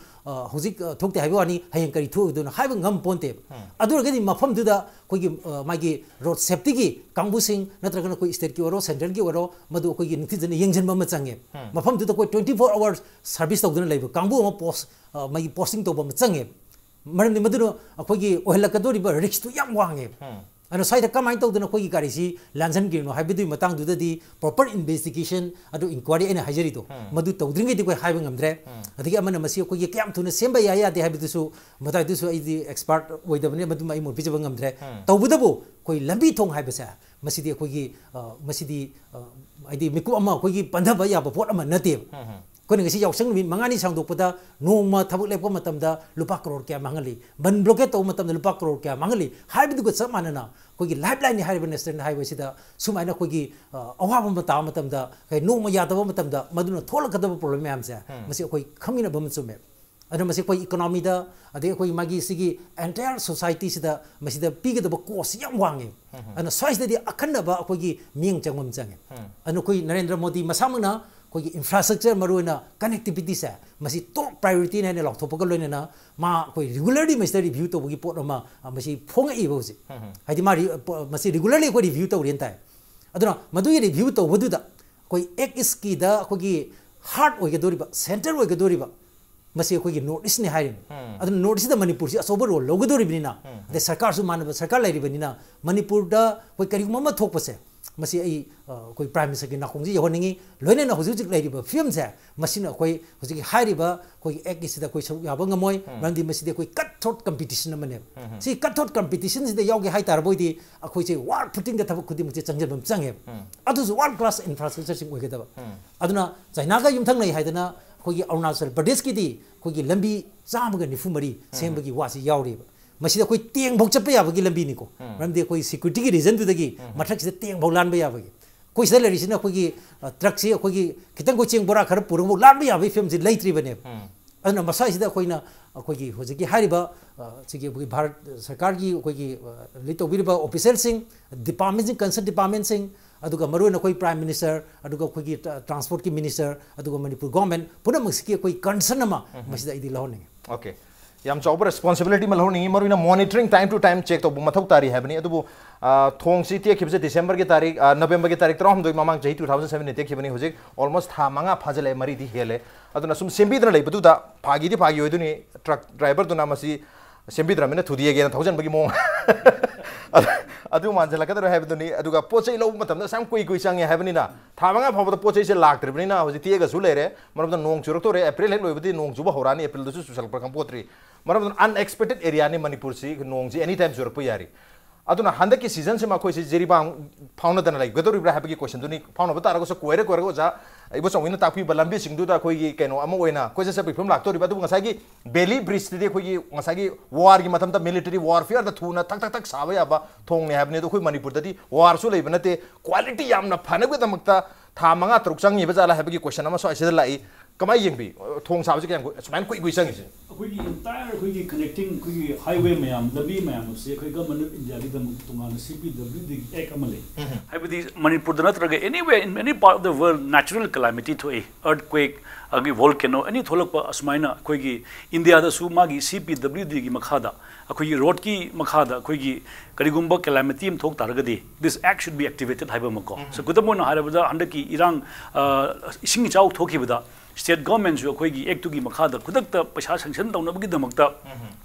ꯍꯧꯖꯤꯛ ꯊꯣꯛꯇꯦ ꯍꯥꯏꯕ ꯋꯥꯅꯤ, ꯍꯌꯦꯡ ꯀꯔꯤ ꯊꯣꯛꯑꯣꯏꯗꯣꯏꯅꯣ ꯍꯥꯏꯕ ꯉꯝ ꯄꯣꯟꯇꯦꯕ꯫ ꯑꯗꯨ ꯑꯣꯏꯔꯒꯗꯤ ꯃꯐꯝꯗꯨꯗ ꯑꯩꯈꯣꯏꯒꯤ ꯃꯥꯒꯤ ꯔꯣꯗ ꯁꯦꯐꯇꯤꯒꯤ ꯀꯥꯡꯕꯨꯁꯤꯡ ꯅꯠꯇ꯭ꯔꯒꯅ ꯑꯩꯈꯣꯏ ꯁ꯭ꯇꯦꯠꯀꯤ ꯑꯣꯏꯔꯣ, ꯁꯦꯟꯇ꯭ꯔꯦꯜꯒꯤ ꯑꯣꯏꯔꯣ, ꯃꯗꯨ ꯑꯩꯈꯣꯏꯒꯤ ꯅꯤꯡꯊꯤꯖꯅ ꯌꯦꯡꯁꯤꯟꯕ ꯑꯃ ꯆꯪꯉꯦ꯫ ꯃꯐꯝꯗꯨꯗ ꯑꯩꯈꯣꯏ twenty four hours service ꯇꯧꯗꯨꯅ ꯂꯩꯕ ꯀꯥꯡꯕꯨ ꯑꯃ ꯄꯣꯁ ꯃꯥꯒꯤ ꯄꯣꯁꯇꯤꯡ ꯇꯧꯕ ꯑꯃ ꯆꯪꯉꯦꯕ꯫ ꯃꯔꯝꯗꯤ ꯃꯗꯨꯅ ꯑꯩꯈꯣꯏꯒꯤ ꯑꯣꯏꯍꯜꯂꯛꯀꯗꯧꯔꯤꯕ ꯔꯤꯛꯁꯇꯨ ꯌꯥꯝ ꯋꯥꯡꯉꯦꯕ꯫ ꯑꯗꯨꯅ ꯁ꯭ꯋꯥꯏꯗ ꯀꯃꯥꯏꯅ ꯇꯧꯗꯅ ꯑꯩꯈꯣꯏꯒꯤ ꯒꯥꯔꯤꯁꯤ ꯂꯥꯟꯖꯟꯈ꯭ꯔꯤꯅꯣ ꯍꯥꯏꯕꯗꯨꯒꯤ ꯃꯇꯥꯡꯗꯨꯗꯗꯤ ꯄ꯭ꯔꯣꯄꯔ ꯏꯟꯚꯦꯁꯇꯤꯒꯦꯁꯟ, ꯑꯗꯨ ꯏꯟꯀ꯭ꯋꯥꯏꯔꯤ ꯑꯩꯅ ꯍꯥꯏꯖꯔꯤꯗꯣ, ꯃꯗꯨ ꯇꯧꯗ꯭ꯔꯤꯉꯩꯗꯤ ꯑꯩꯈꯣꯏ ꯍꯥꯏꯕ ꯉꯝꯗ꯭ꯔꯦ꯫ ꯑꯗꯒꯤ ꯑꯃꯅ ꯃꯁꯤ ꯑꯩꯈꯣꯏꯒꯤ ꯀꯌꯥꯝ ꯊꯨꯅ ꯁꯦꯝꯕ ꯌꯥꯏ ꯌꯥꯗꯦ ꯍꯥꯏꯕꯗꯨꯁꯨ, ꯃꯗꯥꯏꯗꯨꯁꯨ ꯑꯩꯗꯤ ꯑꯦꯛꯁꯄꯥꯔꯠ ꯑꯣꯏꯗꯕꯅꯤꯅ ꯃꯗꯨꯃ ꯑꯩ ꯃꯣꯠ ꯄꯤꯖꯕ ꯉꯝꯗ꯭ꯔꯦ꯫ ꯇꯧꯕꯇꯕꯨ ꯑꯩꯈꯣꯏ ꯂꯝꯕꯤ ꯊꯣꯡ ꯍꯥꯏꯕꯁꯦ ꯃꯁꯤꯗꯤ ꯑꯩꯈꯣꯏꯒꯤ ꯃꯁꯤꯗꯤ ꯍꯥꯏꯗꯤ ꯃꯤꯀꯨꯞ ꯑꯃ ꯑꯩꯈꯣꯏꯒꯤ ꯄꯟꯊꯕ ꯌꯥꯕ ꯄꯣꯠ ꯑꯃ ꯅꯠꯇꯦꯕ꯫ ꯑꯩꯈꯣꯏꯅ ꯉꯁꯤ ꯌꯥꯎꯁꯪ ꯅꯨꯃꯤꯠ ꯃꯉꯥꯅꯤ ꯁꯥꯡꯗꯣꯛꯄꯗ ꯅꯣꯡꯃ ꯊꯕꯛ ꯂꯦꯞꯄ ꯃꯇꯝꯗ ꯂꯨꯄꯥ ꯀꯔꯣꯔ ꯀꯌꯥ ꯃꯥꯡꯍꯜꯂꯤ, ꯕꯟ ꯕ꯭ꯂꯣꯀꯦꯠ ꯇꯧꯕ ꯃꯇꯝꯗ ꯂꯨꯄꯥ ꯀꯔꯣꯔ ꯀꯌꯥ ꯃꯥꯡꯍꯜꯂꯤ ꯍꯥꯏꯕꯗꯨꯒ ꯆꯞ ꯃꯥꯟꯅꯅ ꯑꯩꯈꯣꯏꯒꯤ ꯂꯥꯏꯐ ꯂꯥꯏꯟꯅꯤ ꯍꯥꯏꯔꯤꯕ ꯅꯦꯁꯅꯦꯜ ꯍꯥꯏꯋꯦꯁꯤꯗ ꯁꯨꯃꯥꯏꯅ ꯑꯩꯈꯣꯏꯒꯤ ꯑꯋꯥꯕ ꯑꯃ ꯇꯥꯕ ꯃꯇꯝꯗ, ꯅꯣꯡꯃ ꯌꯥꯗꯕ ꯃꯇꯝꯗ ꯃꯗꯨꯅ ꯊꯣꯛꯂꯛꯀꯗꯕ ꯄ꯭ꯔꯣꯕ꯭ꯂꯦꯝ ꯃꯌꯥꯝꯁꯦ ꯃꯁꯤ ꯑꯩꯈꯣꯏ ꯈꯪꯃꯤꯟꯅꯕ ꯑꯃ ꯆꯨꯝꯃꯦ꯫ ꯑꯗꯨꯅ ꯃꯁꯤ ꯑꯩꯈꯣꯏ ꯏꯀꯣꯅꯣꯃꯤꯗ, ꯑꯗꯩ ꯑꯩꯈꯣꯏ ꯃꯥꯒꯤ ꯁꯤꯒꯤ ꯑꯦꯟꯇꯥꯌꯔ ꯁꯣꯁꯥꯏꯇꯤꯁꯤꯗ ꯃꯁꯤꯗ ꯄꯤꯒꯗꯕ ꯀꯣꯁꯁꯤ ꯌꯥꯝ ꯋꯥꯡꯉꯦ꯫ ꯑꯗꯨꯅ ꯁ꯭ꯋꯥꯏꯁꯤꯗꯗꯤ ꯑꯀꯟꯅꯕ ꯑꯩꯈꯣꯏꯒꯤ ꯃꯤꯠꯌꯦꯡ ꯆꯪꯕ ꯑꯃ ꯆꯪꯉꯦ꯫ ꯑꯗꯨꯅ ꯑꯩꯈꯣꯏ ꯅꯔꯦꯟꯗ꯭ꯔ ꯃꯣꯗꯤ ꯃꯁꯥꯃꯛꯅ ꯑꯩꯈꯣꯏꯒꯤ ꯏꯟꯐ꯭ꯔꯥꯁ꯭ꯇ꯭ꯔꯛꯆꯔ, ꯃꯔꯨꯑꯣꯏꯅ ꯀꯅꯦꯛꯇꯤꯚꯤꯇꯤꯁꯦ ꯃꯁꯤ ꯇꯣꯞ ꯄ꯭ꯔꯥꯏꯌꯣꯔꯤꯇꯤꯅꯤ ꯍꯥꯏꯅ ꯂꯥꯎꯊꯣꯛꯄꯒ ꯂꯣꯏꯅꯅ ꯃꯥ ꯑꯩꯈꯣꯏ ꯔꯤꯒꯨꯂꯔꯂꯤ ꯃꯁꯤꯗ ꯔꯤꯚ꯭ꯌꯨ ꯇꯧꯕꯒꯤ ꯄꯣꯠ ꯑꯃ ꯃꯁꯤ ꯐꯣꯡꯉꯛꯏꯕ ꯍꯧꯖꯤꯛ꯫ ꯍꯥꯏꯗꯤ ꯃꯥ ꯔꯤ-, ꯃꯁꯤ ꯔꯤꯒꯨꯂꯔꯂꯤ ꯑꯩꯈꯣꯏ ꯔꯤꯚ꯭ꯌꯨ ꯇꯧꯔꯦꯅ ꯇꯥꯏ꯫ ꯑꯗꯨꯅ ꯃꯗꯨꯒꯤ ꯔꯤꯚ꯭ꯌꯨ ꯇꯧꯕꯗꯨꯗ ꯑꯩꯈꯣꯏ ꯑꯦꯛ ꯏꯁꯀꯤꯗ ꯑꯩꯈꯣꯏꯒꯤ ꯍꯥꯔꯠ ꯑꯣꯏꯒꯗꯧꯔꯤꯕ, ꯁꯦꯟꯇꯔ ꯑꯣꯏꯒꯗꯧꯔꯤꯕ, ꯃꯁꯤ ꯑꯩꯈꯣꯏꯒꯤ ꯅꯣꯔꯠ ꯏꯁꯅꯤ ꯍꯥꯏꯔꯤꯅꯤ꯫ ꯑꯗꯨꯅ ꯅꯣꯔꯠ ꯏꯁꯇ ꯃꯅꯤꯄꯨꯔꯁꯤ ꯑꯆꯧꯕ ꯔꯣꯜ ꯂꯧꯒꯗꯧꯔꯤꯕꯅꯤꯅ, ꯑꯗꯩ ꯁꯔꯀꯥꯔꯁꯨ ꯃꯥꯟꯅꯕ ꯁꯔꯀꯥꯔ ꯂꯩꯔꯤꯕꯅꯤꯅ, ꯃꯅꯤꯄꯨꯔꯗ ꯑꯩꯈꯣꯏ ꯀꯔꯤꯒꯨꯝꯕ ꯑꯃ ꯊꯣꯛꯄꯁꯦ ꯃꯁꯤ ꯑꯩ ꯑ, ꯑꯩꯈꯣꯏ Prime Ministerꯒꯤ ꯅꯥꯀꯣꯡꯁꯤ ꯌꯧꯍꯟꯅꯤꯡꯉꯤ꯫ ꯂꯣꯏꯅꯅ ꯍꯧꯖꯤꯛ ꯍꯧꯖꯤꯛ ꯂꯩꯔꯤꯕ ꯐꯤꯕꯝꯁꯦ, ꯃꯁꯤꯅ ꯑꯩꯈꯣꯏ ꯍꯧꯖꯤꯛꯀꯤ ꯍꯥꯏꯔꯤꯕ ꯑꯩꯈꯣꯏꯒꯤ Actꯀꯤꯁꯤꯗ ꯑꯩꯈꯣꯏ ꯁꯔꯨꯛ ꯌꯥꯕ ꯉꯝꯃꯣꯏ꯫ ꯃꯔꯝꯗꯤ ꯃꯁꯤꯗꯤ ꯑꯩꯈꯣꯏ cut throat competition ꯑꯃꯅꯦꯕ꯫ ꯁꯤ cut throat competitionꯁꯤꯗ ꯌꯥꯎꯒꯦ ꯍꯥꯏ ꯇꯥꯔꯕ ꯑꯣꯏꯗꯤ ꯑꯩꯈꯣꯏꯁꯦ war footingꯗ ꯊꯕꯛ ꯈꯨꯗꯤꯡꯃꯛꯁꯦ ꯆꯪꯁꯤꯟꯕ ꯑꯃ ꯆꯪꯉꯦꯕ꯫ ꯑꯗꯨꯁꯨ world class infrastructureꯁꯤꯡ ꯑꯣꯏꯒꯗꯕ꯫ ꯑꯗꯨꯅ Chinaꯒ ꯌꯨꯝꯊꯪꯅꯩ ꯍꯥꯏꯗꯅ ꯑꯩꯈꯣꯏꯒꯤ ꯑꯔꯨꯅꯥꯆꯜ ꯄ꯭ꯔꯗꯦꯁꯀꯤꯗꯤ ꯑꯩꯈꯣꯏꯒꯤ ꯂꯝꯕꯤ ꯆꯥꯝꯃꯒ ꯅꯤꯐꯨ ꯃꯔꯤ ꯁꯦꯝꯕꯒꯤ ꯋꯥꯁꯤ ꯌꯥꯎꯔꯤꯕ꯫ ꯃꯁꯤꯗ ꯑꯩꯈꯣꯏ ꯇꯦꯡꯐꯧ ꯆꯠꯄ ꯌꯥꯕꯒꯤ ꯂꯝꯕꯤꯅꯤꯀꯣ꯫ ꯃꯔꯝꯗꯤ ꯑꯩꯈꯣꯏ securityꯒꯤ reasonꯗꯨꯗꯒꯤ ꯃꯊꯛꯁꯤꯗ ꯇꯦꯡꯐꯧ ꯂꯥꯟꯕ ꯌꯥꯕꯒꯤ꯫ ꯑꯩꯈꯣꯏ ꯁꯤꯗ ꯂꯩꯔꯤꯁꯤꯅ ꯑꯩꯈꯣꯏꯒꯤ, ꯑ, truckꯁꯤ ꯑꯩꯈꯣꯏꯒꯤ ꯈꯤꯇꯪ ꯑꯩꯈꯣꯏ ꯆꯦꯡ ꯕꯣꯔꯥ ꯈꯔ ꯄꯨꯔꯒꯐꯥꯎ ꯂꯥꯟꯕ ꯌꯥꯕꯒꯤ ꯐꯤꯕꯝꯁꯤ ꯂꯩꯇ꯭ꯔꯤꯕꯅꯦꯕ꯫ ꯑꯗꯨꯅ ꯃꯁꯥꯁꯤꯗ ꯑꯩꯈꯣꯏꯅ ꯑꯩꯈꯣꯏꯒꯤ ꯍꯧꯖꯤꯛꯀꯤ ꯍꯥꯏꯔꯤꯕ, ꯑ, ꯁꯤꯒꯤ ꯑꯩꯈꯣꯏꯒꯤ ꯚꯥꯔꯠ ꯁꯔꯀꯥꯔꯒꯤ ꯑꯩꯈꯣꯏꯒꯤ, ꯑ, lead ꯇꯧꯕꯤꯔꯤꯕ officialꯁꯤꯡ, departmentꯁꯤꯡ, concerned departmentꯁꯤꯡ, ꯑꯗꯨꯒ ꯃꯔꯨꯑꯣꯏꯅ ꯑꯩꯈꯣꯏ Prime Minister, ꯑꯗꯨꯒ ꯑꯩꯈꯣꯏꯒꯤ ꯇ-, transportꯀꯤ minister, ꯑꯗꯨꯒ ꯃꯅꯤꯄꯨꯔ government ꯄꯨꯝꯅꯃꯛꯁꯤꯒꯤ ꯑꯩꯈꯣꯏ concern ꯑꯃ ꯃꯁꯤꯗ ꯑꯩꯗꯤ ꯂꯧꯍꯟꯅꯤꯡꯉꯤ꯫ Okay꯫ ꯌꯥꯝ ꯆꯥꯎꯕ responsibility ꯑꯃ ꯂꯧꯍꯟꯅꯤꯡꯉꯤ, ꯃꯔꯨꯑꯣꯏꯅ monitoring time to time check ꯇꯧꯕ ꯃꯊꯧ ꯇꯥꯔꯤ ꯍꯥꯏꯕꯅꯤ꯫ ꯑꯗꯨꯕꯨ, ꯑ, ꯊꯣꯡꯁꯤ ꯇꯦꯛꯈꯤꯕꯁꯦ Decemberꯒꯤ ꯇꯥꯔꯤꯛ, ꯑ, Novemberꯒꯤ ꯇꯥꯔꯤꯛ ꯇꯔꯥꯍꯨꯝꯗꯣꯏ ꯃꯃꯥꯡ ꯆꯍꯤ two thousand sevenꯗ ꯇꯦꯛꯈꯤꯕꯅꯤ꯫ ꯍꯧꯖꯤꯛ almost ꯊꯥ ꯃꯉꯥ ꯐꯥꯖꯤꯜꯂꯛꯑꯦ, ꯃꯔꯤꯗꯤ ꯍꯦꯜꯂꯦ꯫ ꯑꯗꯨꯅ ꯁꯨꯝ ꯁꯦꯝꯕꯤꯗꯅ ꯂꯩꯕꯗꯨꯗ ꯐꯥꯒꯤꯗꯤ ꯐꯥꯒꯤ ꯑꯣꯏꯗꯣꯏꯅꯤ, truck driverꯗꯨꯅ ꯃꯁꯤ ꯁꯦꯝꯕꯤꯗ꯭ꯔꯕꯅꯤꯅ ꯊꯨꯗꯦꯛꯑꯒꯦꯅ ꯊꯧꯖꯟꯕꯒꯤ ꯃꯑꯣꯡ꯫ ꯑꯗꯨ ꯃꯥꯟꯁꯤꯜꯂꯛꯀꯗꯧꯔꯦ ꯍꯥꯏꯕꯗꯨꯅꯤ꯫ ꯑꯗꯨꯒ ꯄꯣꯠ ꯆꯩ ꯂꯧꯕ ꯃꯇꯝꯗ ꯑꯁꯨꯛ ꯌꯥꯝ ꯀꯨꯏ ꯀꯨꯏ ꯆꯪꯉꯦ ꯍꯥꯏꯕꯅꯤꯅ, ꯊꯥ ꯃꯉꯥ ꯐꯥꯎꯕꯗ ꯄꯣꯠ ꯆꯩꯁꯦ ꯂꯥꯛꯇ꯭ꯔꯤꯕꯅꯤꯅ ꯍꯧꯖꯤꯛ ꯇꯦꯛꯑꯒꯁꯨ ꯂꯩꯔꯦ꯫ ꯃꯔꯝꯗꯤ ꯅꯣꯡ ꯆꯨꯔꯛꯇꯧꯔꯦ, April ꯍꯦꯛ ꯂꯣꯏꯕꯗꯤ ꯅꯣꯡ ꯆꯨꯕ ꯍꯧꯔꯛꯑꯅꯤ, Aprilꯗꯁꯨ ꯆꯨꯁꯜꯂꯛꯄ꯭ꯔꯥ ꯈꯪꯄꯣꯠꯇ꯭ꯔꯤ꯫ ꯃꯔꯝ ꯑꯗꯨꯅ unexpected areaꯅꯤ ꯃꯅꯤꯄꯨꯔꯁꯤ, ꯅꯣꯡꯁꯤ any time ꯆꯨꯔꯛꯄ ꯌꯥꯔꯤ꯫ ꯑꯗꯨꯅ ꯍꯟꯗꯛꯀꯤ seasonꯁꯤꯃ ꯑꯩꯈꯣꯏꯁꯤ ꯖꯤꯔꯤꯕꯥꯝ ꯐꯥꯎꯅꯗꯅ ꯂꯩꯒꯗꯧꯔꯤꯕ꯭ꯔꯥ ꯍꯥꯏꯕꯒꯤ questionꯗꯨꯅꯤ꯫ ꯐꯥꯎꯅꯕ ꯇꯥꯔꯒꯁꯨ ꯀꯣꯏꯔ ꯀꯣꯏꯔꯒ ꯑꯣꯖꯥ ꯏꯕꯣꯆꯧꯅ ꯇꯥꯛꯄꯤꯕ ꯂꯝꯕꯤꯁꯤꯡꯗꯨꯗ ꯑꯩꯈꯣꯏꯒꯤ ꯀꯩꯅꯣ ꯑꯃ ꯑꯣꯏꯅ ꯀꯣꯏꯆꯠ ꯆꯠꯄꯒꯤ ꯐꯤꯕꯝ ꯂꯥꯛꯇꯧꯔꯤꯕ꯫ ꯑꯗꯨꯕꯨ ꯉꯁꯥꯏꯒꯤ Bailey Bridgeꯇꯗꯤ ꯑꯩꯈꯣꯏꯒꯤ ꯉꯁꯥꯏꯒꯤ warꯒꯤ ꯃꯇꯝꯗ military warfareꯗ ꯊꯨꯅ ꯊꯛ ꯊꯛ ꯊꯛ ꯁꯥꯕ ꯌꯥꯕ ꯊꯣꯡꯅꯤ ꯍꯥꯏꯕꯅꯤ꯫ ꯑꯗꯣ ꯑꯩꯈꯣꯏ ꯃꯅꯤꯄꯨꯔꯗꯗꯤ warꯁꯨ ꯂꯩꯕ ꯅꯠꯇꯦ, quality ꯌꯥꯝꯅ ꯐꯅꯕꯒꯤꯗꯃꯛꯇ ꯊꯥ ꯃꯉꯥ ꯇꯔꯨꯛ ꯆꯪꯉꯤꯕ ꯖꯥꯠꯂꯥ ꯍꯥꯏꯕꯒꯤ question ꯑꯃ ꯁ꯭ꯋꯥꯏꯁꯤꯗ ꯂꯥꯛꯏ꯫ ꯀꯃꯥꯏꯅ ꯌꯦꯡꯕꯤ? ꯊꯣꯡ ꯁꯥꯕꯁꯤ ꯀꯌꯥꯝ ꯀꯨꯏ-, ꯁꯨꯃꯥꯏꯅ ꯀꯨꯏ ꯀꯨꯏ ꯆꯪꯉꯤꯁꯦ? ꯑꯩꯈꯣꯏꯒꯤ entire ꯑꯩꯈꯣꯏꯒꯤ connecting ꯑꯩꯈꯣꯏꯒꯤ highway ꯃꯌꯥꯝ, ꯂꯝꯕꯤ ꯃꯌꯥꯝ ꯑꯁꯤ ꯑꯩꯈꯣꯏ Government of Indiaꯒꯤꯗꯃꯛ ꯇꯣꯉꯥꯟꯅ C P W Dꯒꯤ act ꯑꯃ ꯂꯩ꯫ ꯍꯥꯏꯕꯗꯤ ꯃꯅꯤꯄꯨꯔꯗ ꯅꯠꯇ꯭ꯔꯒ anywhere in any part of the world natural calamity ꯊꯣꯛꯏ, earthquake, ꯑꯗꯒꯤ volcano, any ꯊꯣꯛꯂꯛꯄ ꯑꯁꯨꯃꯥꯏꯅ ꯑꯩꯈꯣꯏꯒꯤ ꯏꯟꯗꯤꯌꯥꯗꯁꯨ ꯃꯥꯒꯤ C P W Dꯒꯤ ꯃꯈꯥꯗ, ꯑꯩꯈꯣꯏꯒꯤ roadꯀꯤ ꯃꯈꯥꯗ ꯑꯩꯈꯣꯏꯒꯤ ꯀꯔꯤꯒꯨꯝꯕ calamity ꯑꯃ ꯊꯣꯛ ꯇꯥꯔꯒꯗꯤ this act should be activated ꯍꯥꯏꯕ ꯑꯃꯀꯣ꯫ So, ꯈꯨꯗꯝ ꯑꯣꯏꯅ ꯍꯥꯏꯔꯕꯗ ꯍꯟꯗꯛꯀꯤ ꯏꯔꯥꯡ, ꯑ, ꯏꯁꯤꯡ ꯏꯆꯥꯎ ꯊꯣꯛꯈꯤꯕꯗ state governmentꯁꯨ ꯑꯩꯈꯣꯏꯒꯤ actꯇꯨꯒꯤ ꯃꯈꯥꯗ ꯈꯨꯗꯛꯇ ꯄꯩꯁꯥ sanction ꯇꯧꯅꯕꯒꯤꯗꯃꯛꯇ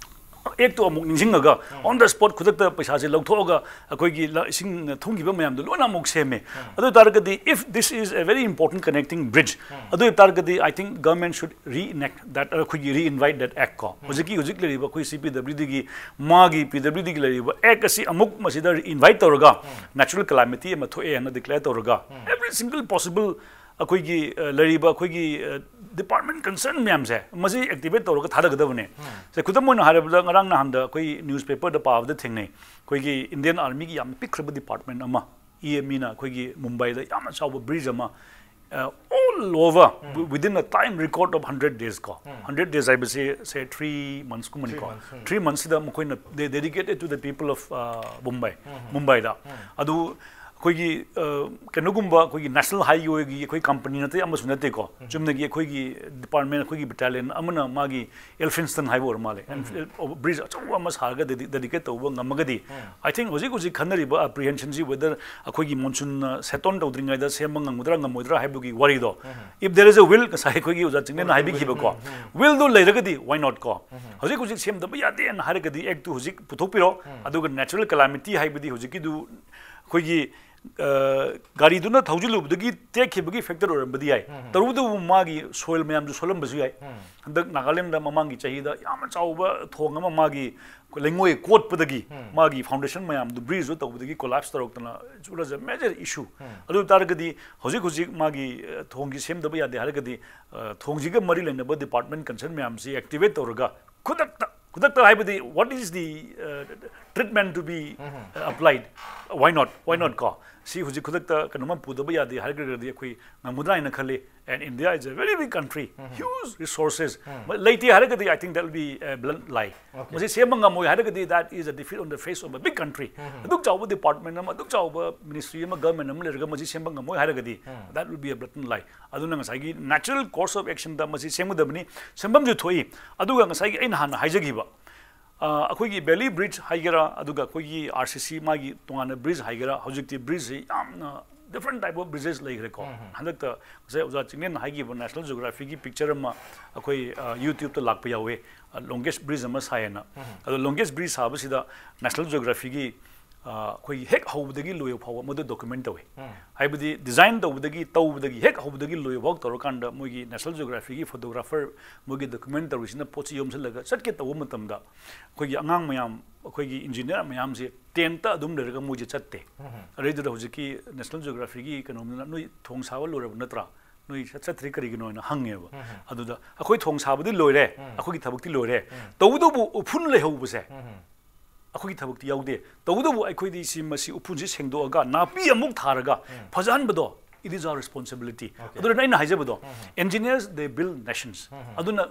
ꯑꯦꯛꯇꯨ ꯑꯃꯨꯛ ꯅꯤꯡꯁꯤꯡꯉꯒ on the spot ꯈꯨꯗꯛꯇ ꯄꯩꯁꯥꯁꯦ ꯂꯧꯊꯣꯛꯑꯒ ꯑꯩꯈꯣꯏꯒꯤ ꯏꯁꯤꯡ ꯊꯨꯝꯈꯤꯕ ꯃꯌꯥꯝꯗꯣ ꯂꯣꯏꯅ ꯑꯃꯨꯛ ꯁꯦꯝꯃꯦ꯫ ꯑꯗꯨ ꯑꯣꯏ ꯇꯥꯔꯒꯗꯤ, if this is a very important connecting bridge, ꯑꯗꯨ ꯑꯣꯏ ꯇꯥꯔꯒꯗꯤ I think government should reenact that, ꯑꯩꯈꯣꯏꯒꯤ reinvite that act ꯀꯣ꯫ ꯍꯧꯖꯤꯛꯀꯤ ꯍꯧꯖꯤꯛ ꯂꯩꯔꯤꯕ ꯑꯩꯈꯣꯏ C P W Dꯒꯤ, ꯃꯥꯒꯤ P W Dꯒꯤ ꯂꯩꯔꯤꯕ act ꯑꯁꯤ ꯑꯃꯨꯛ ꯃꯁꯤꯗ reinvite ꯇꯧꯔꯒ natural calamity ꯑꯃ ꯊꯣꯛꯑꯦ ꯍꯥꯏꯅ declare ꯇꯧꯔꯒ every single possible ꯑꯩꯈꯣꯏꯒꯤ ꯂꯩꯔꯤꯕ ꯑꯩꯈꯣꯏꯒꯤ department concern ꯃꯌꯥꯝꯁꯦ ꯃꯁꯤ activate ꯇꯧꯔꯒ ꯊꯥꯗꯒꯗꯕꯅꯦ꯫ ꯁꯦ, ꯈꯨꯗꯝ ꯑꯣꯏꯅ ꯍꯥꯏꯔꯕꯗ, ꯉꯔꯥꯡ ꯅꯍꯥꯟꯗ ꯑꯩꯈꯣꯏ newspaperꯗ ꯄꯥꯕꯗ ꯊꯦꯡꯅꯩ, ꯑꯩꯈꯣꯏꯒꯤ Indian Armyꯒꯤ ꯌꯥꯝꯅ ꯄꯤꯛꯈ꯭ꯔꯕ department ꯑꯃ, ꯏ ꯑꯦꯝ ꯏꯅ ꯑꯩꯈꯣꯏꯒꯤ ꯃꯨꯝꯕꯥꯏꯗ ꯌꯥꯝꯅ ꯆꯥꯎꯕ bridge ꯑꯃ, all over within a time record of hundred days ꯀꯣ꯫ Hundred days ꯍꯥꯏꯕꯁꯤ, say, three monthsꯀꯨꯝꯕꯅꯤꯀꯣ꯫ Three monthsꯁꯤꯗ ꯃꯈꯣꯏꯅ they dedicated to the people of Mumbai, ꯃꯨꯝꯕꯥꯏꯗ꯫ ꯑꯗꯨ ꯑꯩꯈꯣꯏꯒꯤ ꯀꯩꯅꯣꯒꯨꯝꯕ, ꯑꯩꯈꯣꯏꯒꯤ national highwayꯒꯤ ꯑꯩꯈꯣꯏ company ꯅꯠꯇꯦ, ꯑꯃꯁꯨ ꯅꯠꯇꯦꯀꯣ꯫ ꯆꯨꯝꯅꯒꯤ ꯑꯩꯈꯣꯏꯒꯤ department, ꯑꯩꯈꯣꯏꯒꯤ battalion ꯑꯃꯅ ꯃꯥꯒꯤ Elphinstone ꯍꯥꯏꯕ ꯑꯣꯏꯔ ꯃꯥꯜꯂꯦ, bridge ꯑꯆꯧꯕ ꯑꯃ ꯁꯥꯔꯒ dedicate ꯇꯧꯕ ꯉꯝꯃꯒꯗꯤ, I think ꯍꯧꯖꯤꯛ ꯍꯧꯖꯤꯛ ꯈꯟꯅꯔꯤꯕ apprehensionꯁꯤ whether ꯑꯩꯈꯣꯏꯒꯤ monsoonꯅ set on ꯇꯧꯗ꯭ꯔꯤꯉꯩꯗ ꯁꯦꯝꯕ ꯉꯝꯒꯗ꯭ꯔꯥ ꯉꯝꯃꯣꯏꯗ꯭ꯔꯥ ꯍꯥꯏꯕꯒꯤ ꯋꯥꯔꯤꯗꯣ, if there is a will, ꯉꯁꯥꯏ ꯑꯩꯈꯣꯏꯒꯤ ꯑꯣꯖꯥ ꯆꯤꯡꯂꯦꯟꯅ ꯍꯥꯏꯕꯤꯈꯤꯕꯀꯣ, willꯗꯣ ꯂꯩꯔꯒꯗꯤ why not ꯀꯣ? ꯍꯧꯖꯤꯛ ꯍꯧꯖꯤꯛ ꯁꯦꯝꯗꯕ ꯌꯥꯗꯦꯅ ꯍꯥꯏꯔꯒꯗꯤ actꯇꯨ ꯍꯧꯖꯤꯛ ꯄꯨꯊꯣꯛꯄꯤꯔꯣ꯫ ꯑꯗꯨꯒ natural calamity ꯍꯥꯏꯕꯗꯤ ꯍꯧꯖꯤꯛꯀꯤꯗꯨ ꯑꯩꯈꯣꯏꯒꯤ ꯒꯥꯔꯤꯗꯨꯅ ꯊꯧꯖꯤꯜꯂꯨꯕꯗꯒꯤ ꯇꯦꯛꯈꯤꯕꯒꯤ factor ꯑꯣꯏꯔꯝꯕꯗꯤ ꯌꯥꯏ꯫ ꯇꯧꯕꯇꯕꯨ ꯃꯥꯒꯤ soil ꯃꯌꯥꯝꯗꯨ ꯁꯣꯜꯂꯝꯕꯁꯨ ꯌꯥꯏ꯫ ꯍꯟꯗꯛ ꯅꯥꯒꯥꯂꯦꯟꯗ ꯃꯃꯥꯡꯒꯤ ꯆꯍꯤꯗ ꯌꯥꯝꯅ ꯆꯥꯎꯕ ꯊꯣꯡ ꯑꯃ ꯃꯥꯒꯤ ꯂꯩꯉꯣꯏ ꯀꯣꯠꯄꯗꯒꯤ ꯃꯥꯒꯤ foundation ꯃꯌꯥꯝꯗꯨ breachꯇꯨ ꯇꯧꯕꯗꯒꯤ collapse ꯇꯧꯔꯛꯇꯅ, it was a major issue꯫ ꯑꯗꯨ ꯑꯣꯏ ꯇꯥꯔꯒꯗꯤ ꯍꯧꯖꯤꯛ ꯍꯧꯖꯤꯛ ꯃꯥꯒꯤ ꯊꯣꯡꯒꯤ ꯁꯦꯝꯗꯕ ꯌꯥꯗꯦ ꯍꯥꯏꯔꯒꯗꯤ, ꯊꯣꯡꯁꯤꯒ ꯃꯔꯤ ꯂꯩꯅꯕ department concern ꯃꯌꯥꯝꯁꯤ activate ꯇꯧꯔꯒ ꯈꯨꯗꯛꯇ, ꯈꯨꯗꯛꯇ ꯍꯥꯏꯕꯗꯤ, what is the treatment to be applied? Why not? Why not ꯀꯣ? ꯁꯤ ꯍꯧꯖꯤꯛ ꯈꯨꯗꯛꯇ ꯀꯩꯅꯣꯝꯃ ꯄꯨꯗꯕ ꯌꯥꯗꯦ ꯍꯥꯏꯔꯒꯗꯤ ꯑꯩꯈꯣꯏ ꯉꯝꯒꯗ꯭ꯔꯥ ꯍꯥꯏꯅ ꯈꯜꯂꯤ꯫ And India is a very big country, huge resources꯫ ꯂꯩꯇꯦ ꯍꯥꯏꯔꯒꯗꯤ, I think that will be a blunt lie꯫ ꯃꯁꯤ ꯁꯦꯝꯕ ꯉꯝꯃꯣꯏ ꯍꯥꯏꯔꯒꯗꯤ, that is a defeat on the face of a big country꯫ ꯑꯗꯨꯛ ꯆꯥꯎꯕ department ꯑꯃ, ꯑꯗꯨꯛ ꯆꯥꯎꯕ ministry ꯑꯃ, government ꯑꯃ ꯂꯩꯔꯒ ꯃꯁꯤ ꯁꯦꯝꯕ ꯉꯝꯃꯣꯏ ꯍꯥꯏꯔꯒꯗꯤ, that will be a blunt lie꯫ ꯑꯗꯨꯅ ꯉꯁꯥꯏꯒꯤ natural course of actionꯗ ꯃꯁꯤ ꯁꯦꯝꯒꯗꯕꯅꯤ꯫ ꯁꯦꯝꯐꯝꯁꯨ ꯊꯣꯛꯏ꯫ ꯑꯗꯨꯒ ꯉꯁꯥꯏꯒꯤ ꯑꯩꯅ ꯍꯥꯟꯅ ꯍꯥꯏꯖꯈꯤꯕ, ꯑꯩꯈꯣꯏꯒꯤ Bailey Bridge ꯍꯥꯏꯒꯦꯔꯥ, ꯑꯗꯨꯒ ꯑꯩꯈꯣꯏꯒꯤ R C C ꯃꯥꯒꯤ ꯇꯣꯉꯥꯟꯅ bridge ꯍꯥꯏꯒꯦꯔꯥ, ꯍꯧꯖꯤꯛꯇꯤ bridgeꯁꯤ ꯌꯥꯝꯅ different type of bridges ꯂꯩꯈ꯭ꯔꯦꯀꯣ꯫ ꯍꯟꯗꯛꯇ ꯉꯁꯥꯏ ꯑꯣꯖꯥ ꯆꯤꯡꯂꯦꯟꯅ ꯍꯥꯏꯈꯤꯕ National Geographyꯒꯤ picture ꯑꯃ ꯑꯩꯈꯣꯏ YouTube ꯇ ꯂꯥꯛꯄ ꯌꯥꯎꯋꯦ꯫ Longest bridge ꯑꯃ ꯁꯥꯏꯌꯦꯅ꯫ ꯑꯗꯣ Longest bridge ꯁꯥꯕꯁꯤꯗ National Geographyꯒꯤ ꯑꯩꯈꯣꯏꯒꯤ ꯍꯦꯛ ꯍꯧꯕꯗꯒꯤ ꯂꯣꯏꯕ ꯐꯥꯎꯕ ꯃꯗꯨ document ꯇꯧꯋꯤ꯫ ꯍꯥꯏꯕꯗꯤ design ꯇꯧꯕꯗꯒꯤ ꯇꯧꯕꯗꯒꯤ ꯍꯦꯛ ꯍꯧꯕꯗꯒꯤ ꯂꯣꯏꯕ ꯐꯥꯎ ꯇꯧꯔꯀꯥꯟꯗ ꯃꯣꯏꯒꯤ National Geographyꯒꯤ photographer ꯃꯣꯏꯒꯤ document ꯇꯧꯔꯤꯁꯤꯅ ꯄꯣꯠꯁꯤ ꯌꯣꯝꯁꯤꯜꯂꯒ ꯆꯠꯀꯦ ꯇꯧꯕ ꯃꯇꯝꯗ ꯑꯩꯈꯣꯏꯒꯤ ꯑꯉꯥꯡ ꯃꯌꯥꯝ, ꯑꯩꯈꯣꯏꯒꯤ engineer ꯃꯌꯥꯝꯁꯦ tent ꯇ ꯑꯗꯨꯝ ꯂꯩꯔꯒ ꯃꯣꯏꯁꯦ ꯆꯠꯇꯦ꯫ ꯑꯗꯩꯗꯨꯗ ꯍꯧꯖꯤꯛꯀꯤ National Geographyꯒꯤ ꯀꯩꯅꯣꯝꯗꯨꯅ "ꯅꯣꯏ ꯊꯣꯡ ꯁꯥꯕ ꯂꯣꯏꯔꯕ ꯅꯠꯇ꯭ꯔꯥ? ꯅꯣꯏ ꯆꯠ-, ꯆꯠꯇ꯭ꯔꯤ ꯀꯔꯤꯒꯤꯅꯣ?" ꯍꯥꯏꯅ ꯍꯪꯉꯦꯕ꯫ ꯑꯗꯨꯗ "ꯑꯩꯈꯣꯏ ꯊꯣꯡ ꯁꯥꯕꯗꯤ ꯂꯣꯏꯔꯦ, ꯑꯩꯈꯣꯏꯒꯤ ꯊꯕꯛꯇꯤ ꯂꯣꯏꯔꯦ, ꯇꯧꯕꯇꯕꯨ ꯎꯐꯨꯟ ꯂꯩꯍꯧꯕꯁꯦ ꯑꯩꯈꯣꯏꯒꯤ ꯊꯕꯛꯇꯤ ꯌꯥꯎꯗꯦ꯫ ꯇꯧꯕꯇꯕꯨ ꯑꯩꯈꯣꯏꯗꯤ ꯁꯤ, ꯃꯁꯤ ꯎꯐꯨꯟꯁꯤ ꯁꯦꯡꯗꯣꯛꯑꯒ ꯅꯥꯄꯤ ꯑꯃꯨꯛ ꯊꯥꯔꯒ ꯐꯖꯍꯟꯕꯗꯣ, it is our responsibility." ꯑꯗꯨꯅ ꯑꯩꯅ ꯍꯥꯏꯖꯕꯗꯣ, engineers, they build nations. ꯑꯗꯨꯅ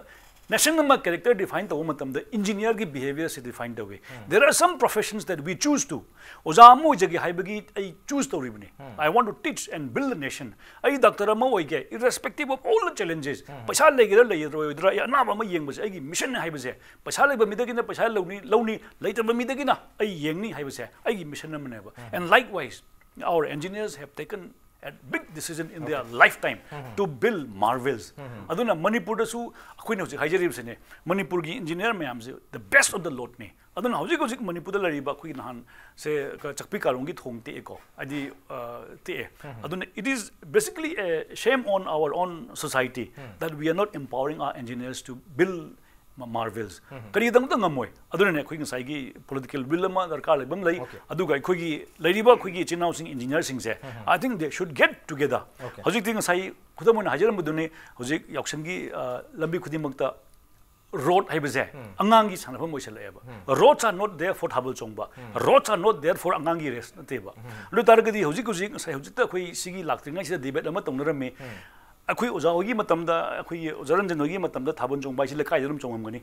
nation ꯑꯃ character define ꯇꯧꯕ ꯃꯇꯝꯗ engineerꯒꯤ behaviourꯁꯤ define ꯇꯧꯏ꯫ There are some professions that we choose to. ꯑꯣꯖꯥ ꯑꯃ ꯑꯣꯏꯖꯒꯦ ꯍꯥꯏꯕꯒꯤ ꯑꯩ choose ꯇꯧꯔꯤꯕꯅꯤ꯫ I want to teach and build a nation. ꯑꯩ doctor ꯑꯃ ꯑꯣꯏꯒꯦ, irrespective of all the challenges, ꯄꯩꯁꯥ ꯂꯩꯒꯦꯔꯥ ꯂꯩꯔꯣꯏꯗ꯭ꯔꯥ, ꯑꯩ ꯑꯅꯥꯕ ꯑꯃ ꯌꯦꯡꯕꯁꯦ ꯑꯩꯒꯤ mission ꯅꯤ ꯍꯥꯏꯕꯁꯦ, ꯄꯩꯁꯥ ꯂꯩꯕ ꯃꯤꯗꯒꯤꯅ ꯄꯩꯁꯥ ꯂꯧꯅꯤ, ꯂꯧꯅꯤ, ꯂꯩꯇꯕ ꯃꯤꯗꯒꯤꯅ ꯑꯩ ꯌꯦꯡꯅꯤ ꯍꯥꯏꯕꯁꯦ ꯑꯩꯒꯤ mission ꯑꯃꯅꯦꯕ꯫ And likewise, our engineers have taken a big decision in their lifetime to build marvels. ꯑꯗꯨꯅ ꯃꯅꯤꯄꯨꯔꯗꯁꯨ ꯑꯩꯈꯣꯏꯅ ꯍꯧꯖꯤꯛ ꯍꯥꯏꯖꯔꯤꯕꯁꯤꯅꯦ, ꯃꯅꯤꯄꯨꯔꯒꯤ engineer ꯃꯌꯥꯝꯁꯦ the best of the lot ꯅꯤ꯫ ꯑꯗꯨꯅ ꯍꯧꯖꯤꯛ ꯍꯧꯖꯤꯛ ꯃꯅꯤꯄꯨꯔꯗ ꯂꯩꯔꯤꯕ ꯑꯩꯈꯣꯏꯒꯤ ꯅꯍꯥꯟ ꯁꯦ ꯆꯥꯛꯄꯤ ꯀꯥꯔꯣꯡꯒꯤ ꯊꯣꯡ ꯇꯦꯛꯑꯦꯀꯣ, ꯍꯥꯏꯗꯤ ꯇꯦꯛꯑꯦ꯫ ꯑꯗꯨꯅ it is basically a shame on our own society that we are not empowering our engineers to build marvels. ꯀꯔꯤꯒꯤꯗꯃꯛꯇ ꯉꯝꯃꯣꯏ? ꯑꯗꯨꯅꯅꯦ ꯑꯩꯈꯣꯏ ꯉꯁꯥꯏꯒꯤ political will ꯑꯃ ꯗꯔꯀꯥꯔ ꯂꯩꯕ ꯑꯃ ꯂꯩ꯫ ꯑꯗꯨꯒ ꯑꯩꯈꯣꯏꯒꯤ ꯂꯩꯔꯤꯕ ꯑꯩꯈꯣꯏꯒꯤ ꯏꯆꯤꯟ ꯏꯅꯥꯎꯁꯤꯡ engineerꯁꯤꯡꯁꯦ, I think they should get together. ꯍꯧꯖꯤꯛꯇꯤ ꯉꯁꯥꯏ ꯈꯨꯗꯝ ꯑꯣꯏꯅ ꯍꯥꯏꯖꯔꯝꯕꯗꯨꯅꯤ, ꯍꯧꯖꯤꯛ ꯌꯥꯎꯁꯪꯒꯤ ꯂꯝꯕꯤ ꯈꯨꯗꯤꯡꯃꯛꯇ road ꯍꯥꯏꯕꯁꯦ ꯑꯉꯥꯡꯒꯤ ꯁꯥꯟꯅꯐꯝ ꯑꯣꯏꯁꯜꯂꯛꯑꯦꯕ꯫ Roads are not there for ꯊꯥꯕꯜ ꯆꯣꯡꯕ, roads are not there for ꯑꯉꯥꯡꯒꯤ race ꯅꯠꯇꯦꯕ꯫ ꯑꯗꯨ ꯑꯣꯏꯇꯥꯔꯒꯗꯤ ꯍꯧꯖꯤꯛ ꯍꯧꯖꯤꯛ ꯉꯁꯥꯏ ꯍꯧꯖꯤꯛꯇ ꯑꯩꯈꯣꯏ ꯁꯤꯒꯤ ꯂꯥꯛꯇ꯭ꯔꯤꯉꯩꯁꯤꯗ debate ꯑꯃ ꯇꯧꯅꯔꯝꯃꯤ꯫ ꯑꯩꯈꯣꯏ ꯑꯣꯖꯥ ꯍꯣꯏꯒꯤ ꯃꯇꯝꯗ, ꯑꯩꯈꯣꯏꯒꯤ ꯑꯣꯖꯥ ꯔꯟꯖꯟ ꯍꯣꯏꯒꯤ ꯃꯇꯝꯗ ꯊꯥꯕꯜ ꯆꯣꯡꯕ ꯍꯥꯏꯁꯤ ꯂꯩꯀꯥꯏꯗ ꯑꯗꯨꯝ ꯆꯣꯡꯉꯝꯒꯅꯤ꯫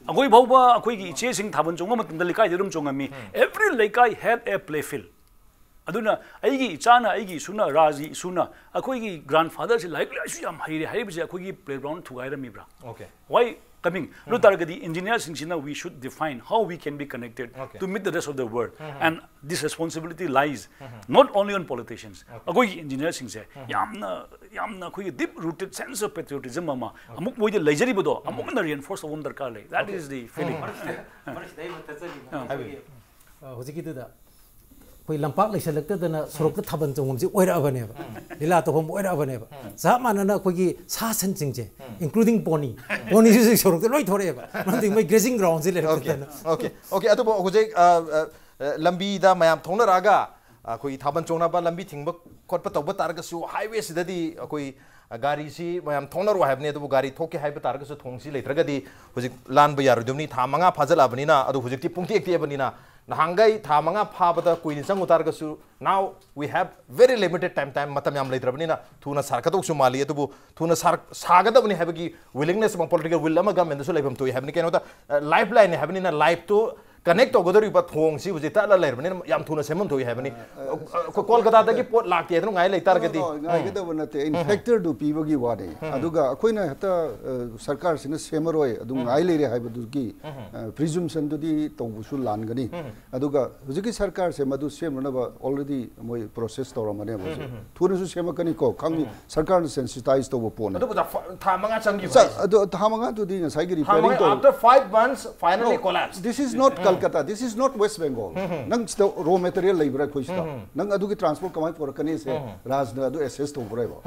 ꯑꯩꯈꯣꯏ ꯐꯥꯎꯕ ꯑꯩꯈꯣꯏꯒꯤ ꯏꯆꯦꯁꯤꯡ ꯊꯥꯕꯜ ꯆꯣꯡꯕ ꯃꯇꯝꯗ ꯂꯩꯀꯥꯏꯗ ꯑꯗꯨꯝ ꯆꯣꯡꯉꯝꯃꯤ꯫ Every ꯂꯩꯀꯥꯏ had a play field. ꯑꯗꯨꯅ ꯑꯩꯒꯤ ꯏꯆꯥꯅ, ꯑꯩꯒꯤ ꯏꯁꯨꯅ, ꯔꯥꯖꯒꯤ ꯏꯁꯨꯅ ꯑꯩꯈꯣꯏꯒꯤ grandfatherꯁꯤ ꯂꯥꯏꯔꯤꯛ ꯂꯥꯏꯁꯨ ꯌꯥꯝ ꯍꯩꯔꯦ ꯍꯥꯏꯔꯤꯕꯁꯦ ꯑꯩꯈꯣꯏꯒꯤ playground ꯊꯨꯒꯥꯏꯔꯝꯃꯤꯕ꯭ꯔꯥ? Okay. Why coming. ꯑꯗꯨ ꯇꯥꯔꯒꯗꯤ engineerꯁꯤꯡꯁꯤꯅ we should define how we can be connected Okay. to meet the rest of the world. And this responsibility lies not only on politicians. ꯑꯩꯈꯣꯏꯒꯤ engineerꯁꯤꯡꯁꯦ ꯌꯥꯝꯅ ꯌꯥꯝꯅ ꯑꯩꯈꯣꯏꯒꯤ deep rooted sense of patriotism ꯑꯃ ꯑꯃꯨꯛ ꯃꯣꯏꯗ ꯂꯩꯖꯔꯤꯕꯗꯣ ꯑꯃꯨꯛ ꯍꯟꯅ reinforce ꯇꯧꯕ ꯑꯃ ꯗꯔꯀꯥꯔ ꯂꯩ. That is the feeling. ꯃꯔꯛꯁꯤꯗ ꯑꯩ ꯑꯃ ꯊꯠꯆꯅꯤꯡꯕ ꯑꯥ. ꯑꯩꯈꯣꯏꯒꯤ ꯑ, ꯍꯧꯖꯤꯛꯀꯤꯗꯨꯗ ꯑꯩꯈꯣꯏ ꯂꯝꯄꯥꯛ ꯂꯩꯁꯜꯂꯛꯇꯗꯅ ꯁꯣꯔꯣꯛꯇ ꯊꯥꯕꯜ ꯆꯣꯡꯐꯝꯁꯦ ꯑꯣꯏꯔꯛꯑꯕꯅꯦꯕ, ꯂꯤꯂꯥ ꯇꯧꯐꯝ ꯑꯣꯏꯔꯛꯑꯕꯅꯦꯕ. ꯆꯞ ꯃꯥꯟꯅꯅ ꯑꯩꯈꯣꯏꯒꯤ ꯁꯥ ꯁꯟꯁꯤꯡꯁꯦ, including pony, ponyꯁꯤꯁꯨ ꯁꯣꯔꯣꯛꯇ ꯂꯣꯏ ꯊꯣꯔꯛꯑꯦꯕ, ꯃꯔꯝꯗꯤ ꯃꯣꯏ grazing groundꯁꯦ Okay, ꯂꯩꯔꯛꯇꯗꯅ. okay, okay. ꯑꯗꯨꯕꯨ ꯍꯧꯖꯤꯛ ꯑ, ꯑ, ꯑ, ꯂꯝꯕꯤꯗ ꯃꯌꯥꯝ ꯊꯣꯛꯅꯔꯛꯑꯒ ꯑꯩꯈꯣꯏ ꯊꯥꯕꯜ ꯆꯣꯡꯅꯕ, ꯂꯝꯕꯤ ꯊꯤꯡꯕ ꯈꯣꯠꯄ ꯇꯧꯕ ꯇꯥꯔꯒꯁꯨ highwayꯁꯤꯗꯗꯤ ꯑꯩꯈꯣꯏ ꯒꯥꯔꯤꯁꯤ ꯃꯌꯥꯝ ꯊꯣꯛꯅꯔꯣꯏ ꯍꯥꯏꯕꯅꯤ꯫ ꯑꯗꯨꯕꯨ ꯒꯥꯔꯤ ꯊꯣꯛꯀꯦ ꯍꯥꯏꯕ ꯇꯥꯔꯒꯁꯨ ꯊꯣꯡꯁꯤ ꯂꯩꯇ꯭ꯔꯒꯗꯤ ꯍꯧꯖꯤꯛ ꯂꯥꯟꯕ ꯌꯥꯔꯣꯏꯗꯕꯅꯤ꯫ ꯊꯥ ꯃꯉꯥ ꯐꯥꯖꯤꯜꯂꯛꯑꯕꯅꯤꯅ, ꯑꯗꯨ ꯍꯧꯖꯤꯛꯇꯤ ꯄꯨꯡꯇꯦꯛ ꯇꯦꯛꯑꯕꯅꯤꯅ, ꯅꯍꯥꯟꯈꯩ ꯊꯥ ꯃꯉꯥ ꯐꯥꯕꯗ ꯀꯨꯏꯅ ꯆꯪꯉꯨ ꯇꯥꯔꯒꯁꯨ, now we have very limited time, time, ꯃꯇꯝ ꯌꯥꯝ ꯂꯩꯇ꯭ꯔꯕꯅꯤꯅ ꯊꯨꯅ ꯁꯥꯔꯛꯀꯗꯧꯁꯨ ꯃꯥꯜꯂꯤ꯫ ꯑꯗꯨꯕꯨ ꯊꯨꯅ ꯁꯥꯔ-, ꯁꯥꯒꯗꯕꯅꯤ ꯍꯥꯏꯕꯒꯤ willingness ꯑꯃ, political will ꯑꯃ governmentꯗꯁꯨ ꯂꯩꯐꯝ ꯊꯣꯛꯏ ꯍꯥꯏꯕꯅꯤ꯫ ꯀꯩꯅꯣꯗ, ꯑ, lifeline ꯍꯥꯏꯕꯅꯤꯅ, lifeꯇꯨ connect ꯇꯧꯒꯗꯧꯔꯤꯕ ꯊꯣꯡꯁꯤ ꯍꯧꯖꯤꯛ ꯇꯠꯂ ꯂꯩꯔꯕꯅꯤꯅ ꯌꯥꯝ ꯊꯨꯅ ꯁꯦꯝꯐꯝ ꯊꯣꯛꯏ ꯍꯥꯏꯕꯅꯤ꯫ ꯑ, ꯑ, ꯑꯩꯈꯣꯏ ꯀꯣꯜꯀꯇꯥꯗꯒꯤ ꯄꯣꯠ ꯂꯥꯛꯇꯦ ꯍꯥꯏꯗꯅ ꯉꯥꯏ ꯂꯩꯇꯥꯔꯒꯗꯤ, No, no, ꯉꯥꯏꯒꯗꯕ ꯅꯠꯇꯦ꯫ ꯑꯩꯅ factorꯗꯨ ꯄꯤꯕꯒꯤ ꯋꯥꯅꯤ꯫ ꯑꯗꯨꯒ ꯑꯩꯈꯣꯏꯅ ꯍꯦꯛꯇ, ꯑ, ꯁꯔꯀꯥꯔꯁꯤꯅ ꯁꯦꯝꯃꯔꯣꯏ, ꯑꯗꯨꯝ ꯉꯥꯏ ꯂꯩꯔꯦ ꯍꯥꯏꯕꯗꯨꯒꯤ, ꯑ, presumptionꯗꯨꯗꯤ ꯇꯧꯕꯁꯨ ꯂꯥꯟꯒꯅꯤ꯫ ꯑꯗꯨꯒ ꯍꯧꯖꯤꯛꯀꯤ ꯁꯔꯀꯥꯔꯁꯦ ꯃꯗꯨ ꯁꯦꯝꯅꯅꯕ already ꯃꯣꯏ process ꯇꯧꯔꯝꯃꯅꯦꯕ ꯍꯧꯖꯤꯛ꯫ ꯊꯨꯅꯁꯨ ꯁꯦꯝꯃꯛꯀꯅꯤ ꯀꯣ, ꯈꯪꯉꯤ꯫ ꯁꯔꯀꯥꯔꯅ sensitize ꯇꯧꯕ ꯄꯣꯠꯅꯤ꯫ ꯑꯗꯨꯕꯨ ꯊꯥ-, ꯊꯥ ꯃꯉꯥ ꯆꯪꯈꯤꯕ ꯆ-, ꯍꯥꯏꯁꯦ꯫ ꯑꯗꯣ ꯊꯥ ꯃꯉꯥꯗꯨꯗꯤ ꯉꯁꯥꯏꯒꯤ ꯊꯥ repairing ꯃꯉꯥ, ꯇꯧ- after five months, finally No, collapse. This is not Calcutta, this is not West Bengal. ꯅꯪ ꯁꯤꯗ raw material ꯂꯩꯕ꯭ꯔꯥ ꯑꯩꯈꯣꯏ ꯁꯤꯗ? ꯅꯪ ꯑꯗꯨꯒꯤ transport ꯀꯃꯥꯏꯅ ꯄꯨꯔꯛꯀꯅꯤ ꯁꯦ ꯔꯥꯖꯅ ꯑꯗꯨ assess ꯇꯧꯕ꯭ꯔꯥꯕ?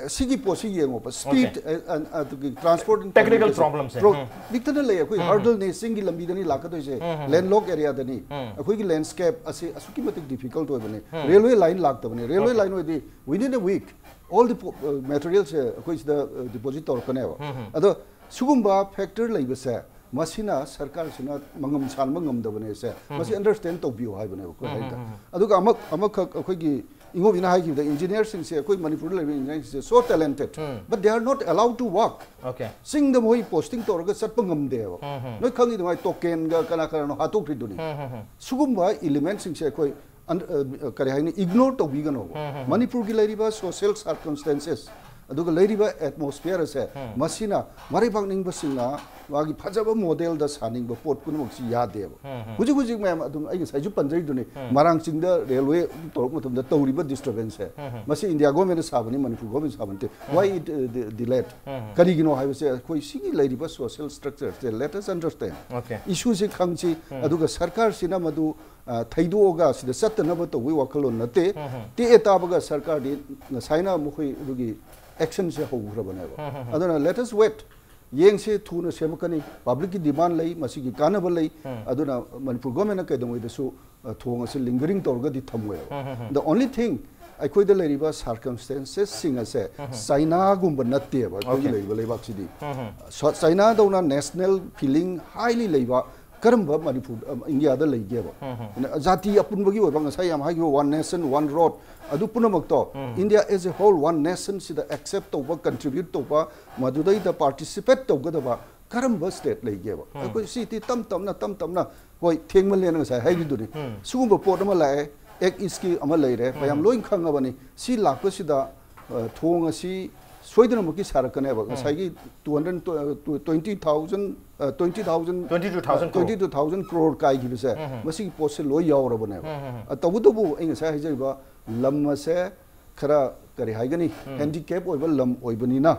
ꯁꯤꯒꯤ ꯄꯣꯠꯁꯤ ꯌꯦꯡꯉꯣꯕ, speed, ꯑ, ꯑ, ꯑꯗꯨꯒꯤ transport and Technical communication. problemꯁꯦ꯫ Pro-, ꯅꯤꯛꯇꯅ ꯂꯩ ꯑꯩꯈꯣꯏ, hurdleꯅꯤ, ꯆꯤꯡꯒꯤ ꯂꯝꯕꯤꯗꯅꯤ ꯂꯥꯛꯀꯗꯣꯏꯁꯦ, landlocked areaꯗꯅꯤ, ꯑꯩꯈꯣꯏꯒꯤ landscape ꯑꯁꯤ ꯑꯁꯨꯛꯀꯤ ꯃꯇꯤꯛ difficult ꯑꯣꯏꯕꯅꯤ꯫ Railway line ꯂꯥꯛꯇꯕꯅꯤ, railway line ꯑꯣꯏꯗꯤ within a week all the po-, uh, materialꯁꯦ ꯑꯩꯈꯣꯏ ꯁꯤꯗ, uh, deposit ꯇꯧꯔꯛꯀꯅꯦꯕ꯫ ꯑꯗꯣ ꯁꯤꯒꯨꯝꯕ factor ꯂꯩꯕꯁꯦ, ꯃꯁꯤꯅ ꯁꯔꯀꯥꯔꯁꯤꯅ ꯃꯉꯝ ꯁꯥꯟꯕ ꯉꯝꯗꯕꯅꯦꯁꯦ, ꯃꯁꯤ understand ꯇꯧꯕꯤꯌꯨ ꯍꯥꯏꯕꯅꯦꯕ ꯑꯩꯈꯣꯏ ꯍꯥꯏꯗ꯫ ꯑꯗꯨꯒ ꯑꯃꯛ-, ꯑꯃꯈꯛ ꯑꯩꯈꯣꯏꯒꯤ ꯏꯉꯣꯕꯤꯅ ꯍꯥꯏꯈꯤꯕꯗ, engineerꯁꯤꯡꯁꯦ, ꯑꯩꯈꯣꯏ ꯃꯅꯤꯄꯨꯔꯗ ꯂꯩꯕ engineerꯁꯤꯡꯁꯦ so talented, but they are not allowed to work. Okay. ꯆꯤꯡꯗ ꯃꯣꯏ posting ꯇꯧꯔꯒ ꯆꯠꯄ ꯉꯝꯗꯦꯕ꯫ ꯅꯣꯏ ꯈꯪꯉꯤꯗꯨꯉꯥꯏ, ꯇꯣꯀꯦꯟꯒ ꯀꯅꯥ ꯀꯅꯥꯅꯣ ꯍꯥꯠꯇꯣꯛꯈ꯭ꯔꯤꯗꯨꯅꯤ꯫ ꯁꯤꯒꯨꯝꯕ elementꯁꯤꯡꯁꯦ ꯑꯩꯈꯣꯏ ꯑꯟ-, ꯑ, ꯀꯔꯤ ꯍꯥꯏꯅꯤ, ignore ꯇꯧꯕꯤꯒꯅꯣꯕ꯫ ꯃꯅꯤꯄꯨꯔꯒꯤ ꯂꯩꯔꯤꯕ social circumstances, ꯑꯗꯨꯒ ꯂꯩꯔꯤꯕ ꯑꯦꯠꯃꯣꯁꯐꯤꯌꯔ ꯑꯁꯦ, ꯃꯁꯤꯅ ꯃꯔꯩꯕꯥꯛ ꯅꯤꯡꯕꯁꯤꯡꯅ ꯃꯥꯒꯤ ꯐꯖꯕ ꯃꯣꯗꯦꯜꯗ ꯁꯥꯅꯤꯡꯕ ꯄꯣꯠ ꯄꯨꯝꯅꯃꯛꯁꯤ ꯌꯥꯗꯦꯕ꯫ ꯍꯧꯖꯤꯛ ꯍꯧꯖꯤꯛ ꯃꯌꯥꯝ ꯑꯗꯨꯝ ꯑꯩ ꯉꯁꯥꯏꯁꯨ ꯄꯟꯖꯔꯤꯗꯨꯅꯤ, ꯃꯔꯥꯡ ꯆꯤꯡꯗ ꯔꯦꯜꯋꯦ ꯇꯧꯔꯛꯄ ꯃꯇꯝꯗ ꯇꯧꯔꯤꯕ ꯗꯤꯁꯇꯔꯕꯦꯟꯁꯁꯦ, ꯃꯁꯤ ꯏꯟꯗꯤꯌꯥ ꯒꯣꯔꯃꯦꯟꯅ ꯁꯥꯕꯅꯤ, ꯃꯅꯤꯄꯨꯔ ꯒꯣꯔꯃꯦꯟ ꯁꯥꯕ ꯅꯠꯇꯦ꯫ Why it, uh, de- delayed? ꯀꯔꯤꯒꯤꯅꯣ ꯍꯥꯏꯕꯁꯦ, ꯑꯩꯈꯣꯏ ꯁꯤꯒꯤ ꯂꯩꯔꯤꯕ ꯁꯣꯁꯤꯌꯦꯜ ꯁ꯭ꯇ꯭ꯔꯛꯆꯔꯁꯦ, let us understand꯫ Okay. ꯏꯁꯨꯁꯦ ꯈꯪꯁꯤ, ꯑꯗꯨꯒ ꯁꯔꯀꯥꯔꯁꯤꯅ ꯃꯗꯨ, ꯑ, ꯊꯩꯗꯣꯛꯑꯒ ꯁꯤꯗ ꯆꯠꯇꯅꯕ ꯇꯧꯕꯒꯤ ꯋꯥꯈꯜꯂꯣꯟ ꯅꯠꯇꯦ꯫ ꯇꯦꯛꯑꯦ ꯇꯥꯕꯒ ꯁꯔꯀꯥꯔꯗꯤ ꯉꯁꯥꯏꯅ ꯃꯈꯣꯏ ꯑꯗꯨꯒꯤ ꯑꯦꯛꯁꯟꯁꯦ ꯍꯧꯈ꯭ꯔꯕꯅꯦꯕ꯫ ꯑꯗꯨꯅ let us wait, ꯌꯦꯡꯁꯦ, ꯊꯨꯅ ꯁꯦꯝꯃꯛꯀꯅꯤ꯫ ꯄꯕ꯭ꯂꯤꯛꯀꯤ ꯗꯤꯃꯥꯟ ꯂꯩ, ꯃꯁꯤꯒꯤ ꯀꯥꯟꯅꯕ ꯂꯩ꯫ ꯑꯗꯨꯅ ꯃꯅꯤꯄꯨꯔ ꯒꯣꯔꯃꯦꯟꯅ ꯀꯩꯗꯧꯉꯩꯗꯁꯨ, ꯑ, ꯊꯣꯡ ꯑꯁꯤ ꯂꯤꯡꯒꯔꯤꯡ ꯇꯧꯔꯒꯗꯤ ꯊꯝꯃꯣꯏꯕ꯫ The only thing, ꯑꯩꯈꯣꯏꯗ ꯂꯩꯔꯤꯕ ꯁꯥꯔꯀꯝꯁꯇꯦꯟꯁꯦꯁꯁꯤꯡ ꯑꯁꯦ ꯆꯥꯏꯅꯥꯒꯨꯝꯕ ꯅꯠꯇꯦꯕ ꯑꯩꯈꯣꯏꯒꯤ Okay. ꯂꯩꯔꯤꯕ ꯂꯩꯕꯥꯛꯁꯤꯗꯤ꯫ ꯁ- ꯆꯥꯏꯅꯥꯗꯧꯅ ꯅꯦꯁꯅꯦꯜ ꯐꯤꯂꯤꯡ ꯍꯥꯏꯂꯤ ꯂꯩꯕ ꯀꯔꯝꯕ ꯃꯅꯤꯄꯨꯔ, ꯑ, ꯏꯟꯗꯤꯌꯥꯗ ꯂꯩꯒꯦꯕ? ꯖꯥꯇꯤ ꯑꯄꯨꯟꯕꯒꯤ ꯑꯣꯏꯕ, ꯉꯁꯥꯏ ꯌꯥꯝ ꯍꯥꯏꯈꯤꯕ one nation one road, ꯑꯗꯨ ꯄꯨꯝꯅꯃꯛꯇꯣ India as a whole, one nation ꯁꯤꯗ ꯑꯦꯛꯁꯦꯞ ꯇꯧꯕ, ꯀꯟꯇ꯭ꯔꯤꯕ꯭ꯌꯨꯠ ꯇꯧꯕ, ꯃꯗꯨꯗꯩꯗ ꯄꯥꯔꯇꯤꯁꯤꯄꯦꯠ ꯇꯧꯒꯗꯕ ꯀꯔꯝꯕ ꯁ꯭ꯇꯦꯠ ꯂꯩꯒꯦꯕ? ꯑꯩꯈꯣꯏ ꯁꯤꯗꯤ ꯇꯞ ꯇꯞꯅ, ꯇꯞ ꯇꯞꯅ, ꯍꯣꯏ, ꯊꯦꯡꯃꯜꯂꯦꯅ ꯉꯁꯥꯏ ꯍꯥꯏꯈꯤꯗꯨꯅꯤ꯫ ꯁꯤꯒꯨꯝꯕ ꯄꯣꯠ ꯑꯃ ꯂꯥꯛꯑꯦ, ꯑꯦꯛ ꯏꯁꯀꯤ ꯑꯃ ꯂꯩꯔꯦ, ꯃꯌꯥꯝ ꯂꯣꯏ ꯈꯪꯉꯕꯅꯤ꯫ ꯁꯤ ꯂꯥꯛꯄꯁꯤꯗ, ꯑ, ꯊꯣꯡ ꯑꯁꯤ ꯁꯣꯏꯗꯅꯃꯛꯀꯤ ꯁꯥꯔꯛꯀꯅꯦꯕ꯫ ꯉꯁꯥꯏꯒꯤ two hundred, uh, twenty thousand, uh, twenty thousand, Twenty two thousand crore. Twenty two thousand crore ꯀꯥꯏꯈꯤꯕꯁꯦ, ꯃꯁꯤꯒꯤ ꯄꯣꯠꯁꯦ ꯂꯣꯏ ꯌꯥꯎꯔꯕꯅꯦꯕ꯫ ꯑ, ꯇꯧꯕꯇꯕꯨ ꯑꯩ ꯉꯁꯥꯏ ꯍꯥꯏꯖꯔꯤꯕ ꯂꯝ ꯑꯁꯦ ꯈꯔ, ꯀꯔꯤ ꯍꯥꯏꯒꯅꯤ, ꯍꯦꯟꯗꯤꯀꯦꯞ ꯑꯣꯏꯕ ꯂꯝ ꯑꯣꯏꯕꯅꯤꯅ,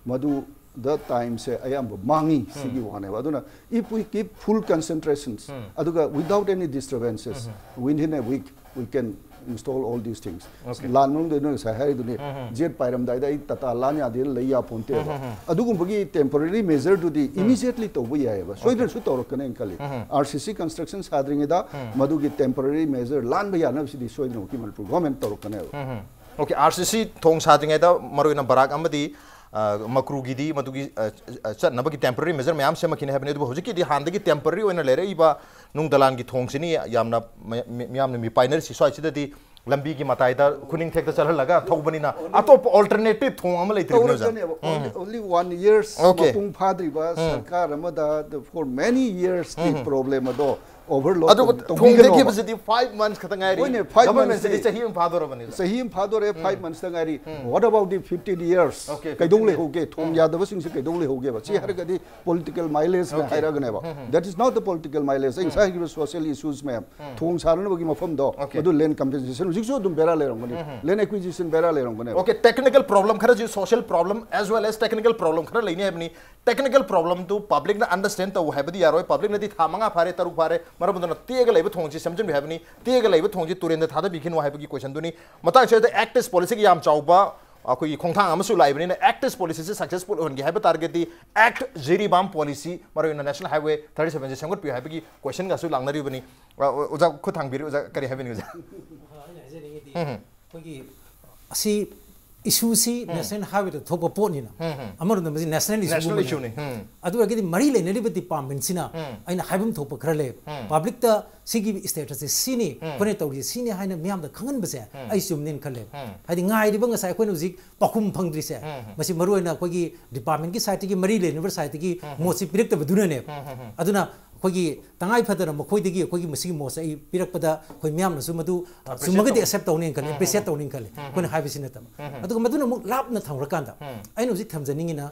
ꯃꯗꯨꯗ ꯇꯥꯏꯝꯁꯦ ꯑꯌꯥꯝꯕ ꯃꯥꯡꯉꯤ꯫ ꯁꯤꯒꯤ ꯋꯥꯅꯦꯕ꯫ ꯑꯗꯨꯅ if we keep full concentrations, ꯑꯗꯨꯒ without any disturbances, within a week, we can install all these things. Okay. ꯂꯥꯟ ꯃꯅꯨꯡꯗ ꯅꯣꯏ ꯉꯁꯥꯏ ꯍꯥꯏꯔꯤꯗꯨꯅꯤ, ꯖꯦꯠ ꯄꯥꯏꯔꯝꯗꯥꯏꯗ ꯑꯩ ꯇꯥꯇꯥ ꯂꯥꯟ ꯌꯥꯗꯦꯅ ꯂꯩ ꯌꯥꯄꯣꯟꯇꯦꯕ꯫ ꯑꯗꯨꯒꯨꯝꯕꯒꯤ temporary measureꯗꯨꯗꯤ immediately ꯇꯧꯕ ꯌꯥꯏꯑꯕ, ꯁꯣꯏꯗꯅꯁꯨ ꯇꯧꯔꯛꯀꯅꯦꯅ ꯈꯜꯂꯤ꯫ RCC construction ꯁꯥꯗ꯭ꯔꯤꯉꯩꯗ ꯃꯗꯨꯒꯤ temporary measure ꯂꯥꯟꯕ ꯌꯥꯅꯕꯁꯤꯗꯤ ꯁꯣꯏꯗꯅꯃꯛꯀꯤ ꯃꯅꯤꯄꯨꯔ ꯒꯣꯔꯃꯦꯟ ꯇꯧꯔꯛꯀꯅꯦꯕ꯫ Okay, RCC ꯊꯣꯡ ꯁꯥꯗ꯭ꯔꯤꯉꯩꯗ ꯃꯔꯨꯑꯣꯏꯅ ꯕꯔꯥꯛ ꯑꯃꯗꯤ, ꯑ, ꯃꯀ꯭ꯔꯨꯒꯤꯗꯤ ꯃꯗꯨꯒꯤ, ꯑ, ꯑ, ꯆꯠꯅꯕꯒꯤ temporary measure ꯃꯌꯥꯝ ꯁꯦꯝꯃꯛꯈꯤꯅꯤ ꯍꯥꯏꯕꯅꯤ꯫ ꯑꯗꯨꯕꯨ ꯍꯧꯖꯤꯛꯀꯤꯗꯤ ꯍꯥꯟꯅꯗꯒꯤ temporary ꯑꯣꯏꯅ ꯂꯩꯔꯛꯏꯕ ꯅꯨꯡ ꯗꯂꯥꯟꯒꯤ ꯊꯣꯡꯁꯤꯅꯤ ꯌꯥꯝꯅ ꯃ-, ꯃꯤ-, ꯃꯤꯌꯥꯝꯅ ꯃꯤꯄꯥꯏꯅꯔꯤꯁꯤ꯫ ꯁ꯭ꯋꯥꯏꯁꯤꯗꯗꯤ ꯂꯝꯕꯤꯒꯤ ꯃꯇꯥꯏꯗ ꯈꯨꯅꯤꯡꯊꯦꯛꯇ ꯆꯠꯍꯜꯂꯒ ꯊꯧꯕꯅꯤꯅ ꯑꯇꯣꯞꯄ alternative ꯊꯣꯡ ꯑꯃ ꯂꯩꯇ꯭ꯔꯤꯕꯅꯦ ꯑꯣꯖꯥ꯫ ꯇꯧꯔꯛꯀꯅꯦꯕ꯫ Only, only one years Okay. ꯃꯄꯨꯡ ꯐꯥꯗ꯭ꯔꯤꯕ ꯁꯔꯀꯥꯔ ꯑꯃꯗ, the, for many years ꯀꯤ problem ꯑꯗꯣ overload ꯑꯗꯨꯒ ꯇꯧ- ꯊꯣꯡ ꯇꯧꯕꯤꯒꯅꯣ꯫ ꯊꯦꯛꯈꯤꯕꯁꯤꯗꯤ five months ꯈꯛꯇ ꯉꯥꯏꯔꯤ꯫ ꯍꯣꯏꯅꯦ, five Government ꯁꯤꯗꯤ months ꯆꯍꯤ ꯑꯃ ꯐꯥꯗꯣꯔꯕꯅꯤ꯫ ꯆꯍꯤ ꯑꯃ ꯐꯥꯗꯣꯔꯦ, five months ꯇ ꯉꯥꯏꯔꯤ. What about the fifteen years? Okay, ꯀꯩꯗꯧ fifteen ꯂꯩꯍꯧꯒꯦ? ꯊꯣꯡ ꯌꯥꯗꯕꯁꯤꯡꯁꯦ ꯀꯩꯗꯧ ꯂꯩꯍꯧꯒꯦꯕ? ꯁꯤ ꯍꯥꯏꯔꯒꯗꯤ political mileage ꯅ Okay. ꯍꯥꯏꯔꯒꯅꯦꯕ. That is not the political mileage. ꯑꯩ ꯉꯁꯥꯏ ꯍꯥꯏꯈꯤꯕ social issues ꯃꯌꯥꯝ, ꯊꯣꯡ ꯁꯥꯅꯅꯕꯒꯤ ꯃꯐꯝꯗꯣ, Okay. ꯃꯗꯨ land compensation ꯍꯧꯖꯤꯛꯁꯨ ꯑꯗꯨꯝ ꯕꯦꯔꯥ ꯂꯩꯔꯝꯒꯅꯤ. Land acquisition ꯕꯦꯔꯥ ꯂꯩꯔꯝꯒꯅꯦꯕ. Okay, technical problem ꯈꯔꯁꯨ, social problem as well as technical problem ꯈꯔ ꯂꯩꯅꯤ ꯍꯥꯏꯕꯅꯤ. Technical problem ꯗꯨ public ꯅ understand ꯇꯧ ꯍꯥꯏꯕꯗꯤ ꯌꯥꯔꯣꯏ. Public ꯅꯗꯤ ꯊꯥ ꯃꯉꯥ ꯐꯥꯔꯦ, ꯇꯔꯨꯛ ꯐꯥꯔꯦ, ꯃꯔꯝ ꯑꯗꯨꯅ ꯇꯦꯛꯑꯒ ꯂꯩꯕ ꯊꯣꯡꯁꯤ ꯁꯦꯝꯖꯤꯟꯕꯤꯌꯨ ꯍꯥꯏꯕꯅꯤ. ꯇꯦꯛꯑꯒ ꯂꯩꯕ ꯊꯣꯡꯁꯤ ꯇꯨꯔꯦꯟꯗ ꯊꯥꯗꯕꯤꯈꯤꯅꯨ ꯍꯥꯏꯕꯒꯤ question ꯗꯨꯅꯤ. ꯃꯇꯥꯡ ꯑꯁꯤꯗ Act East Policy ꯒꯤ ꯌꯥꯝ ꯆꯥꯎꯕ ꯑꯩꯈꯣꯏꯒꯤ ꯈꯣꯡꯊꯥꯡ ꯑꯃꯁꯨ ꯂꯥꯛꯏꯕꯅꯤꯅ, Act East Policy ꯁꯤ successful ꯑꯣꯏꯍꯟꯒꯦ ꯍꯥꯏꯕ ꯇꯥꯔꯒꯗꯤ Act Jiribam Policy, ꯃꯔꯨꯑꯣꯏꯅ National Highway thirty seven ꯁꯤ ꯁꯦꯝꯒꯠꯄꯤꯌꯨ ꯍꯥꯏꯕꯒꯤ question ꯒꯁꯨ ꯂꯥꯛꯅꯔꯤꯕꯅꯤ꯫ ꯑ, ꯑꯣꯖꯥ, ꯈꯨꯠ ꯊꯥꯡꯕꯤꯔꯤ, ꯑꯣꯖꯥ, ꯀꯔꯤ ꯍꯥꯏꯕꯤꯅꯤꯡꯉꯤ, ꯑꯣꯖꯥ? ꯑꯩꯅ ꯍꯥꯏꯖꯅꯤꯡꯉꯤꯗꯤ ꯑꯩꯈꯣꯏꯒꯤ ꯑꯁꯤ issue ꯁꯤ National Highway ꯗ ꯊꯣꯛꯄ ꯄꯣꯠꯅꯤꯅ, ꯑꯃꯔꯣꯝꯗ ꯃꯁꯤ national issue National ꯒꯨꯝꯕꯅꯦ꯫ issue ꯅꯤ. ꯎꯝ. ꯑꯗꯨ ꯑꯣꯏꯔꯒꯗꯤ ꯃꯔꯤ ꯂꯩꯅꯔꯤꯕ department ꯁꯤꯅ ꯑꯩꯅ ꯍꯥꯏꯐꯝ ꯊꯣꯛꯄ ꯈꯔ ꯂꯩ꯫ Public ꯇ ꯁꯤꯒꯤ status ꯁꯦ ꯁꯤꯅꯤ, ꯑꯩꯈꯣꯏꯅ ꯇꯧꯔꯤꯁꯦ ꯁꯤꯅꯤ ꯍꯥꯏꯅ ꯃꯤꯌꯥꯝꯗ ꯈꯪꯍꯟꯕꯁꯦ ꯑꯩ ꯆꯨꯝꯅꯦꯅ ꯈꯜꯂꯦ꯫ ꯍꯥꯏꯗꯤ ꯉꯥꯏꯔꯤꯕ ꯉꯁꯥꯏ ꯑꯩꯈꯣꯏꯅ ꯍꯧꯖꯤꯛ ꯄꯥꯎꯈꯨꯝ ꯐꯪꯗ꯭ꯔꯤꯁꯦ, ꯃꯁꯤ ꯃꯔꯨꯑꯣꯏꯅ ꯑꯩꯈꯣꯏꯒꯤ department ꯀꯤ side ꯇꯒꯤ, ꯃꯔꯤ ꯂꯩꯅꯕ side ꯇꯒꯤ ꯃꯣꯠꯁꯤ ꯄꯤꯔꯛꯇꯕꯗꯨꯅꯅꯦꯕ꯫ ꯑꯗꯨꯅ ꯑꯩꯈꯣꯏꯒꯤ ꯇꯉꯥꯏ ꯐꯗꯅ ꯃꯈꯣꯏꯗꯒꯤ ꯑꯩꯈꯣꯏꯒꯤ ꯃꯁꯤꯒꯤ ꯃꯣꯠꯁꯦ ꯑꯩ ꯄꯤꯔꯛꯄꯗ ꯑꯩꯈꯣꯏ ꯃꯤꯌꯥꯝꯅꯁꯨ ꯃꯗꯨ ꯆꯨꯝꯃꯒꯗꯤ accept ꯇꯧꯅꯦꯅ ꯈꯜꯂꯤ, appreciate ꯇꯧꯅꯦꯅ ꯈꯜꯂꯤ, ꯑꯩꯈꯣꯏꯅ ꯍꯥꯏꯕꯁꯤ ꯅꯠꯇꯕ꯫ ꯑꯗꯨꯒ ꯃꯗꯨꯅ ꯑꯃꯨꯛ ꯂꯥꯞꯅ ꯊꯝꯈ꯭ꯔꯀꯥꯟꯗ ꯑꯩꯅ ꯍꯧꯖꯤꯛ ꯊꯝꯖꯅꯤꯡꯉꯤꯅ,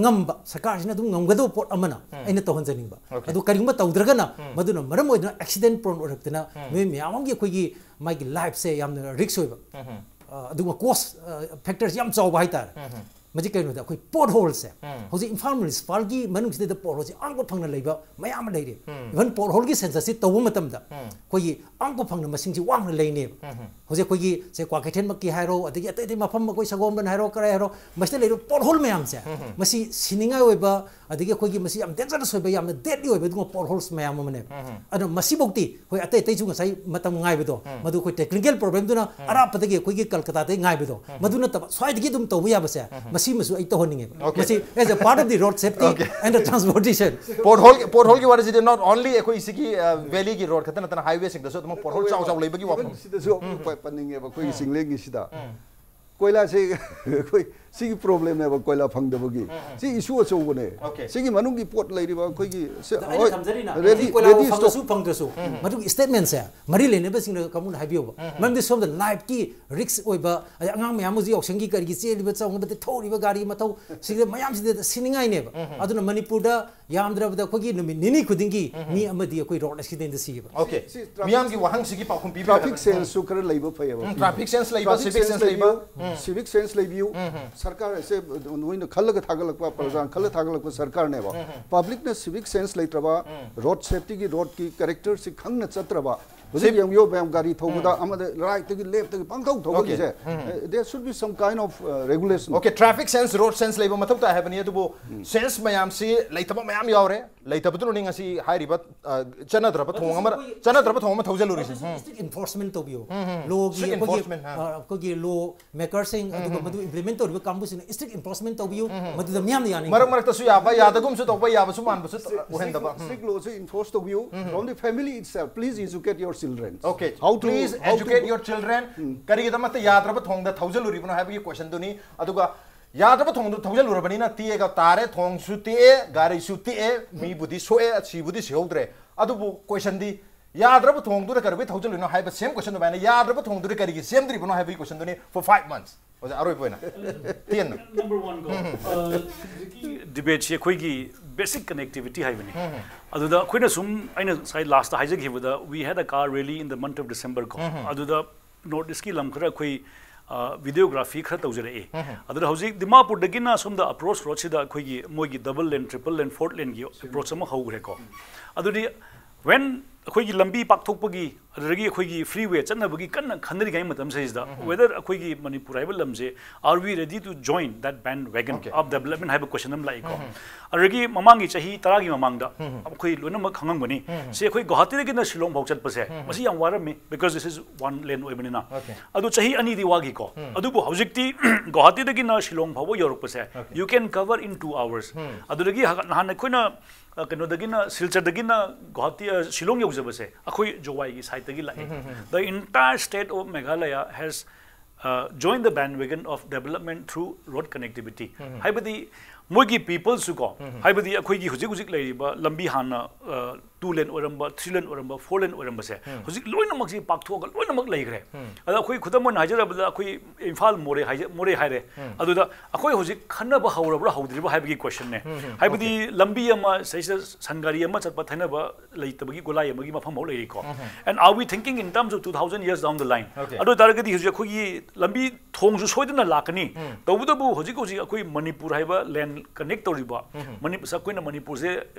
ꯉꯝꯕ ꯁꯔꯀꯥꯔꯁꯤꯅ ꯑꯗꯨꯝ ꯉꯝꯒꯗꯧꯕ ꯄꯣꯠ ꯑꯃꯅ ꯑꯩꯅ ꯇꯧꯍꯟꯖꯅꯤꯡꯕ꯫ Okay. ꯑꯗꯨ ꯀꯔꯤꯒꯨꯝꯕ ꯇꯧꯗ꯭ꯔꯒꯅ ꯃꯗꯨꯅ ꯃꯔꯝ ꯑꯣꯏꯗꯨꯅ accident prone ꯑꯣꯏꯔꯛꯇꯅ ꯃꯤꯑꯣꯏ ꯃꯌꯥꯝ ꯑꯃꯒꯤ ꯑꯩꯈꯣꯏꯒꯤ ꯃꯥꯒꯤ life ꯁꯦ ꯌꯥꯝꯅ risk ꯑꯣꯏꯕ, ꯑ, ꯑꯗꯨꯒ cost factors ꯌꯥꯝ ꯆꯥꯎꯕ ꯍꯥꯏꯇꯥꯔꯦ꯫ ꯃꯁꯤ ꯀꯩꯅꯣꯗ ꯑꯩꯈꯣꯏ pothole ꯁꯦ, ꯍꯧꯖꯤꯛ ꯏꯝꯐꯥꯜ municipal ꯒꯤ ꯃꯅꯨꯡꯁꯤꯗ pothole ꯁꯦ ꯑꯉꯛꯄ ꯐꯪꯅ ꯂꯩꯕ ꯃꯌꯥꯝ ꯑꯃ ꯂꯩꯔꯤ꯫ Even pothole ꯒꯤ census ꯁꯤ ꯇꯧꯕ ꯃꯇꯝꯗ ꯑꯩꯈꯣꯏꯒꯤ ꯑꯉꯛꯄ ꯐꯪꯅ ꯃꯁꯤꯡꯁꯤ ꯋꯥꯡꯅ ꯂꯩꯅꯦꯕ꯫ ꯍꯧꯖꯤꯛ ꯑꯩꯈꯣꯏꯒꯤ ꯁꯦ ꯀ꯭ꯋꯥꯀꯩꯊꯦꯜꯃꯛꯀꯤ ꯍꯥꯏꯔꯣ, ꯑꯗꯒꯤ ꯑꯇꯩ ꯑꯇꯩ ꯃꯐꯝ ꯑꯩꯈꯣꯏ ꯁꯒꯣꯜꯕꯟ ꯍꯥꯏꯔꯣ, ꯀꯔꯥꯏ ꯍꯥꯏꯔꯣ, ꯃꯁꯤꯗ ꯂꯩꯔꯤꯕ pothole ꯃꯌꯥꯝꯁꯦ, ꯃꯁꯤ ꯁꯤꯅꯤꯡꯉꯥꯏ ꯑꯣꯏꯕ, ꯑꯗꯒꯤ ꯑꯩꯈꯣꯏꯒꯤ ꯃꯁꯤ ꯌꯥꯝ dangerous ꯑꯣꯏꯕ, ꯌꯥꯝꯅ deadly ꯑꯣꯏꯕ ꯑꯗꯨꯒꯨꯝꯕ potholes ꯃꯌꯥꯝ ꯑꯃꯅꯦꯕ꯫ ꯑꯗꯣ ꯃꯁꯤꯐꯧꯗꯤ ꯑꯩꯈꯣꯏ ꯑꯇꯩ ꯑꯇꯩꯁꯨ ꯉꯁꯥꯏ ꯃꯇꯝ ꯉꯥꯏꯕꯗꯣ, ꯃꯗꯨ ꯑꯩꯈꯣꯏ technical problem ꯗꯨꯅ ꯑꯔꯥꯞꯄꯗꯒꯤ ꯑꯩꯈꯣꯏꯒꯤ ꯀꯜꯀꯇꯥꯗꯒꯤ ꯉꯥꯏꯕꯗꯣ, ꯃꯗꯨ ꯅꯠꯇꯕ ꯁ꯭ꯋꯥꯏꯗꯒꯤ ꯑꯗꯨꯝ ꯇꯧꯕ ꯌꯥꯕꯁꯦ, ꯃꯁꯤꯃꯁꯨ ꯑꯩ ꯇꯧꯍꯟꯅꯤꯡꯉꯦꯕ꯫ Okay. ꯃꯁꯤ as a part of the road safety Okay. and the transportation. Pothole, pothole ꯒꯤ ꯋꯥꯔꯤꯁꯤꯗꯤ not only ꯑꯩꯈꯣꯏ ꯁꯤꯒꯤ valley ꯒꯤ road ꯈꯛꯇ ꯅꯠꯇꯅ highway ꯁꯤꯡꯗꯁꯨ ꯑꯗꯨꯝ pothole ꯆꯥꯎ ꯆꯥꯎ ꯂꯩꯕꯒꯤ ꯋꯥꯐꯝ꯫ Even ꯁꯤꯗꯁꯨ ꯄ-, ꯄꯟꯅꯤꯡꯉꯦꯕ ꯑꯩꯈꯣꯏꯒꯤ ꯆꯤꯡꯂꯦꯟꯒꯤꯁꯤꯗ꯫ ꯀꯣꯏꯂꯥꯁꯦ ꯑꯩꯈꯣꯏ ꯁꯤꯒꯤ ꯄ꯭ꯔꯣꯕ꯭ꯂꯦꯝꯅꯦꯕ, ꯀꯣꯏꯂꯥ ꯐꯪꯗꯕꯒꯤ꯫ ꯁꯤ ꯏꯁꯨ ꯑꯆꯧꯕꯅꯦ꯫ Okay. ꯁꯤꯒꯤ ꯃꯅꯨꯡꯒꯤ ꯄꯣꯠ ꯂꯩꯔꯤꯕ ꯑꯩꯈꯣꯏꯒꯤ ꯁꯦ-, ꯑꯗꯣ ꯑꯩꯅ ꯍꯣꯏ, ꯊꯝꯖꯔꯤꯅ ready- ꯍꯧꯖꯤꯛ ꯀꯣꯏꯂꯥꯕꯨ ready stock. ꯐꯪꯉꯁꯨ ꯐꯪꯗ꯭ꯔꯁꯨ ꯃꯗꯨꯒꯤ ꯁ꯭ꯇꯦꯠꯃꯦꯟꯁꯦ ꯃꯔꯤ ꯂꯩꯅꯕꯁꯤꯡꯅ ꯀꯥꯡꯕꯨꯅ ꯍꯥꯏꯕꯤꯌꯣꯕ꯫ ꯃꯔꯝꯗꯤ ꯁꯣꯝꯗ ꯂꯥꯏꯐꯀꯤ ꯔꯤꯛꯁ ꯑꯣꯏꯕ, ꯑꯗꯩ ꯑꯉꯥꯡ ꯃꯌꯥꯝ ꯍꯧꯖꯤꯛ ꯌꯥꯎꯁꯪꯒꯤ ꯀꯔꯤꯒꯤ ꯆꯦꯜꯂꯤꯕ ꯆꯪꯕꯗ ꯊꯧꯔꯤꯕ ꯒꯥꯔꯤ ꯃꯊꯧ ꯁꯤꯗ ꯃꯌꯥꯝꯁꯤꯗ ꯁꯤꯅꯤꯡꯉꯥꯏꯅꯦꯕ꯫ ꯑꯗꯨꯅ ꯃꯅꯤꯄꯨꯔꯗ ꯌꯥꯝꯗ꯭ꯔꯕꯗ ꯑꯩꯈꯣꯏꯒꯤ ꯅꯨꯃꯤꯠ ꯅꯤꯅꯤ ꯈꯨꯗꯤꯡꯒꯤ ꯃꯤ ꯑꯃꯗꯤ ꯑꯩꯈꯣꯏ ꯔꯣꯗ ꯑꯦꯛꯁꯤꯗꯦꯟꯗ ꯁꯤꯌꯦꯕ꯫ Okay. ꯁꯤ traffic- ꯃꯤꯌꯥꯝꯒꯤ ꯋꯥꯍꯪꯁꯤꯒꯤ ꯄꯥꯎꯈꯨꯝ ꯄꯤꯕ ꯇ꯭ꯔꯥꯐꯤꯛ ꯌꯥꯒꯗ꯭ꯔꯥ? ꯁꯦꯟꯁꯁꯨ ꯈꯔ ꯂꯩꯕ ꯐꯩꯌꯦꯕ꯫ ꯎꯝ, traffic sense ꯂꯩꯕ, Traffic civic sense sense ꯂꯩꯕ꯫ ꯂꯩꯕꯤꯌꯨ, civic sense ꯂꯩꯕꯤꯌꯨ꯫ ꯁꯔꯀꯥꯔ ꯑꯁꯦ ꯅꯣꯏꯅ ꯈꯜꯂꯒ ꯊꯥꯒꯠꯂꯛꯄ, ꯄ꯭ꯔꯖꯥꯅ ꯈꯜꯂꯒ ꯊꯥꯒꯠꯂꯛꯄ ꯁꯔꯀꯥꯔꯅꯦꯕ꯫ ꯄꯕ꯭ꯂꯤꯛꯅ ꯁꯤꯚꯤꯛ ꯁꯦꯟꯁ ꯂꯩꯇ꯭ꯔꯕ, ꯔꯣꯗ ꯁꯦꯐꯇꯤꯒꯤ, ꯔꯣꯗꯀꯤ ꯀꯦꯔꯦꯛꯇꯔꯁꯤ ꯈꯪꯅ ꯆꯠꯇ꯭ꯔꯕ, ꯍꯧꯖꯤꯛ ꯁꯤ- ꯌꯦꯡꯕꯤꯌꯨ ꯃꯌꯥꯝ, ꯒꯥꯔꯤ ꯊꯧꯕꯗ ꯑꯃꯗ ꯔꯥꯏꯠꯇꯒꯤ ꯂꯦꯐꯇꯒꯤ ꯄꯪꯊꯧ ꯊꯧꯒꯠꯂꯤꯁꯦ꯫ Okay. There should be some kind of, uh, regulation. Okay, traffic sense, road sense ꯂꯩꯕ ꯃꯊꯧ ꯇꯥꯏ ꯍꯥꯏꯕꯅꯤ, ꯑꯗꯨꯕꯨ ꯁꯦꯟꯁ ꯃꯌꯥꯝꯁꯤ ꯂꯩꯇꯕ ꯃꯌꯥꯝ ꯌꯥꯎꯔꯦ꯫ ꯂꯩꯇꯕꯗꯨꯅꯅꯤ ꯉꯁꯤ ꯍꯥꯏꯔꯤꯕ, ꯑ, ꯆꯠꯅꯗ꯭ꯔꯕ ꯊꯣꯡ ꯑꯃ, ꯑꯩꯈꯣꯏ- ꯆꯠꯅꯗ꯭ꯔꯕ ꯊꯣꯡ ꯑꯃ ꯊꯧꯖꯜꯂꯨꯔꯤꯁꯦ꯫ ꯑꯗꯨꯁꯨ strict enforcement ꯇꯧꯕꯤꯌꯣ꯫ ꯎꯝ, ꯎꯝ. Lawꯒꯤ Strict ꯑꯩꯈꯣꯏꯒꯤ, enforcement, ꯑ꯫ ꯑ, ꯑꯩꯈꯣꯏꯒꯤ law makersꯁꯤꯡ ꯑꯗꯨꯒ ꯃꯗꯨ implement ꯇꯧꯔꯤꯕ ꯀꯥꯡꯕꯨꯁꯤꯡꯅ strict enforcement ꯇꯧꯕꯤꯌꯨ꯫ ꯃꯗꯨꯗ ꯃꯤꯌꯥꯝꯅ ꯌꯥꯅꯤꯡꯉꯤ꯫ ꯃꯔꯛ ꯃꯔꯛꯇꯁꯨ ꯌꯥꯕ, ꯌꯥꯗꯒꯨꯝꯁꯨ ꯇꯧꯕ, ꯌꯥꯕꯁꯨ ꯃꯥꯟꯕꯁꯨ ꯎꯍꯟꯗꯕ꯫ Strict law ꯁꯤ enforce ꯇꯧꯕꯤꯌꯨ꯫ From the family itself, please educate your children. Okay, How to- please how to educate go- your children. ꯀꯔꯤꯒꯤꯗꯃꯛꯇ ꯌꯥꯗ꯭ꯔꯕ ꯊꯣꯡꯗ ꯊꯧꯖꯜꯂꯨꯔꯤꯕꯅꯣ ꯍꯥꯏꯕꯒꯤ questionꯗꯨꯅꯤ꯫ ꯑꯗꯨꯒ ꯌꯥꯗ꯭ꯔꯕ ꯊꯣꯡꯗꯨ ꯊꯧꯖꯜꯂꯨꯔꯕꯅꯤꯅ ꯇꯦꯛꯑꯒ ꯇꯥꯔꯦ, ꯊꯣꯡꯁꯨ ꯇꯦꯛꯑꯦ, ꯒꯥꯔꯤꯁꯨ ꯇꯦꯛꯑꯦ, ꯃꯤꯕꯨꯗꯤ ꯁꯣꯛꯑꯦ, ꯁꯤꯕꯨꯗꯤ ꯁꯤꯍꯧꯗ꯭ꯔꯦ꯫ ꯑꯗꯨꯕꯨ questionꯗꯤ ꯌꯥꯗ꯭ꯔꯕ ꯊꯣꯡꯗꯨꯗ ꯀꯩꯗꯧꯕꯩ ꯊꯧꯖꯜꯂꯤꯅꯣ ꯍꯥꯏꯕ same question ꯑꯗꯨꯃꯥꯏꯅ ꯌꯥꯗ꯭ꯔꯕ ꯊꯣꯡꯗꯨꯗ ꯀꯔꯤꯒꯤ ꯁꯦꯝꯗ꯭ꯔꯤꯕꯅꯣ ꯍꯥꯏꯕꯒꯤ questionꯗꯨꯅꯤ for five months꯫ ꯑꯣꯖꯥ, ꯑꯔꯣꯏꯕ ꯑꯣꯏꯅ ꯇꯦꯟꯅ꯫ Number one ꯀꯣ, ꯑ, ꯍꯧꯖꯤꯛꯀꯤ debateꯁꯤ ꯑꯩꯈꯣꯏꯒꯤ basic connectivity ꯍꯥꯏꯕꯅꯤ꯫ ꯑꯗꯨꯗ ꯑꯩꯈꯣꯏꯅ ꯁꯨꯝ, ꯑꯩꯅ ꯉꯁꯥꯏ lastꯇ ꯍꯥꯏꯖꯈꯤꯕꯗ, we had a car rally in the month of December ꯀꯣ꯫ ꯑꯗꯨꯗ North Eastꯀꯤ ꯂꯝ ꯈꯔ ꯑꯩꯈꯣꯏ, ꯑ, videography ꯈꯔ ꯇꯧꯖꯔꯛꯏ꯫ ꯑꯗꯨꯗ ꯍꯧꯖꯤꯛ ꯗꯤꯃꯥꯄꯨꯔꯗꯒꯤꯅ ꯁꯣꯝꯗ approach roadꯁꯤꯗ ꯑꯩꯈꯣꯏꯒꯤ ꯃꯣꯏꯒꯤ double lane, triple lane, four laneꯒꯤ approach ꯑꯃ ꯍꯧꯈ꯭ꯔꯦꯀꯣ꯫ ꯑꯗꯨꯗꯤ when ꯑꯩꯈꯣꯏꯒꯤ ꯂꯝꯕꯤ ꯄꯥꯛꯊꯣꯛꯄꯒꯤ, ꯑꯗꯨꯗꯒꯤ ꯑꯩꯈꯣꯏꯒꯤ freeway ꯆꯠꯅꯕꯒꯤ ꯀꯟꯅ ꯈꯟꯅꯔꯤꯉꯩ ꯃꯇꯝꯁꯤꯗꯩꯁꯤꯗ, whether ꯑꯩꯈꯣꯏꯒꯤ ꯃꯅꯤꯄꯨꯔ ꯍꯥꯏꯕ ꯂꯝꯁꯦ, are we ready to join that bandwagon Okay. of development ꯍꯥꯏꯕ question ꯑꯃ ꯂꯥꯛꯏꯀꯣ꯫ ꯑꯗꯨꯗꯒꯤ ꯃꯃꯥꯡꯒꯤ ꯆꯍꯤ ꯇꯔꯥꯒꯤ ꯃꯃꯥꯡꯗ ꯑꯩꯈꯣꯏ ꯂꯣꯏꯅꯃꯛ ꯈꯪꯉꯝꯒꯅꯤ, ꯁꯤ ꯑꯩꯈꯣꯏ ꯒꯨꯋꯥꯍꯥꯇꯤꯗꯒꯤꯅ ꯁꯤꯂꯣꯡ ꯐꯥꯎ ꯆꯠꯄꯁꯦ, ꯃꯁꯤ ꯌꯥꯝ ꯋꯥꯔꯝꯃꯤ, because this is one lane ꯑꯣꯏꯕꯅꯤꯅ꯫ Okay. ꯑꯗꯨ ꯆꯍꯤ ꯑꯅꯤꯗꯤ ꯋꯥꯈꯤꯀꯣ꯫ ꯑꯗꯨꯕꯨ ꯍꯧꯖꯤꯛꯇꯤ ꯒꯨꯋꯥꯍꯥꯇꯤꯗꯒꯤꯅ ꯁꯤꯂꯣꯡ ꯐꯥꯎꯕ ꯌꯧꯔꯛꯄꯁꯦ, Okay. you can cover in two hours꯫ ꯑꯗꯨꯗꯒꯤ ꯍ-, ꯅꯍꯥꯟ ꯑꯩꯈꯣꯏꯅ, ꯑ, ꯀꯩꯅꯣꯗꯒꯤꯅ, ꯁꯤꯜꯆꯔꯗꯒꯤꯅ ꯒꯨꯋꯥꯍꯥꯇꯤ, ꯑ, ꯁꯤꯂꯣꯡ ꯌꯧꯖꯕꯁꯦ ꯑꯩꯈꯣꯏ ꯖꯣꯋꯥꯏꯒꯤ sideꯇꯒꯤ ꯂꯥꯛꯑꯦ꯫ The entire state of Meghalaya has Join the bandwagon of development through road connectivity. ꯍꯥꯏꯕꯗꯤ ꯃꯣꯏꯒꯤ ꯄꯤꯄꯜꯁꯨ ꯀꯣ, ꯍꯥꯏꯕꯗꯤ ꯑꯩꯈꯣꯏꯒꯤ ꯍꯧꯖꯤꯛ ꯍꯧꯖꯤꯛ ꯂꯩꯔꯤꯕ ꯂꯝꯕꯤ ꯍꯥꯟꯅ ꯇꯨ ꯂꯦꯟ ꯑꯣꯏꯔꯝꯕ, ꯊ꯭ꯔꯤ ꯂꯦꯟ ꯑꯣꯏꯔꯝꯕ, ꯐꯣꯔ ꯂꯦꯟ ꯑꯣꯏꯔꯝꯕꯁꯦ ꯍꯧꯖꯤꯛ ꯂꯣꯏꯅꯃꯛꯁꯤ ꯄꯥꯛꯊꯣꯛꯑꯒ ꯂꯣꯏꯅꯃꯛ ꯂꯩꯈ꯭ꯔꯦ꯫ ꯑꯗ ꯑꯩꯈꯣꯏ ꯈꯨꯗꯝ ꯑꯣꯏꯅ ꯍꯥꯏꯖꯔꯕꯗ ꯑꯩꯈꯣꯏ ꯏꯝꯐꯥꯜ ꯃꯣꯔꯦ ꯍꯥꯏꯖ- ꯃꯣꯔꯦ ꯍꯥꯏꯔꯦ꯫ ꯑꯗꯨꯗ ꯑꯩꯈꯣꯏ ꯍꯧꯖꯤꯛ ꯈꯟꯅꯕ ꯍꯧꯔꯕ꯭ꯔꯥ ꯍꯧꯗ꯭ꯔꯤꯕ꯭ꯔꯥ ꯍꯥꯏꯕꯒꯤ ꯀꯣꯏꯁꯟꯅꯦ꯫ ꯍꯥꯏꯕꯗꯤ ꯂꯝꯕꯤ ꯑꯃ ꯁꯤꯗꯩꯁꯤꯗ ꯁꯟꯒꯥꯔꯤ ꯑꯃ ꯆꯠꯄ ꯊꯩꯅꯕ ꯂꯩꯇꯕꯒꯤ ꯒꯣꯂꯥꯏ ꯑꯃꯒꯤ ꯃꯐꯝ ꯐꯥꯎ ꯂꯩꯔꯤꯀꯣ꯫ And are we thinking in terms of two thousand years down the line? ꯑꯗꯨ ꯑꯣꯏꯇꯥꯔꯒꯗꯤ ꯍꯧꯖꯤꯛ ꯑꯩꯈꯣꯏꯒꯤ ꯂꯝꯕꯤ ꯊꯣꯡꯁꯨ ꯁꯣꯏꯗꯅ ꯂꯥꯛꯀꯅꯤ꯫ ꯇꯧꯕꯇꯕꯨ ꯍꯧꯖꯤꯛ ꯍꯧꯖꯤꯛ ꯑꯩꯈꯣꯏ ꯃꯅꯤꯄꯨꯔ ꯍꯥꯏꯕ ꯂꯦꯟ ꯀꯅꯦꯛ ꯇꯧꯔꯤꯕ ꯃꯅꯤꯄꯨꯔꯁꯦ ꯑꯩꯈꯣꯏꯅ ꯃꯅꯤꯄꯨꯔꯁꯦ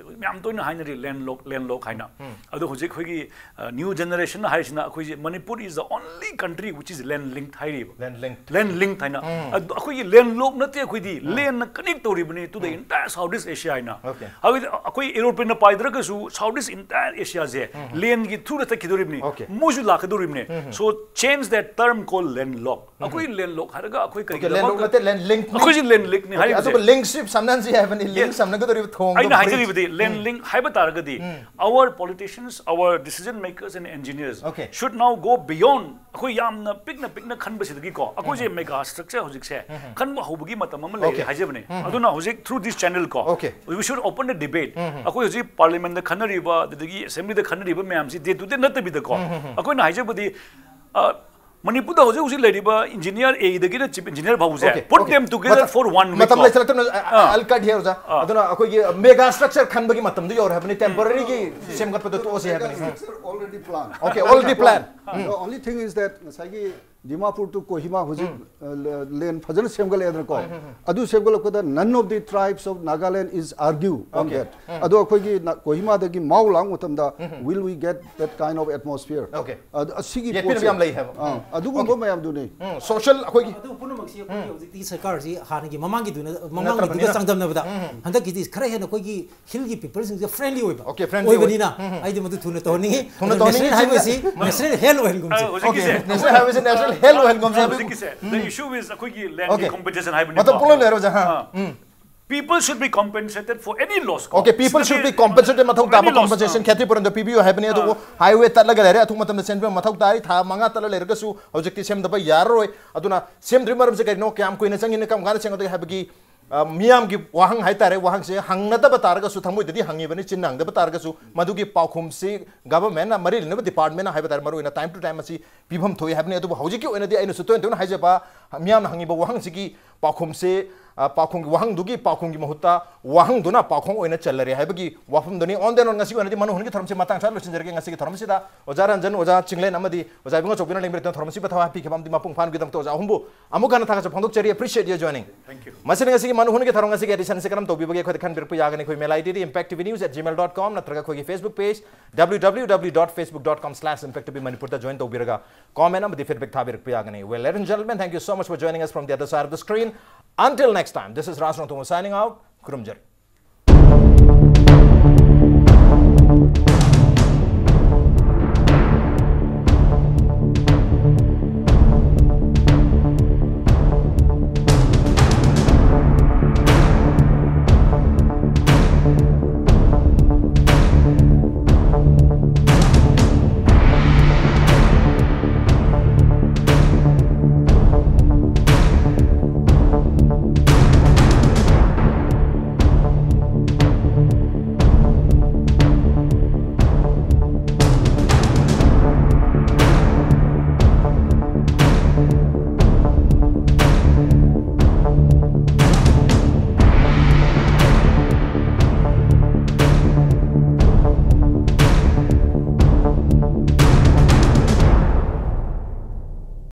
ꯌꯥꯝ ꯇꯣꯏꯅ ꯍꯥꯏꯅꯔꯤ ꯂꯦꯟ ꯂꯣꯛ, ꯂꯦꯟ ꯂꯣꯛ ꯍꯥꯏꯅ꯫ ꯑꯗꯣ ꯍꯧꯖꯤꯛ ꯑꯩꯈꯣꯏꯒꯤ ꯅ꯭ꯌꯨ ꯖꯦꯅꯦꯔꯦꯁꯟ ꯍꯥꯏꯁꯤꯅ ꯑꯩꯈꯣꯏꯁꯦ Manipur is the only country which is land linked ꯍꯥꯏꯔꯤꯕ꯫ Land linked. Land linked ꯍꯥꯏꯅ꯫ ꯑꯗꯨ ꯑꯩꯈꯣꯏꯒꯤ ꯂꯦꯟ ꯂꯣꯛ ꯅꯠꯇꯦ, ꯑꯩꯈꯣꯏꯗꯤ ꯂꯦꯟꯅ connect ꯇꯧꯔꯤꯕꯅꯤ to the entire Southeast Asia ꯍꯥꯏꯅ꯫ ꯍꯥꯏꯕꯗꯤ ꯑꯩꯈꯣꯏ ꯑꯦꯔꯣꯄ꯭ꯂꯦꯟꯅ ꯄꯥꯏꯗ꯭ꯔꯒꯁꯨ Southeast entire Asiaꯁꯦ ꯂꯦꯟꯒꯤ ꯊ꯭ꯔꯨꯗ ꯆꯠꯈꯤꯗꯣꯔꯤꯕꯅꯤ꯫ ꯃꯣꯏꯁꯨ ꯂꯥꯛꯀꯗꯣꯔꯤꯕꯅꯤ꯫ So change that term called land lock. ꯑꯩꯈꯣꯏ ꯂꯦꯟ ꯂꯣꯛ ꯍꯥꯏꯔꯒ ꯑꯩꯈꯣꯏ ꯀꯔꯤꯒꯤꯗꯃꯛ ꯂꯦꯟ ꯂꯣꯛ ꯅꯠꯇꯦ, ꯂꯦꯟ ꯂꯤꯡꯛꯅꯤ꯫ ꯑꯩꯈꯣꯏꯁꯦ ꯂꯦꯟ ꯂꯤꯡꯛꯅꯤ ꯍꯥꯏꯔꯤꯕꯁꯦ꯫ ꯑꯗꯨꯒ ꯂꯤꯡꯛꯁꯤꯞ ꯁꯝꯅꯍꯟꯁꯤ ꯍꯥꯏꯕꯅꯤ, ꯂꯤꯡꯛ ꯁꯝꯅꯒꯗꯧꯔꯤꯕ ꯊꯣꯡ ꯑꯩꯅ ꯍꯥꯏꯖꯔꯤꯕꯗꯤ ꯂꯦꯟ ꯂꯤꯡꯛ ꯍꯥꯏꯕ ꯇꯥꯔꯒꯗꯤ our politicians, our decision makers and engineers should now go beyond ꯑꯩꯈꯣꯏ ꯌꯥꯝꯅ ꯄꯤꯛꯅ ꯄꯤꯛꯅ ꯈꯟꯕꯁꯤꯗꯒꯤꯀꯣ ꯑꯩꯈꯣꯏꯁꯦ ꯃꯦꯒꯥ ꯁ꯭ꯇ꯭ꯔꯛꯆꯔ ꯍꯧꯖꯤꯛꯁꯦ ꯈꯟꯕ ꯍꯧꯕꯒꯤ ꯃꯇꯝ ꯑꯃ ꯂꯩꯔꯦ ꯍꯥꯏꯖꯕꯅꯦ꯫ ꯑꯗꯨꯅ ꯍꯧꯖꯤꯛ through this channel ꯀꯣ we should open the debate. ꯑꯩꯈꯣꯏ ꯍꯧꯖꯤꯛ ꯄꯥꯔꯂꯤꯌꯥꯃꯦꯟꯗ ꯈꯟꯅꯔꯤꯕ ꯑꯗꯨꯗꯒꯤ ꯑꯦꯁꯦꯝꯕ꯭ꯂꯤꯗ ꯈꯟꯅꯔꯤꯕ ꯃꯌꯥꯝꯁꯤ day to day ꯅꯠꯇꯕꯤꯗꯀꯣ ꯑꯩꯈꯣꯏꯅ ꯍꯥꯏꯖꯕꯗꯤ ꯃꯅꯤꯄꯨꯔꯗ ꯍꯧꯖꯤꯛ ꯍꯧꯖꯤꯛ ꯂꯩꯔꯤꯕ ꯏꯟꯖꯤꯅꯤꯌꯔ ꯑꯦꯗꯒꯤꯅ ꯆꯤꯐ ꯏꯟꯖꯤꯅꯤꯌꯔ ꯐꯥꯎꯕꯁꯦ put them together for one week ꯃꯇꯝ ꯂꯩꯁꯜꯂꯛꯇꯅ꯫ I'll cut here ꯑꯣꯖꯥ꯫ ꯑꯗꯨꯅ ꯑꯩꯈꯣꯏꯒꯤ ꯃꯦꯒꯥ ꯁ꯭ꯇ꯭ꯔꯛꯆꯔ ꯈꯟꯕꯒꯤ ꯃꯇꯝꯗꯨ ꯌꯧꯔꯦ ꯍꯥꯏꯕꯅꯤ, ꯇꯦꯝꯄꯣꯔꯔꯤꯒꯤ ꯁꯦꯝꯒꯠꯄꯗ ꯇꯣꯛꯑꯁꯤ ꯍꯥꯏꯕꯅꯤ꯫ Structure already planned. Okay, already planned. The only thing is that ꯉꯁꯥꯏꯒꯤ Dimapur to Kohima ꯍꯧꯖꯤꯛ ꯂꯦꯟ ꯐꯖꯅ ꯁꯦꯝꯒꯠꯂꯛꯑꯦꯗꯅꯀꯣ꯫ ꯑꯗꯨ ꯁꯦꯝꯒꯠꯂꯛꯄꯗ none of the tribes of Nagaland is argue on that. ꯑꯗꯣ ꯑꯩꯈꯣꯏꯒꯤ ꯀꯣꯍꯤꯃꯥꯗꯒꯤ ꯃꯥꯎ ꯂꯥꯛꯄ ꯃꯇꯝꯗ will we get that kind of atmosphere? ꯑꯗꯨ ꯑꯁꯤꯒꯤ ꯌꯦꯠꯄꯤꯅꯕ ꯄꯣꯠꯁꯦ ꯌꯥꯝ ꯂꯩ ꯍꯥꯏꯕ꯫ ꯑꯗꯨꯒꯨꯝꯕ ꯃꯌꯥꯝꯗꯨꯅꯤ꯫ ꯁꯣꯁꯤꯌꯦꯜ ꯑꯩꯈꯣꯏꯒꯤ ꯑꯗꯨ ꯄꯨꯝꯅꯃꯛꯁꯤ ꯑꯩꯈꯣꯏꯒꯤ ꯍꯧꯖꯤꯛꯇꯤ ꯁꯔꯀꯥꯔꯁꯤ ꯍꯥꯟꯅꯒꯤ ꯃꯃꯥꯡꯒꯤꯗꯨꯅ ꯃꯃꯥꯡꯒꯤꯗꯨꯒ ꯅꯠꯇ꯭ꯔꯕꯅꯤꯅ꯫ ꯆꯥꯡꯗꯝꯅꯕꯗ ꯍꯟꯗꯛꯀꯤꯗꯤ ꯈꯔ ꯍꯦꯟꯅ ꯑꯩꯈꯣꯏꯒꯤ ꯍꯤꯜꯒꯤ ꯄꯤꯄꯜꯁꯤꯡꯁꯦ ꯐ꯭ꯔꯦꯟꯂꯤ ꯑꯣꯏꯕ Okay, friendly ꯑꯣꯏꯕꯅꯤꯅ ꯑꯩꯗꯤ ꯃꯗꯨ ꯊꯨꯅ ꯇꯧꯍꯟꯅꯤꯡꯉꯤ꯫ ꯊꯨꯅ ꯑꯗꯨ ꯇꯧꯍꯟꯅꯤꯡꯉꯤ꯫ National highwayꯁꯤ national hill ꯑꯣꯏꯍꯟꯒꯨꯝꯁꯤ꯫ ꯍꯧꯖꯤꯛꯀꯤꯁꯦ ꯅꯦꯁꯅꯦꯜ ꯍꯥꯏꯋꯦꯁꯦ ꯅꯦꯁꯅꯦꯜ ꯍꯦꯜ ꯑꯣꯏꯍꯟꯒꯨꯝꯁꯦ ꯍꯥꯏꯕ꯫ ꯍꯧꯖꯤꯛꯀꯤꯁꯦ the issue is ꯑꯩꯈꯣꯏꯒꯤ ꯂꯦꯟꯒꯤ Okay. ꯀꯝꯄꯦꯟꯁꯦꯁꯟ ꯍꯥꯏꯕꯅꯤꯀꯣ꯫ ꯃꯇꯝ ꯄꯨꯡꯂꯣꯏ ꯂꯣꯏꯔꯦ ꯑꯣꯖꯥ꯫ ꯑꯥ꯫ ꯎꯝ꯫ People should be compensated for any loss. Okay, people should be compensated. ꯃꯊꯧ ꯇꯥꯕ compensation ꯈꯦꯇ꯭ꯔꯤ ꯄꯨꯔꯟꯗ ꯄꯤꯕꯤꯌꯨ ꯍꯥꯏꯕꯅꯤ꯫ ꯑꯗꯨꯕꯨ highway ꯇꯠꯂꯒ ꯂꯩꯔꯦ, ꯑꯊꯨꯕ ꯃꯇꯝꯗ ꯁꯦꯝꯕꯤꯕ ꯃꯊꯧ ꯇꯥꯏ꯫ ꯊꯥ ꯃꯉꯥ ꯇꯠꯂ ꯂꯩꯔꯒꯁꯨ ꯍꯧꯖꯤꯛꯇꯤ ꯁꯦꯝꯗꯕ ꯌꯥꯔꯔꯣꯏ꯫ ꯑꯗꯨꯅ ꯁꯦꯝꯗ꯭ꯔꯤ ꯃꯔꯝꯁꯦ ꯀꯔꯤꯅꯣ, ꯀꯌꯥꯝ ꯀꯨꯏꯅ ꯆꯪꯒꯅꯤ, ꯀꯔꯝ ꯀꯥꯟꯗ ꯁꯦꯝꯒꯗꯒꯦ ꯍꯥꯏꯕꯒꯤ, ꯑ, ꯃꯤꯌꯥꯝꯒꯤ ꯋꯥꯍꯪ ꯍꯥꯏꯇꯥꯔꯦ, ꯋꯥꯍꯪꯁꯦ ꯍꯪꯅꯗꯕ ꯇꯥꯔꯒꯁꯨ, ꯊꯃꯣꯏꯗꯗꯤ ꯍꯪꯉꯤꯕꯅꯤ, ꯆꯤꯟꯅ ꯍꯪꯗꯕ ꯇꯥꯔꯒꯁꯨ, ꯃꯗꯨꯒꯤ ꯄꯥꯎꯈꯨꯝꯁꯤ government ꯅ, ꯃꯔꯤ ꯂꯩꯅꯕ department ꯅ ꯍꯥꯏꯕ ꯇꯥꯔꯦ, ꯃꯔꯨꯑꯣꯏꯅ time to time ꯑꯁꯤ ꯄꯤꯐꯝ ꯊꯣꯛꯏ ꯍꯥꯏꯕꯅꯤ꯫ ꯑꯗꯨꯕꯨ ꯍꯧꯖꯤꯛꯀꯤ ꯑꯣꯏꯅꯗꯤ ꯑꯩꯅꯁꯨ ꯇꯣꯏꯅ ꯇꯣꯏꯅ ꯍꯥꯏꯖꯕ, ꯃꯤꯌꯥꯝꯅ ꯍꯪꯉꯤꯕ ꯋꯥꯍꯪꯁꯤꯒꯤ ꯄꯥꯎꯈꯨꯝꯁꯦ, ꯑ, ꯄꯥꯎꯈꯨꯝꯒꯤ ꯋꯥꯍꯪꯗꯨꯒꯤ ꯄꯥꯎꯈꯨꯝꯒꯤ ꯃꯍꯨꯠꯇ ꯋꯥꯍꯪꯗꯨꯅ ꯄꯥꯎꯈꯨꯝ ꯑꯣꯏꯅ ꯆꯜꯂꯔꯦ ꯍꯥꯏꯕꯒꯤ ꯋꯥꯐꯝꯗꯨꯅꯤ꯫ On the note, ꯉꯁꯤꯒꯤ ꯑꯣꯏꯅꯗꯤ ꯃꯅꯨ ꯍꯨꯟꯒꯤ ꯊꯧꯔꯝꯁꯤ ꯃꯇꯥꯡ ꯁ꯭ꯋꯥꯏꯗ ꯂꯣꯏꯁꯤꯟꯖꯔꯒꯦ꯫ ꯉꯁꯤꯒꯤ ꯊꯧꯔꯝꯁꯤꯗ ꯑꯣꯖꯥ ꯔꯟꯖꯟ, ꯑꯣꯖꯥ ꯆꯤꯡꯂꯦꯟ ꯑꯃꯗꯤ ꯑꯣꯖꯥ ꯏꯕꯨꯡꯉꯣ ꯆꯧꯕꯤꯅ ꯂꯦꯡꯕꯤꯔꯛꯇꯨꯅ ꯊꯧꯔꯝꯁꯤꯕꯨ ꯊꯋꯥꯏ ꯍꯥꯞꯄꯤꯈꯤꯕ ꯑꯃꯗꯤ ꯃꯄꯨꯡ ꯐꯥꯍꯟꯕꯒꯤꯗꯃꯛꯇ ꯑꯣꯖꯥ ꯑꯍꯨꯝꯕꯨ ꯑꯃꯨꯛ ꯍꯟꯅ ꯊꯥꯒꯠꯆꯕ ꯐꯣꯡꯗꯣꯛꯆꯔꯤ꯫ Appreciate your joining. Thank you. ꯃꯁꯤꯅ ꯉꯁꯤꯒꯤ ꯃꯅꯨ ꯍꯨꯟꯒꯤ ꯊꯧꯔꯝ ꯉꯁꯤꯒꯤ edition ꯑꯁꯤ ꯀꯔꯝ ꯇꯧꯕꯤꯕꯒꯦ? ꯑꯩꯈꯣꯏꯗ ꯈꯟꯕꯤꯔꯛꯄ ꯌꯥꯒꯅꯤ꯫ ꯑꯩꯈꯣꯏ mail I D D impact T V news at gmail dot com ꯅꯠꯇ꯭ꯔꯒ ꯑꯩꯈꯣꯏꯒꯤ Facebook page W W W dot facebook dot com slash impact T V Manipur ꯗ join ꯇꯧꯕꯤꯔꯒ comment ꯑꯃꯗꯤ feedback ꯊꯥꯕꯤꯔꯛꯄ ꯌꯥꯒꯅꯤ꯫ Well, ladies and gentlemen, thank you so much for joining us from the other side of the screen. Until next time, this is Raj Rongthong signing out. ꯈꯨꯔꯨꯝꯖꯔꯤ꯫